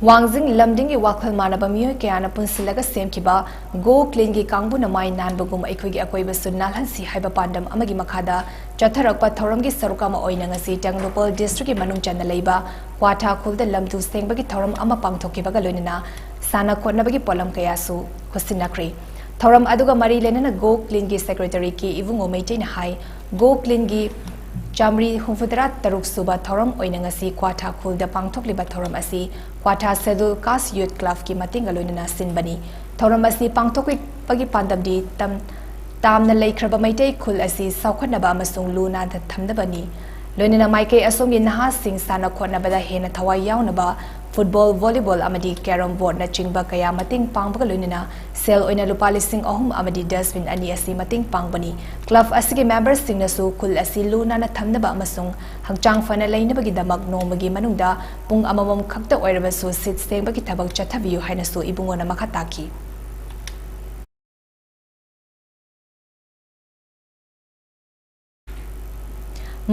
ꯋꯥꯡꯖꯤꯡ ꯂꯝꯗꯤꯡꯒꯤ ꯋꯥꯈꯜ ꯃꯥꯟꯅꯕ ꯃꯤꯑꯣꯏ ꯀꯌꯥꯅ ꯄꯨꯟꯁꯤꯜꯂꯒ ꯁꯦꯝꯈꯤꯕ ꯒꯣ ꯀ꯭ꯂꯤꯟꯒꯤ ꯀꯥꯡꯕꯨꯅ ꯃꯥꯏ ꯅꯥꯟꯕꯒꯨꯝ ꯑꯩꯈꯣꯏꯒꯤ ꯑꯀꯣꯏꯕꯁꯨ ꯅꯥꯜꯍꯟꯁꯤ ꯍꯥꯏꯕ ꯄꯥꯟꯗꯝ ꯑꯃꯒꯤ ꯃꯈꯥꯗ ꯆꯠꯊꯔꯛꯄ ꯊꯧꯔꯝꯒꯤ ꯁꯔꯨꯛ ꯑꯃ ꯑꯣꯏꯅ ꯉꯁꯤ ꯇꯦꯡꯅꯧꯄꯜ ꯗꯤꯁꯇ꯭ꯔꯤꯛꯀꯤ ꯃꯅꯨꯡ ꯆꯟꯅ ꯂꯩꯕ ꯀ꯭ꯋꯥꯊꯥ ꯈꯨꯜꯗ ꯂꯝ ꯇꯨ ꯁꯦꯡꯕꯒꯤ ꯊꯧꯔꯝ ꯑꯃ ꯄꯥꯡꯊꯣꯛꯈꯤꯕꯒ ꯂꯣꯏꯅꯅ ꯁꯥꯟꯅ ꯈꯣꯠꯅꯕꯒꯤ ꯄꯣꯠꯂꯝ ꯀꯌꯥꯁꯨ ꯈꯨꯠꯁꯤꯟꯅꯈ꯭ꯔꯦ꯫ ꯊꯧꯔꯝ ꯑꯗꯨꯒ ꯃꯔꯤ ꯂꯩꯅꯅ ꯒꯣ ꯀ꯭ꯂꯤꯟꯒꯤ ꯁꯦꯀ꯭ꯔꯦꯇꯔꯤ ꯀꯦ ꯏꯕꯨꯡꯉꯣ ꯃꯩꯇꯩꯅ ꯍꯥꯏ, ꯒꯣ ꯀ꯭ꯂꯤꯟꯒꯤ ꯆꯥꯃꯔꯤ ꯍꯨꯝꯐꯨꯇꯔꯥ ꯇꯔꯨꯛ ꯁꯨꯕ ꯊꯧꯔꯝ ꯑꯣꯏꯅ ꯉꯁꯤ ꯀ꯭ꯋꯥꯊꯥ ꯈꯨꯜꯗ ꯄꯥꯡꯊꯣꯛꯂꯤꯕ ꯊꯧꯔꯝ ꯑꯁꯤ ꯀ꯭ꯋꯥꯊꯥ ꯁꯦꯗꯨꯜ ꯀꯥꯁ ꯌꯨꯠ ꯀ꯭ꯂꯕꯀꯤ ꯃꯇꯦꯡꯒ ꯂꯣꯏꯅꯅ ꯁꯤꯟꯕꯅꯤ꯫ ꯊꯧꯔꯝ ꯑꯁꯤ ꯄꯥꯡꯊꯣꯛꯄꯒꯤ ꯄꯥꯟꯗꯝꯗꯤ ꯇꯝ-, ꯇꯥꯝꯅ ꯂꯩꯈ꯭ꯔꯕ ꯃꯩꯇꯩ ꯈꯨꯜ ꯑꯁꯤ ꯆꯥꯎꯈꯠꯅꯕ ꯑꯃꯁꯨꯡ ꯂꯨ ꯅꯥꯟꯅ ꯊꯝꯅꯕꯅꯤ꯫ ꯂꯣꯏꯅꯅ ꯃꯥꯏꯀꯩ ꯑꯁꯣꯝꯒꯤ ꯅꯍꯥꯁꯤꯡ ꯁꯥꯟꯅ ꯈꯣꯠꯅꯕꯗ ꯍꯦꯟꯅ ꯊꯋꯥꯏ ꯌꯥꯎꯅꯕ ꯐꯨꯠꯕꯣꯜ, ꯚꯣꯂꯤꯕꯣꯜ ꯑꯃꯗꯤ ꯀꯦꯔꯝ ꯕꯣꯔꯗꯅꯆꯤꯡꯕ ꯀꯌꯥ ꯃꯇꯦꯡ ꯄꯥꯡꯕꯒ ꯂꯣꯏꯅꯅ ꯁꯦꯜ ꯑꯣꯏꯅ ꯂꯨꯄꯥ ꯂꯤꯁꯤꯡ ꯑꯍꯨꯝ ꯑꯃꯗꯤ ꯗꯁꯕꯤꯟ ꯑꯅꯤ ꯑꯁꯤ ꯃꯇꯦꯡ ꯄꯥꯡꯕꯅꯤ꯫ ꯀ꯭ꯂꯕ ꯑꯁꯤꯒꯤ ꯃꯦꯝꯕꯔꯁꯤꯡꯅꯁꯨ ꯈꯨꯜ ꯑꯁꯤ ꯂꯨ ꯅꯥꯟꯅ ꯊꯝꯅꯕ ꯑꯃꯁꯨꯡ ꯍꯛꯆꯥꯡ ꯐꯅ ꯂꯩꯅꯕꯒꯤꯗꯃꯛ ꯅꯣꯡꯃꯒꯤ ꯃꯅꯨꯡꯗ ꯄꯨꯡ ꯑꯃꯃꯝ ꯈꯛꯇ ꯑꯣꯏꯔꯕꯁꯨ ꯁꯤꯠ ꯁꯦꯡꯕꯒꯤ ꯊꯕꯛ ꯆꯠꯊꯕꯤꯌꯨ ꯍꯥꯏꯅꯁꯨ ꯏꯕꯨꯡꯉꯣꯅ ꯃꯈꯥ ꯇꯥꯈꯤ꯫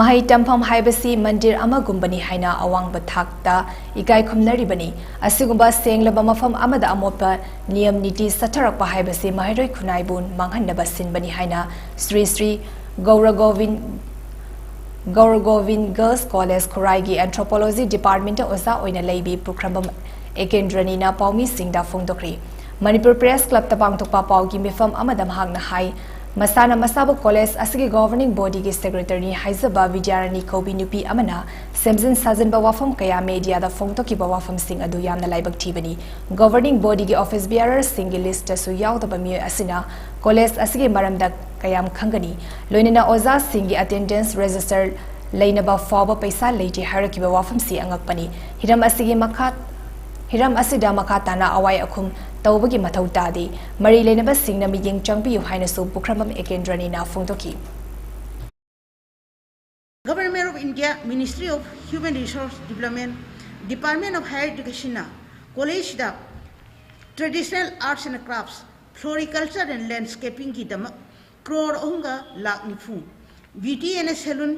ꯃꯍꯩ ꯇꯝꯐꯝ ꯍꯥꯏꯕꯁꯤ ꯃꯟꯗꯤꯔ ꯑꯃꯒꯨꯝꯕꯅꯤ ꯍꯥꯏꯅ ꯑꯋꯥꯡꯕ ꯊꯥꯛꯇ ꯏꯀꯥꯏ ꯈꯨꯝꯅꯔꯤꯕꯅꯤ꯫ ꯑꯁꯤꯒꯨꯝꯕ ꯁꯦꯡꯂꯕ ꯃꯐꯝ ꯑꯃꯗ ꯑꯃꯣꯠꯄ ꯅꯤꯌꯝ ꯅꯤꯇꯤ ꯆꯠꯊꯔꯛꯄ ꯍꯥꯏꯕꯁꯤ ꯃꯍꯩꯔꯣꯏ ꯈꯨꯟꯅꯥꯏꯕꯨ ꯃꯥꯡꯍꯟꯅꯕ ꯁꯤꯟꯕꯅꯤ ꯍꯥꯏꯅ ꯁ꯭ꯔꯤ ꯁ꯭ꯔꯤ ꯒꯧꯔ ꯒꯣꯕꯤꯟ, ꯒꯧꯔ ꯒꯣꯕꯤꯟ ꯒꯔꯜꯁ ꯀꯣꯂꯦꯖ ꯈꯨꯔꯥꯏꯒꯤ ꯑꯦꯟꯊ꯭ꯔꯣꯄꯣꯂꯣꯖꯤ ꯗꯤꯄꯥꯔꯠꯃꯦꯟꯇ ꯑꯣꯖꯥ ꯑꯣꯏꯅ ꯂꯩꯕꯤ ꯄꯨꯈ꯭ꯔꯝꯕꯝ ꯑꯦꯀꯦꯟꯗ꯭ꯔꯅꯤꯅ ꯄꯥꯎꯃꯤꯁꯤꯡꯗ ꯐꯣꯡꯗꯣꯛꯈ꯭ꯔꯤ꯫ ꯃꯅꯤꯄꯨꯔ ꯄ꯭ꯔꯦꯁ ꯀ꯭ꯂꯕꯇ ꯄꯥꯡꯊꯣꯛꯄ ꯄꯥꯎꯒꯤ ꯃꯤꯐꯝ ꯑꯃꯗ ꯃꯍꯥꯛꯅ ꯍꯥꯏ, ꯃꯁꯥꯅ ꯃꯁꯥꯕꯨ ꯀꯣꯂꯦꯖ ꯑꯁꯤꯒꯤ ꯒꯣꯚꯔꯅꯤꯡ ꯕꯣꯗꯤꯒꯤ ꯁꯦꯀ꯭ꯔꯦꯇꯔꯤꯅꯤ ꯍꯥꯏꯖꯕ ꯕꯤꯗ꯭ꯌꯥꯔꯥꯅꯤ ꯀꯧꯕꯤ ꯅꯨꯄꯤ ꯑꯃꯅ ꯁꯦꯝꯖꯤꯟ ꯁꯥꯖꯤꯟꯕ ꯋꯥꯐꯝ ꯀꯌꯥ ꯃꯦꯗꯤꯌꯥꯗ ꯐꯣꯡꯗꯣꯛꯈꯤꯕ ꯋꯥꯐꯝꯁꯤꯡ ꯑꯗꯨ ꯌꯥꯝꯅ ꯂꯥꯏꯕꯛ ꯊꯤꯕꯅꯤ꯫ ꯒꯣꯚꯔꯅꯤꯡ ꯕꯣꯗꯤꯒꯤ ꯑꯣꯐꯤꯁ ꯕꯤꯌꯥꯔꯔꯁꯤꯡꯒꯤ ꯂꯤꯁ꯭ꯇꯇꯁꯨ ꯌꯥꯎꯗꯕ ꯃꯤꯑꯣꯏ ꯑꯁꯤꯅ ꯀꯣꯂꯦꯖ ꯑꯁꯤꯒꯤ ꯃꯔꯝꯗ ꯀꯌꯥꯝ ꯈꯪꯒꯅꯤ? ꯂꯣꯏꯅꯅ ꯑꯣꯖꯥꯁꯤꯡꯒꯤ ꯑꯦꯇꯦꯟꯗꯦꯟꯁ ꯔꯦꯖꯤꯁꯇꯔ ꯂꯩꯅꯕ ꯐꯥꯎꯕ ꯄꯩꯁꯥ ꯂꯩꯇꯦ ꯍꯥꯏꯔꯛꯈꯤꯕ ꯋꯥꯐꯝꯁꯤ ꯑꯉꯛꯄꯅꯤ꯫ ꯍꯤꯔꯝ ꯑꯁꯤꯒꯤ ꯃꯈꯥ ꯍꯤꯔꯝ ꯑꯁꯤꯗ ꯃꯈꯥ ꯇꯥꯅ ꯑꯋꯥꯏ ꯑꯈꯨꯝ ꯇꯧꯕꯒꯤ ꯃꯊꯧ ꯇꯥꯗꯦ꯫ ꯃꯔꯤ ꯂꯩꯅꯕꯁꯤꯡꯅ ꯃꯤꯠꯌꯦꯡ ꯆꯪꯕꯤꯌꯨ ꯍꯥꯏꯅꯁꯨ ꯄꯨꯈ꯭ꯔꯝꯕꯝ ꯑꯦꯀꯦꯟꯗ꯭ꯔꯅꯤꯅ ꯐꯣꯡꯗꯣꯛꯈꯤ꯫ Government of India, Ministry of Human Resource Development, Department of Higher Educationꯅ ꯀꯣꯂꯦꯖꯁꯤꯗ Traditional Arts and Crafts, Floriculture and Landscapingꯒꯤꯗꯃꯛ crore ꯑꯍꯨꯝꯒ ꯂꯥꯛ ꯅꯤꯐꯨ, Beauty and Salon,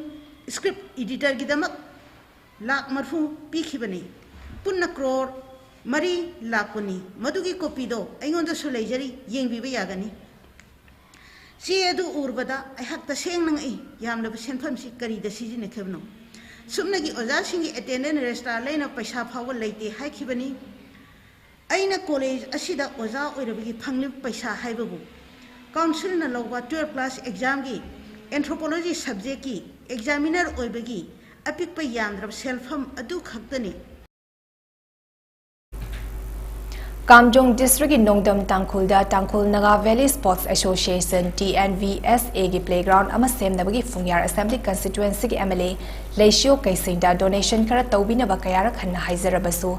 Script Editorꯒꯤꯗꯃꯛ ꯂꯥꯛ ꯃꯔꯤꯐꯨ ꯄꯤꯈꯤꯕꯅꯤ꯫ ꯄꯨꯟꯅ ꯀ꯭ꯔꯣꯔ ꯃꯔꯤ ꯂꯥꯛꯄꯅꯤ꯫ ꯃꯗꯨꯒꯤ ꯀꯣꯄꯤꯗꯣ ꯑꯩꯉꯣꯟꯗꯁꯨ ꯂꯩꯖꯔꯤ, ꯌꯦꯡꯕꯤꯕ ꯌꯥꯒꯅꯤ꯫ ꯆꯦ ꯑꯗꯨ ꯎꯔꯨꯕꯗ ꯑꯩꯍꯥꯛ ꯇꯁꯦꯡꯅ ꯉꯛꯏ꯫ ꯌꯥꯝꯂꯕ ꯁꯦꯟꯐꯝꯁꯤ ꯀꯔꯤꯗ ꯁꯤꯖꯤꯟꯅꯈꯤꯕꯅꯣ? ꯁꯨꯞꯅꯒꯤ ꯑꯣꯖꯥꯁꯤꯡꯒꯤ attendance registrar ꯂꯩꯅꯕ ꯄꯩꯁꯥ ꯐꯥꯎꯕ ꯂꯩꯇꯦ ꯍꯥꯏꯈꯤꯕꯅꯤ꯫ ꯑꯩꯅ ꯀꯣꯂꯦꯖ ꯑꯁꯤꯗ ꯑꯣꯖꯥ ꯑꯣꯏꯔꯕꯒꯤ ꯐꯪꯂꯤꯕ ꯄꯩꯁꯥ ꯍꯥꯏꯕꯕꯨ councilꯅ ꯂꯧꯕ twelve class examꯒꯤ anthropology subjectꯀꯤ examiner ꯑꯣꯏꯕꯒꯤ ꯑꯄꯤꯛꯄ ꯌꯥꯝꯗ꯭ꯔꯕ ꯁꯦꯜꯐꯝ ꯑꯗꯨ ꯈꯛꯇꯅꯤ꯫ ꯀꯥꯝꯖꯣꯡ districtꯀꯤ ꯅꯣꯡꯗꯝ ꯇꯥꯡꯈꯨꯜꯗ ꯇꯥꯡꯈꯨꯜ Naga Valley Sports Association, T N V S Aꯒꯤ playground ꯑꯃ ꯁꯦꯝꯅꯕꯒꯤ ꯐꯨꯡꯌꯥꯔ Assembly constituencyꯒꯤ M L A ꯂꯩꯁꯤꯌꯣ ꯀꯩꯁꯤꯡꯗ donation ꯈꯔ ꯇꯧꯕꯤꯅꯕ ꯀꯌꯥꯔꯛ ꯍꯟꯅ ꯍꯥꯏꯖꯔꯕꯁꯨ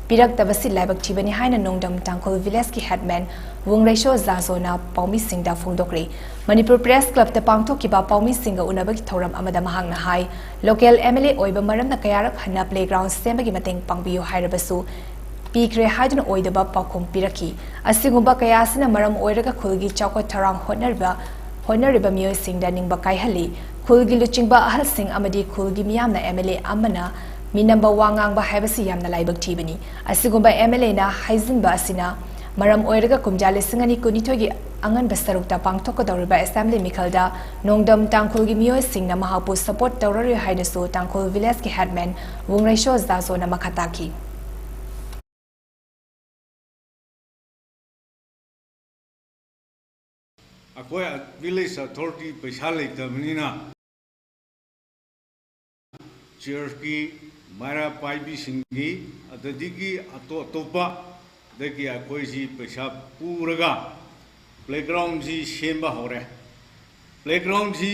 ꯄꯤꯔꯛꯇꯕꯁꯤ ꯂꯥꯏꯕꯛ ꯊꯤꯕꯅꯤ ꯍꯥꯏꯅ ꯅꯣꯡꯗꯝ ꯇꯥꯡꯈꯨꯜ villageꯀꯤ headman ꯋꯨꯡꯔꯩꯁꯣ ꯖꯥꯖꯣꯅ ꯄꯥꯎꯃꯤꯁꯤꯡꯗ ꯐꯣꯡꯗꯣꯛꯂꯤ꯫ ꯃꯅꯤꯄꯨꯔ Press Clubꯇ ꯄꯥꯡꯊꯣꯛꯈꯤꯕ ꯄꯥꯎꯃꯤꯁꯤꯡꯒ ꯎꯅꯕꯒꯤ ꯊꯧꯔꯝ ꯑꯃꯗ ꯃꯍꯥꯛꯅ ꯍꯥꯏ, local M L A ꯑꯣꯏꯕ ꯃꯔꯝꯅ ꯀꯌꯥꯔꯛ ꯍꯟꯅ playground ꯁꯦꯝꯕꯒꯤ ꯃꯇꯦꯡ ꯄꯥꯡꯕꯤꯌꯨ ꯍꯥꯏꯔꯕꯁꯨ ꯄꯤꯈ꯭ꯔꯦ ꯍꯥꯏꯗꯨꯅ ꯑꯣꯏꯗꯕ ꯄꯥꯎꯈꯨꯝ ꯄꯤꯔꯛꯈꯤ꯫ ꯑꯁꯤꯒꯨꯝꯕ ꯀꯌꯥ ꯑꯁꯤꯅ ꯃꯔꯝ ꯑꯣꯏꯔꯒ ꯈꯨꯜꯒꯤ ꯆꯥꯎꯈꯠ ꯊꯧꯔꯥꯡ ꯍꯣꯠꯅꯔꯤꯕ, ꯍꯣꯠꯅꯔꯤꯕ ꯃꯤꯑꯣꯏꯁꯤꯡꯗ ꯅꯤꯡꯕ ꯀꯥꯏꯍꯜꯂꯤ꯫ ꯈꯨꯜꯒꯤ ꯂꯨꯆꯤꯡꯕ ꯑꯍꯜꯁꯤꯡ ꯑꯃꯗꯤ ꯈꯨꯜꯒꯤ ꯃꯤꯌꯥꯝꯅ M L A ꯑꯃꯅ ꯃꯤꯅꯝꯕ ꯋꯥ ꯉꯥꯡꯕ ꯍꯥꯏꯕꯁꯤ ꯌꯥꯝꯅ ꯂꯥꯏꯕꯛ ꯊꯤꯕꯅꯤ꯫ ꯑꯁꯤꯒꯨꯝꯕ M L Aꯅ ꯍꯥꯏꯖꯤꯟꯕ ꯑꯁꯤꯅ ꯃꯔꯝ ꯑꯣꯏꯔꯒ ꯀꯨꯝꯖꯥ ꯂꯤꯁꯤꯡ ꯑꯅꯤ ꯀꯨꯟꯅꯤꯊꯣꯏꯒꯤ ꯑꯉꯟꯕ ꯁꯔꯨꯛꯇ ꯄꯥꯡꯊꯣꯛꯀꯗꯧꯔꯤꯕ Assembly ꯃꯤꯈꯜꯗ ꯅꯣꯡꯗꯝ ꯇꯥꯡꯈꯨꯜꯒꯤ ꯃꯤꯑꯣꯏꯁꯤꯡꯅ ꯃꯍꯥꯛꯄꯨ support ꯇꯧꯔꯔꯣꯏ ꯍꯥꯏꯅꯁꯨ ꯇꯥꯡꯈꯨꯜ villageꯀꯤ headman ꯋꯨꯡꯔꯩꯁꯣ ꯖꯥꯖꯣꯅ ꯃꯈꯥ ꯇꯥꯈꯤ꯫ ꯑꯩꯈꯣꯏ village authority ꯄꯩꯁꯥ ꯂꯩꯇꯕꯅꯤꯅ churchꯀꯤ ꯃꯩꯔꯥ ꯄꯥꯏꯕꯤꯁꯤꯡꯒꯤ ꯑꯗꯨꯗꯒꯤ ꯑꯇꯣꯞ ꯑꯇꯣꯞꯄ ꯗꯒꯤ ꯑꯩꯈꯣꯏꯁꯤ ꯄꯩꯁꯥ ꯄꯨꯔꯒ playgroundꯁꯤ ꯁꯦꯝꯕ ꯍꯧꯔꯦ꯫ Playgroundꯁꯤ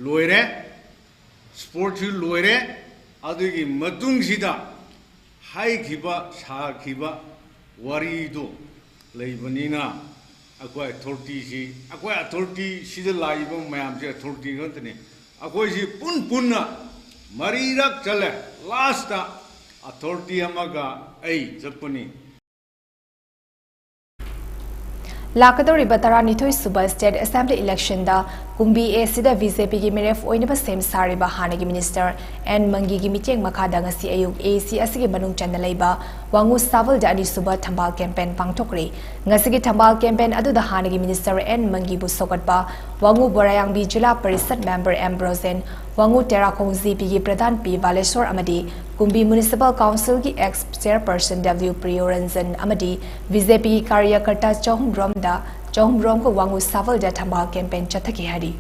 ꯂꯣꯏꯔꯦ, sportꯁꯨ ꯂꯣꯏꯔꯦ꯫ ꯑꯗꯨꯒꯤ ꯃꯇꯨꯡꯁꯤꯗ ꯍꯥꯏꯈꯤꯕ ꯁꯥꯈꯤꯕ ꯋꯥꯔꯤꯗꯨ ꯂꯩꯕꯅꯤꯅ, ꯑꯩꯈꯣꯏ ꯑꯣꯊꯣꯔꯤꯇꯤꯁꯤ, ꯑꯩꯈꯣꯏ ꯑꯣꯊꯣꯔꯤꯇꯤ ꯁꯤꯗ ꯂꯥꯛꯏꯕ ꯃꯌꯥꯝꯁꯦ ꯑꯣꯊꯣꯔꯤꯇꯤ ꯉꯥꯛꯇꯅꯤ꯫ ꯑꯩꯈꯣꯏꯁꯤ ꯄꯨꯟ ꯄꯨꯟꯅ ꯃꯔꯤꯔꯛ ꯆꯠꯂꯦ꯫ ꯂꯥꯁꯇ ꯑꯣꯊꯣꯔꯤꯇꯤ ꯑꯃꯒ ꯑꯩ ꯆꯠꯄꯅꯤ꯫ ꯂꯥꯛꯀꯗꯧꯔꯤꯕ ꯇꯔꯥꯅꯤꯊꯣꯏ ꯁꯨꯕ State Assembly election ꯗ ꯀꯨꯝꯕꯤ ꯑꯦ ꯁꯤꯗ ꯕꯤ ꯖꯦ ꯄꯤ ꯒꯤ ꯃꯤꯔꯦꯞ ꯑꯣꯏꯅꯕ ꯁꯦꯝ ꯁꯥꯔꯤꯕ ꯍꯥꯟꯅꯒꯤ Minister ꯑꯦꯟ ꯃꯪꯒꯤꯒꯤ ꯃꯤꯠꯌꯦꯡ ꯃꯈꯥꯗ ꯉꯁꯤ ꯑꯌꯨꯛ ꯑꯦ ꯁꯤ ꯑꯁꯤꯒꯤ ꯃꯅꯨꯡ ꯆꯟꯅ ꯂꯩꯕ ꯋꯥꯉꯨ ꯁꯥꯕꯜꯗ ꯑꯅꯤꯁꯨꯕ ꯊꯝꯕꯥꯜ campaign ꯄꯥꯡꯊꯣꯛꯈ꯭ꯔꯦ꯫ ꯉꯁꯤꯒꯤ ꯊꯝꯕꯥꯜ campaign ꯑꯗꯨꯗ ꯍꯥꯟꯅꯒꯤ Minister ꯑꯦꯟ ꯃꯪꯒꯤꯕꯨ ꯁꯧꯒꯠꯄ ꯋꯥꯉꯨ ꯕꯣꯔꯥꯌꯥꯡꯕꯤ Zila Parishad member M Brojen, Wangoo Terakhong G P ꯒꯤ ꯄ꯭ꯔꯙꯥꯟ ꯄꯤ ꯕꯥꯂꯦꯁꯣꯔ ꯑꯃꯗꯤ ꯀꯨꯝꯕꯤ Municipal Council ꯒꯤ ex chairperson ꯗꯕ꯭ꯂꯤꯎ ꯄ꯭ꯔꯤꯌꯣꯔꯟꯖꯟ ꯑꯃꯗꯤ ꯕꯤ ꯖꯦ ꯄꯤ ꯒꯤ ꯀꯥꯔꯌꯀꯔꯇꯥ ꯆꯍꯨꯝ ꯔꯣꯝꯗ, ꯆꯍꯨꯝ ꯔꯣꯝꯒ ꯋꯥꯉꯨ ꯁꯥꯕꯜꯗ ꯊꯝꯕꯥꯜ campaign ꯆꯠꯊꯈꯤ ꯍꯥꯏꯔꯤ꯫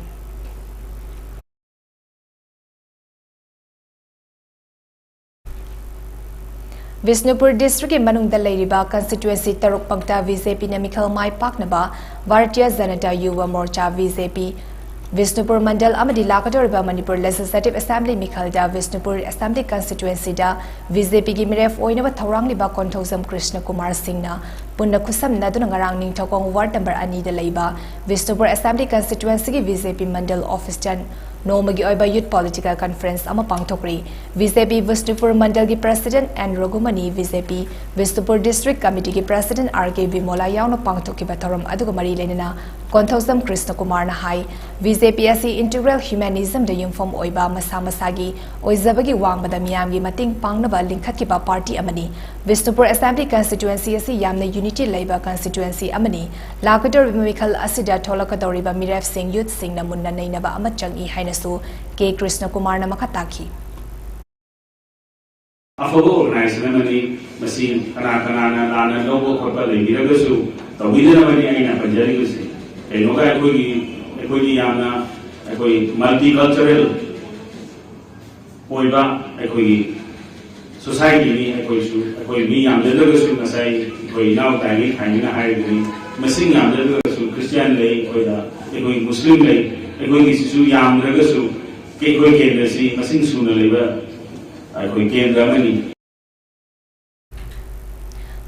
ꯕꯤꯁꯅꯨꯄꯨꯔ district ꯀꯤ ꯃꯅꯨꯡꯗ ꯂꯩꯔꯤꯕ constituency ꯇꯔꯨꯛꯃꯛꯇ ꯕꯤ ꯖꯦ ꯄꯤ ꯅ ꯃꯤꯈꯜ ꯃꯥꯏ ꯄꯥꯛꯅꯕ Bharatiya Janata Yuva Morcha, B J P, Bishnupur Mandal ꯑꯃꯗꯤ ꯂꯥꯛꯀꯗꯧꯔꯤꯕ ꯃꯅꯤꯄꯨꯔ Legislative Assembly ꯃꯤꯈꯜꯗ ꯕꯤꯁꯅꯨꯄꯨꯔ Assembly Constituency ꯗ ꯕꯤ ꯖꯦ ꯄꯤ ꯒꯤ ꯃꯤꯔꯦꯞ ꯑꯣꯏꯅꯕ ꯊꯧꯔꯥꯡꯂꯤꯕ ꯀꯣꯟꯊꯧꯖꯝ ꯀ꯭ꯔꯤꯁꯅ ꯀꯨꯃꯥꯔ ꯁꯤꯡꯅ ꯄꯨꯟꯅ ꯈꯨꯠꯁꯝꯅꯗꯨꯅ ꯉꯔꯥꯡ ꯅꯤꯡꯊꯧꯈꯣꯡ ward number ꯑꯅꯤꯗ ꯂꯩꯕ ꯕꯤꯁꯅꯨꯄꯨꯔ Assembly Constituency ꯒꯤ B J P Mandal office ꯇ ꯅꯣꯡꯃꯒꯤ ꯑꯣꯏꯕ youth political conference ꯑꯃ ꯄꯥꯡꯊꯣꯛꯈ꯭ꯔꯤ꯫ ꯕꯤ ꯖꯦ ꯄꯤ ꯕꯤꯁꯅꯨꯄꯨꯔ ꯃꯟꯗꯜꯒꯤ President ꯑꯦꯟ ꯔꯘꯨꯃꯅꯤ, B J P Bishnupur District Committee ꯒꯤ President ꯑꯥꯔ ꯀꯦ ꯕꯤꯃꯣꯂꯥ ꯌꯥꯎꯅ ꯄꯥꯡꯊꯣꯛꯈꯤꯕ ꯊꯧꯔꯝ ꯑꯗꯨꯒ ꯃꯔꯤ ꯂꯩꯅꯅ ꯀꯣꯟꯊꯧꯖꯝ ꯀ꯭ꯔꯤꯁꯅ ꯀꯨꯃꯥꯔꯅ ꯍꯥꯏ, ꯕꯤ ꯖꯦ ꯄꯤ ꯑꯁꯤ integral humanism ꯗ ꯌꯨꯝꯐꯝ ꯑꯣꯏꯕ ꯃꯁꯥ ꯃꯁꯥꯒꯤ ꯑꯣꯏꯖꯕꯒꯤ ꯋꯥꯡꯃꯗ ꯃꯤꯌꯥꯝꯒꯤ ꯃꯇꯦꯡ ꯄꯥꯡꯅꯕ ꯂꯤꯡꯈꯠꯈꯤꯕ party ꯑꯃꯅꯤ꯫ ꯕꯤꯁꯅꯨꯄꯨꯔ Assembly Constituency ꯑꯁꯤ ꯌꯥꯝꯅ unity ꯂꯩꯕ constituency ꯑꯃꯅꯤ꯫ ꯂꯥꯛꯀꯗꯧꯔꯤꯕ ꯃꯤꯈꯜ ꯑꯁꯤꯗ ꯊꯣꯛꯂꯛꯀꯗꯧꯔꯤꯕ ꯃꯤꯔꯦꯞꯁꯤꯡ youth ꯁꯤꯡꯅ ꯃꯨꯟꯅ ꯅꯩꯅꯕ ꯑꯃ ꯆꯪꯏ ꯍꯥꯏꯅꯁꯨ ꯀꯦ ꯀ꯭ꯔꯤꯁꯅ ꯀꯨꯃꯥꯔꯅ ꯃꯈꯥ ꯇꯥꯈꯤ꯫ ꯑꯐꯕ organization ꯑꯃꯅꯤ꯫ ꯃꯁꯤ ꯀꯅꯥ ꯀꯅꯥꯅ ꯂꯥꯟꯅ ꯂꯧꯕ ꯈꯣꯠꯄ ꯂꯩꯕꯤꯔꯒꯁꯨ ꯇꯧꯕꯤꯗꯅꯕꯅꯤ ꯑꯩꯅ ꯄꯟꯖꯔꯤꯕꯁꯤ꯫ ꯀꯩꯅꯣꯒ ꯑꯩꯈꯣꯏꯒꯤ, ꯑꯩꯈꯣꯏꯒꯤ ꯌꯥꯝꯅ ꯑꯩꯈꯣꯏ multicultural ꯑꯣꯏꯕ ꯑꯩꯈꯣꯏꯒꯤ society ꯅꯤ꯫ ꯑꯩꯈꯣꯏꯁꯨ, ꯑꯩꯈꯣꯏ ꯃꯤ ꯌꯥꯝꯖꯗ꯭ꯔꯒꯁꯨ ꯉꯁꯥꯏ ꯑꯩꯈꯣꯏ ꯏꯅꯥꯎ ꯇꯥꯏꯃꯤ ꯈꯥꯏꯅꯤꯅ ꯍꯥꯏꯔꯤꯕꯅꯤ, ꯃꯁꯤꯡ ꯌꯥꯝꯖꯗ꯭ꯔꯒꯁꯨ Christian ꯂꯩ, ꯑꯩꯈꯣꯏꯗ ꯑꯩꯈꯣꯏ Muslim ꯂꯩ꯫ ꯑꯩꯈꯣꯏꯒꯤꯁꯤꯁꯨ ꯌꯥꯝꯗ꯭ꯔꯒꯁꯨ ꯑꯩꯈꯣꯏ ꯀꯦꯟꯗ꯭ꯔꯁꯤ ꯃꯁꯤꯡ ꯁꯨꯅ ꯂꯩꯕ ꯑꯩꯈꯣꯏ ꯀꯦꯟꯗ꯭ꯔ ꯑꯃꯅꯤ꯫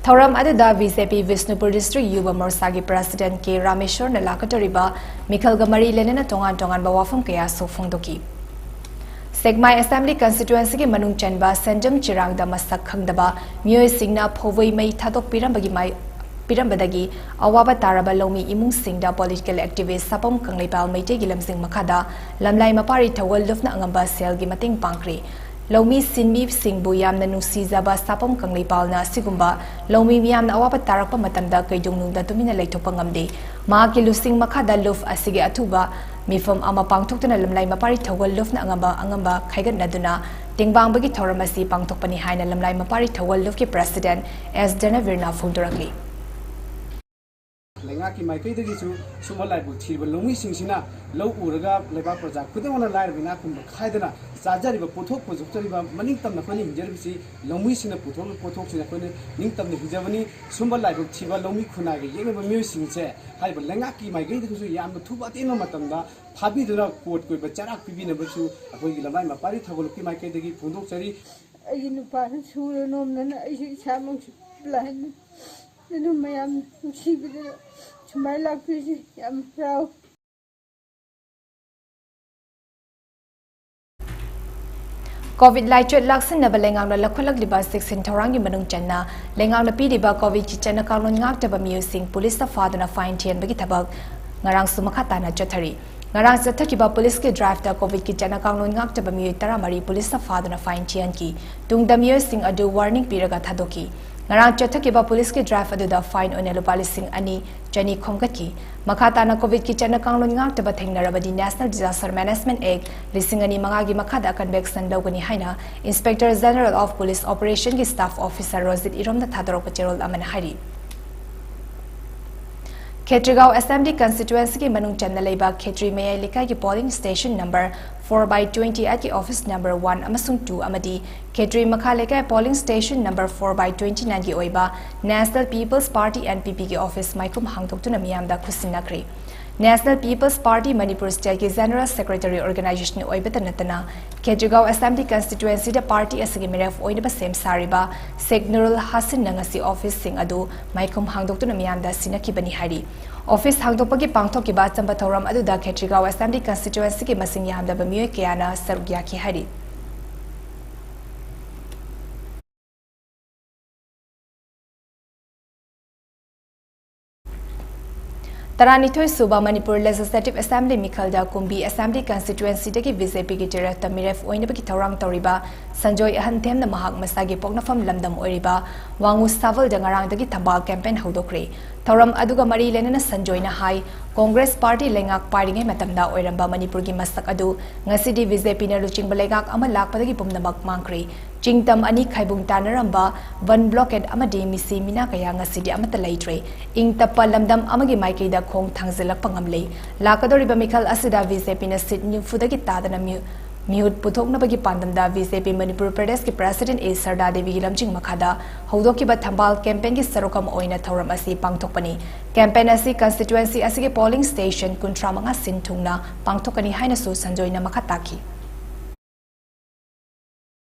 ꯊꯧꯔꯝ ꯑꯗꯨꯗ B J P Bishnupur district ꯌꯨꯕ ꯃꯣꯔꯆꯥꯒꯤ president ꯀꯦ ꯔꯥꯃꯦꯁ꯭ꯋꯔꯅ ꯂꯥꯛꯀꯗꯧꯔꯤꯕ ꯃꯤꯈꯜꯒ ꯃꯔꯤ ꯂꯩꯅꯅ ꯇꯣꯉꯥꯟ ꯇꯣꯉꯥꯟꯕ ꯋꯥꯐꯝ ꯀꯌꯥꯁꯨ ꯐꯣꯡꯗꯣꯛꯈꯤ꯫ ꯁꯦꯛꯃꯥꯏ ꯑꯦꯁꯦꯝꯕ꯭ꯂꯤ ꯀꯟꯁꯇꯤꯇ꯭ꯋꯦꯟꯁꯤꯒꯤ ꯃꯅꯨꯡ ꯆꯟꯕ ꯁꯦꯟꯖꯝ ꯆꯤꯔꯥꯡꯗ ꯃꯁꯛ ꯈꯪꯗꯕ ꯃꯤꯑꯣꯏꯁꯤꯡꯅ ꯐꯧꯕꯩ ꯃꯩ ꯊꯥꯗꯣꯛꯄꯤꯔꯝꯕꯒꯤ ꯃꯥꯏ-, ꯄꯤꯔꯝꯕꯗꯒꯤ ꯑꯋꯥꯕ ꯇꯥꯔꯕ ꯂꯧꯃꯤ ꯏꯃꯨꯡꯁꯤꯡꯗ ꯄꯣꯂꯤꯇꯤꯀꯦꯜ ꯑꯦꯛꯇꯤꯚꯤꯁ꯭ꯠ ꯁꯥꯄꯝ ꯀꯪꯂꯩꯄꯥꯜ ꯃꯩꯇꯩꯒꯤ ꯂꯝꯖꯤꯡ ꯃꯈꯥꯗ ꯂꯝꯂꯥꯏ ꯃꯄꯥꯔꯤ ꯊꯧꯒꯜ ꯂꯨꯞꯅ ꯑꯉꯝꯕ ꯁꯦꯜꯒꯤ ꯃꯇꯦꯡ ꯄꯥꯡꯈ꯭ꯔꯦ꯫ ꯂꯧꯃꯤ ꯁꯤꯟꯃꯤꯁꯤꯡꯕꯨ ꯌꯥꯝꯅ ꯅꯨꯡꯁꯤꯖꯕ ꯁꯥꯄꯝ ꯀꯪꯂꯩꯄꯥꯜꯅ ꯑꯁꯤꯒꯨꯝꯕ ꯂꯧꯃꯤ ꯃꯤꯌꯥꯝꯅ ꯑꯋꯥꯕ ꯇꯥꯔꯛꯄ ꯃꯇꯝꯗ ꯀꯩꯗꯧꯅꯨꯡꯗ ꯇꯨꯃꯤꯟꯅ ꯂꯩꯊꯣꯛꯄ ꯉꯝꯗꯦ꯫ ꯃꯍꯥꯛꯀꯤ ꯂꯨꯆꯤꯡ ꯃꯈꯥꯗ ꯂꯨꯞ ꯑꯁꯤꯒꯤ ꯑꯊꯨꯕ ꯃꯤꯐꯝ ꯑꯃ ꯄꯥꯡꯊꯣꯛꯇꯨꯅ ꯂꯝꯂꯥꯏ ꯃꯄꯥꯔꯤ ꯊꯧꯒꯜ ꯂꯨꯞꯅ ꯑꯉꯝꯕ ꯑꯉꯝꯕ ꯈꯥꯏꯒꯠꯅꯗꯨꯅ ꯇꯦꯡꯕꯥꯡꯕꯒꯤ ꯊꯧꯔꯝ ꯑꯁꯤ ꯄꯥꯡꯊꯣꯛꯄꯅꯤ ꯍꯥꯏꯅ ꯂꯝꯂꯥꯏ ꯃꯄꯥꯔꯤ ꯊꯧꯒꯜ ꯂꯨꯞꯀꯤ ꯄ꯭ꯔꯁꯤꯗꯦꯟꯠ ꯑꯦꯁ ꯗꯅꯕꯤꯔꯅ ꯐꯣꯡꯗꯣꯔꯛꯂꯤ꯫ ꯂꯩꯉꯥꯛꯀꯤ ꯃꯥꯏꯀꯩꯗꯒꯤꯁꯨ ꯁꯨꯝꯕ ꯂꯥꯏꯕꯛ ꯊꯤꯔꯕ ꯂꯧꯃꯤꯁꯤꯡꯁꯤꯅ ꯂꯧ ꯎꯔꯒ ꯂꯩꯕꯥꯛ ꯄ꯭ꯔꯖꯥ ꯈꯨꯗꯤꯡꯃꯛꯅ ꯂꯥꯏꯔꯕ ꯏꯅꯥꯛ ꯈꯨꯟꯕ ꯈꯥꯏꯗꯅ ꯆꯥꯖꯔꯤꯕ ꯄꯣꯠꯊꯣꯛ ꯄꯨꯊꯣꯛꯆꯔꯤꯕ ꯃꯅꯤꯡ ꯇꯝꯅ ꯑꯩꯈꯣꯏꯅ ꯍꯤꯡꯖꯔꯤꯕꯁꯤ ꯂꯧꯃꯤꯁꯤꯡꯅ ꯄꯨꯊꯣꯛꯂꯤꯕ ꯄꯣꯠꯊꯣꯛꯁꯤꯡ ꯑꯩꯈꯣꯏꯅ ꯅꯤꯡꯇꯝꯅ ꯍꯤꯡꯖꯕꯅꯤ꯫ ꯁꯨꯝꯕ ꯂꯥꯏꯕꯛ ꯊꯤꯕ ꯂꯧꯃꯤ ꯈꯨꯟꯅꯥꯏꯒ ꯌꯦꯛꯅꯕ ꯃꯤꯑꯣꯏꯁꯤꯡꯁꯦ ꯍꯥꯏꯔꯤꯕ ꯂꯩꯉꯥꯛꯀꯤ ꯃꯥꯏꯀꯩꯗꯒꯤꯁꯨ ꯌꯥꯝꯅ ꯊꯨꯕ ꯑꯇꯦꯟꯕ ꯃꯇꯝꯗ ꯐꯥꯕꯤꯗꯨꯅ ꯀꯣꯔꯠꯀꯤ ꯑꯣꯏꯕ ꯆꯩꯔꯥꯛ ꯄꯤꯕꯤꯅꯕꯁꯨ ꯑꯩꯈꯣꯏꯒꯤ ꯂꯝꯂꯥꯏ ꯃꯄꯥꯔꯤ ꯊꯧꯒꯜ ꯂꯨꯞꯀꯤ ꯃꯥꯏꯀꯩꯗꯒꯤ ꯐꯣꯡꯗꯣꯛꯆꯔꯤ꯫ ꯑꯩꯒꯤ ꯅꯨꯄꯥꯅ ꯁꯨꯔ ꯅꯣꯝꯗꯅ ꯑꯩꯁꯨ ꯏꯁꯥꯃꯛꯁꯨ ꯂꯥꯏꯅ ꯑꯗꯨꯅ ꯃꯌꯥꯝ ꯅꯨꯡꯁꯤꯕꯗ ꯁꯨꯃꯥꯏꯅ ꯂꯥꯛꯄꯤꯔꯤꯁꯦ ꯌꯥꯝ ꯍꯔꯥꯎ꯫ ꯀꯣꯚꯤꯗ ꯂꯥꯏꯆꯠ ꯂꯥꯛꯁꯤꯟꯅꯕ ꯂꯩꯉꯥꯛꯅ ꯂꯧꯈꯠꯂꯛꯂꯤꯕ ꯆꯦꯛꯁꯤꯟ ꯊꯧꯔꯥꯡꯒꯤ ꯃꯅꯨꯡ ꯆꯟꯅ ꯂꯩꯉꯥꯛꯅ ꯄꯤꯔꯤꯕ ꯀꯣꯚꯤꯗꯀꯤ ꯆꯠꯅ ꯀꯥꯡꯂꯣꯟ ꯉꯥꯛꯇꯕ ꯃꯤꯑꯣꯏꯁꯤꯡ ꯄꯨꯂꯤꯁꯇ ꯐꯥꯗꯨꯅ ꯐꯥꯏꯟ ꯊꯤꯍꯟꯕꯒꯤ ꯊꯕꯛ ꯉꯔꯥꯡꯁꯨ ꯃꯈꯥ ꯇꯥꯅ ꯆꯠꯊꯔꯤ꯫ ꯉꯔꯥꯡ ꯆꯠꯊꯈꯤꯕ ꯄꯨꯂꯤꯁꯀꯤ ꯗ꯭ꯔꯥꯏꯚꯇ ꯀꯣꯚꯤꯗꯀꯤ ꯆꯠꯅ ꯀꯥꯡꯂꯣꯟ ꯉꯥꯛꯇꯕ ꯃꯤꯑꯣꯏ ꯇꯔꯥꯃꯔꯤ ꯄꯨꯂꯤꯁꯅ ꯐꯥꯗꯨꯅ ꯐꯥꯏꯟ ꯊꯤꯍꯟꯈꯤ꯫ ꯇꯨꯡꯗ ꯃꯤꯑꯣꯏꯁꯤꯡ ꯑꯗꯨ ꯋꯥꯔꯅꯤꯡ ꯄꯤꯔꯒ ꯊꯥꯗꯣꯛꯈꯤ꯫ ꯉꯔꯥꯡ ꯆꯠꯊꯈꯤꯕ ꯄꯨꯂꯤꯁꯀꯤ ꯗ꯭ꯔꯥꯏꯚ ꯑꯗꯨꯗ ꯐꯥꯏꯟ ꯑꯣꯏꯅ ꯂꯨꯄꯥ ꯂꯤꯁꯤꯡ ꯑꯅꯤ ꯆꯅꯤ ꯈꯣꯝꯒꯠꯈꯤ꯫ ꯃꯈꯥ ꯇꯥꯅ ꯀꯣꯚꯤꯗꯀꯤ ꯆꯠꯅ ꯀꯥꯡꯂꯣꯟ ꯉꯥꯛꯇꯕ ꯊꯦꯡꯅꯔꯕꯗꯤ National Disaster Management Act ꯂꯤꯁꯤꯡ ꯑꯅꯤ ꯃꯉꯥꯒꯤ ꯃꯈꯥꯗ ꯀꯟꯚꯦꯛꯁꯟ ꯂꯧꯒꯅꯤ ꯍꯥꯏꯅ Inspector General of Police Operation ꯒꯤ staff officer ꯔꯣꯖꯤꯠ ꯏꯔꯣꯝꯅ ꯊꯥꯗꯣꯔꯛꯄ ꯆꯦꯔꯣꯜ ꯑꯃꯅ ꯍꯥꯏꯔꯤ꯫ ꯈꯦꯇ꯭ꯔꯤꯒꯥꯎ ꯑꯦꯁꯦꯝꯕ꯭ꯂꯤ ꯀꯟꯁꯇꯤꯇ꯭ꯋꯦꯟꯁꯤꯒꯤ ꯃꯅꯨꯡ ꯆꯟꯅ ꯂꯩꯕ ꯈꯦꯇ꯭ꯔꯤ ꯃꯌꯥꯏ ꯂꯩꯀꯥꯏꯒꯤ polling station number four by twenty eight ꯀꯤ ꯑꯣꯐꯤꯁ ꯅꯝꯕꯔ one ꯑꯃꯁꯨꯡ two ꯑꯃꯗꯤ ꯈꯦꯇ꯭ꯔꯤ ꯃꯈꯥ ꯂꯩꯀꯥꯏ polling station number four by twenty nine ꯒꯤ ꯑꯣꯏꯕ National People's Party N P P ꯒꯤ ꯑꯣꯐꯤꯁ ꯃꯥꯏꯈꯨꯝ ꯍꯥꯡꯗꯣꯛꯇꯨꯅ ꯃꯤꯌꯥꯝꯗ ꯈꯨꯠꯁꯤꯟꯅꯈ꯭ꯔꯦ꯫ National People's Party Manipur State ꯀꯤ General Secretary Organization ꯑꯣꯏꯕꯇ ꯅꯠꯇꯅ, ꯈꯦꯇ꯭ꯔꯤꯒꯥꯎ Assembly Constituency ꯗ party ꯑꯁꯤꯒꯤ ꯃꯤꯔꯦꯞ ꯑꯣꯏꯅꯕ ꯁꯦꯝ ꯁꯥꯔꯤꯕ ꯁꯦꯈ ꯅꯨꯔꯨꯜ ꯍꯥꯁꯤꯟꯅ ꯉꯁꯤ office ꯁꯤꯡ ꯑꯗꯨ ꯃꯥꯏꯈꯨꯝ ꯍꯥꯡꯗꯣꯛꯇꯨꯅ ꯃꯤꯌꯥꯝꯗ ꯁꯤꯟꯅꯈꯤꯕꯅꯤ ꯍꯥꯏꯔꯤ꯫ Office ꯍꯥꯡꯗꯣꯛꯄꯒꯤ ꯄꯥꯡꯊꯣꯛꯈꯤꯕ ꯑꯆꯝꯕ ꯊꯧꯔꯝ ꯑꯗꯨꯗ ꯈꯦꯇ꯭ꯔꯤꯒꯥꯎ Assembly Constituency ꯒꯤ ꯃꯁꯤꯡ ꯌꯥꯝꯗꯕ ꯃꯤꯑꯣꯏ ꯀꯌꯥꯅ ꯁꯔꯨꯛ ꯌꯥꯈꯤ ꯍꯥꯏꯔꯤ꯫ ꯇꯔꯥꯅꯤꯊꯣꯏ ꯁꯨꯕ Manipur Legislative Assembly ꯃꯤꯈꯜꯗ ꯀꯨꯝꯕꯤ Assembly Constituency ꯗꯒꯤ BJP ꯒꯤ ꯆꯦꯔꯦꯠꯇ ꯃꯤꯔꯦꯞ ꯑꯣꯏꯅꯕꯒꯤ ꯊꯧꯔꯥꯡ ꯇꯧꯔꯤꯕ ꯁꯟꯖꯣꯏ ꯑꯍꯟꯊꯦꯝꯅ ꯃꯍꯥꯛ ꯃꯁꯥꯒꯤ ꯄꯣꯛꯅꯐꯝ ꯂꯝꯗꯝ ꯑꯣꯏꯔꯤꯕ ꯋꯥꯉꯨ ꯁꯥꯕꯜꯗ ꯉꯔꯥꯡꯗꯒꯤ ꯊꯝꯕꯥꯜ campaign ꯍꯧꯗꯣꯛꯈ꯭ꯔꯦ꯫ ꯊꯧꯔꯝ ꯑꯗꯨꯒ ꯃꯔꯤ ꯂꯩꯅꯅ ꯁꯟꯖꯣꯏꯅ ꯍꯥꯏ, Congress party ꯂꯩꯉꯥꯛ ꯄꯥꯏꯔꯤꯉꯩ ꯃꯇꯝꯗ ꯑꯣꯏꯔꯝꯕ ꯃꯅꯤꯄꯨꯔꯒꯤ ꯃꯁꯛ ꯑꯗꯨ ꯉꯁꯤꯗꯤ BJP ꯅ ꯂꯨꯆꯤꯡꯕ ꯂꯩꯉꯥꯛ ꯑꯃ ꯂꯥꯛꯄꯗꯒꯤ ꯄꯨꯝꯅꯃꯛ ꯃꯥꯡꯈ꯭ꯔꯦ꯫ ꯆꯤꯡ ꯇꯝ ꯑꯅꯤ ꯈꯥꯏꯕꯨꯡ ꯇꯥꯅꯔꯝꯕ, ꯕꯟ blockade ꯑꯃꯗꯤ ꯃꯤꯁꯤ ꯃꯤꯅꯥ ꯀꯌꯥ ꯉꯁꯤꯗꯤ ꯑꯃꯠꯇ ꯂꯩꯇ꯭ꯔꯦ꯫ ꯏꯪ ꯇꯞꯄ ꯂꯝꯗꯝ ꯑꯃꯒꯤ ꯃꯥꯏꯀꯩꯗ ꯈꯣꯡ ꯊꯥꯡꯖꯤꯜꯂꯛꯄ ꯉꯝꯂꯦ꯫ ꯂꯥꯛꯀꯗꯧꯔꯤꯕ ꯃꯤꯈꯜ ꯑꯁꯤꯗ BJP ꯅ seat ꯅꯤꯐꯨꯗꯒꯤ ꯇꯥꯗꯅ ꯃꯤꯍꯨ-, ꯃꯤꯍꯨꯠ ꯄꯨꯊꯣꯛꯅꯕꯒꯤ ꯄꯥꯟꯗꯝꯗ BJP ꯃꯅꯤꯄꯨꯔ ꯄ꯭ꯔꯗꯦꯁꯀꯤ president A ꯁꯔꯗꯥ ꯗꯦꯕꯤꯒꯤ ꯂꯝꯖꯤꯡ ꯃꯈꯥꯗ ꯍꯧꯗꯣꯛꯈꯤꯕ ꯊꯝꯕꯥꯜ campaign ꯒꯤ ꯁꯔꯨꯛ ꯑꯃ ꯑꯣꯏꯅ ꯊꯧꯔꯝ ꯑꯁꯤ ꯄꯥꯡꯊꯣꯛꯄꯅꯤ꯫ Campaign ꯑꯁꯤ constituency ꯑꯁꯤꯒꯤ polling station ꯀꯨꯟꯊ꯭ꯔꯥ ꯃꯉꯥ ꯁꯤꯟ ꯊꯨꯡꯅ ꯄꯥꯡꯊꯣꯛꯀꯅꯤ ꯍꯥꯏꯅꯁꯨ ꯁꯟꯖꯣꯏꯅ ꯃꯈꯥ ꯇꯥꯈꯤ꯫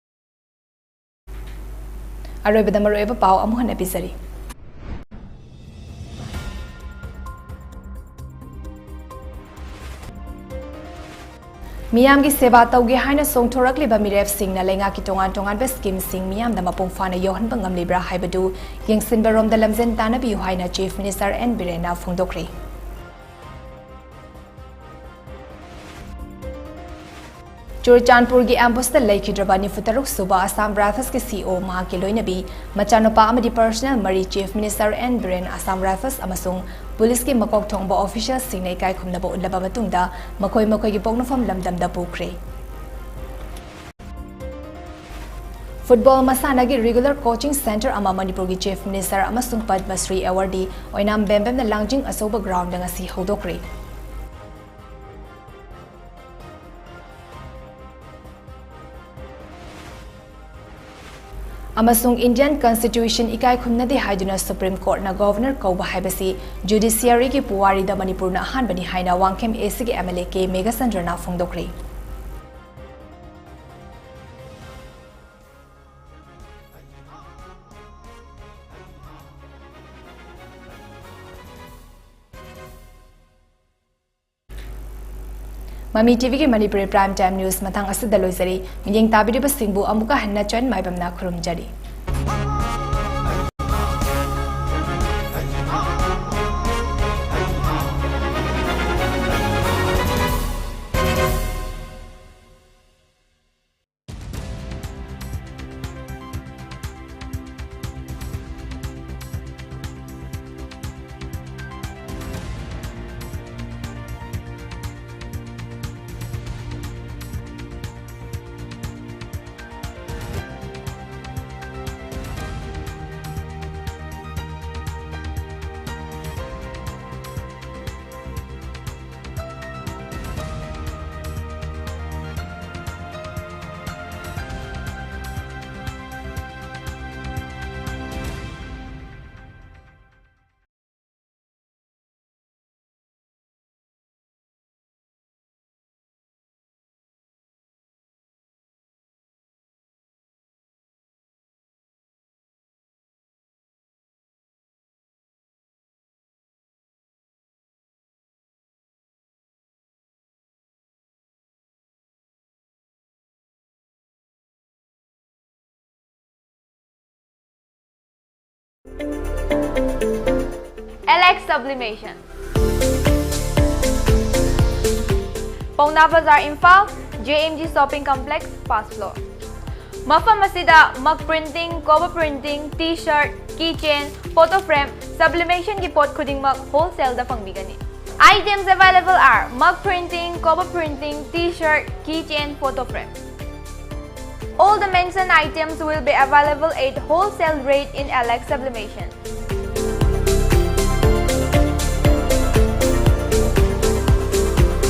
ꯑꯔꯣꯏꯕꯗ ꯃꯔꯨꯑꯣꯏꯕ ꯄꯥꯎ ꯑꯃꯨꯛ ꯍꯟꯅ ꯄꯤꯖꯔꯤ꯫ ꯃꯤꯌꯥꯝꯒꯤ ꯁꯦꯕꯥ ꯇꯧꯒꯦ ꯍꯥꯏꯅ ꯆꯣꯡꯊꯣꯔꯛꯂꯤꯕ ꯃꯤꯔꯦꯞꯁꯤꯡꯅ ꯂꯩꯉꯥꯛꯀꯤ ꯇꯣꯉꯥꯟ ꯇꯣꯉꯥꯟꯕ scheme ꯁꯤꯡ ꯃꯤꯌꯥꯝꯗ ꯃꯄꯨꯡ ꯐꯥꯅ ꯌꯧꯍꯟꯕ ꯉꯝꯂꯤꯕ꯭ꯔꯥ ꯍꯥꯏꯕꯗꯨ ꯌꯦꯡꯁꯤꯟꯕꯔꯣꯝꯗ ꯂꯝꯖꯦꯜ ꯇꯥꯟꯅꯕꯤꯌꯨ ꯍꯥꯏꯅ Chief Minister N ꯕꯤꯔꯦꯟꯅ ꯐꯣꯡꯗꯣꯛꯈ꯭ꯔꯦ꯫ ꯆꯨꯔꯆꯥꯟꯄꯨꯔꯒꯤ ambush ꯇ ꯂꯩꯈꯤꯗ꯭ꯔꯕ ꯅꯤꯐꯨꯇꯔꯨꯛ ꯁꯨꯕ Assam Rifles ꯀꯤ C O, ꯃꯍꯥꯛꯀꯤ ꯂꯣꯏꯅꯕꯤ, ꯃꯆꯥꯅꯨꯄꯥ ꯑꯃꯗꯤ personal ꯃꯔꯤ Chief Minister N Biren, Assam Rifles ꯑꯃꯁꯨꯡ ꯄꯨꯂꯤꯁꯀꯤ ꯃꯀꯣꯛ ꯊꯣꯡꯕ official ꯁꯤꯡꯅ ꯏꯀꯥꯏ ꯈꯨꯝꯅꯕ ꯎꯠꯂꯕ ꯃꯇꯨꯡꯗ ꯃꯈꯣꯏ ꯃꯈꯣꯏꯒꯤ ꯄꯣꯛꯅꯐꯝ ꯂꯝꯗꯝꯗ ꯄꯨꯈ꯭ꯔꯦ꯫ Football ꯃꯁꯥꯟꯅꯒꯤ regular coaching centre ꯑꯃ ꯃꯅꯤꯄꯨꯔꯒꯤ Chief Minister ꯑꯃꯁꯨꯡ ꯄꯗꯃ ꯁ꯭ꯔꯤ awardee ꯑꯣꯏꯅꯥꯝ ꯕꯦꯝꯕꯦꯝꯅ ꯂꯥꯡꯖꯤꯡ ꯑꯆꯧꯕ ground ꯗ ꯉꯁꯤ ꯍꯧꯗꯣꯛꯈ꯭ꯔꯦ꯫ ꯑꯃꯁꯨꯡ Indian Constitution ꯏꯀꯥꯏ ꯈꯨꯝꯅꯗꯦ ꯍꯥꯏꯗꯨꯅ Supreme Courtꯅ Governor ꯀꯧꯕ ꯍꯥꯏꯕꯁꯤ Judiciaryꯒꯤ ꯄꯨꯋꯥꯔꯤꯗ ꯃꯅꯤꯄꯨꯔꯅ ꯑꯍꯥꯟꯕꯅꯤ ꯍꯥꯏꯅ ꯋꯥꯡꯈꯦꯝ ACꯒꯤ MLA ꯀꯦ ꯃꯦꯘꯆꯟꯗ꯭ꯔꯅ ꯐꯣꯡꯗꯣꯛꯈ꯭ꯔꯦ꯫ ꯃꯃꯤ TVꯒꯤ ꯃꯅꯤꯄꯨꯔꯤ Prime Time News ꯃꯇꯥꯡ ꯑꯁꯤꯗ ꯂꯣꯏꯖꯔꯤ꯫ ꯃꯤꯠꯌꯦꯡ ꯇꯥꯕꯤꯔꯤꯕꯁꯤꯡꯕꯨ ꯑꯃꯨꯛꯀ ꯍꯟꯅ ꯆꯟ ꯃꯥꯏꯕꯝꯅ ꯈꯨꯔꯨꯝꯖꯔꯤ꯫ Alex Sublimation, ꯄꯥꯎꯅꯥ ꯕꯖꯥꯔ, Imphal, JMG Shopping Complex, first floor꯫ ꯃꯐꯝ ꯑꯁꯤꯗ mug printing, cover printing, T-shirt, keychain, photo frame, sublimationꯒꯤ ꯄꯣꯠ ꯈꯨꯗꯤꯡꯃꯛ wholesaleꯗ ꯐꯪꯕꯤꯒꯅꯤ꯫ Items available are mug printing, cover printing, T-shirt, keychain, photo frame. All the mentioned items will be available at wholesale rate in Alex Sublimation.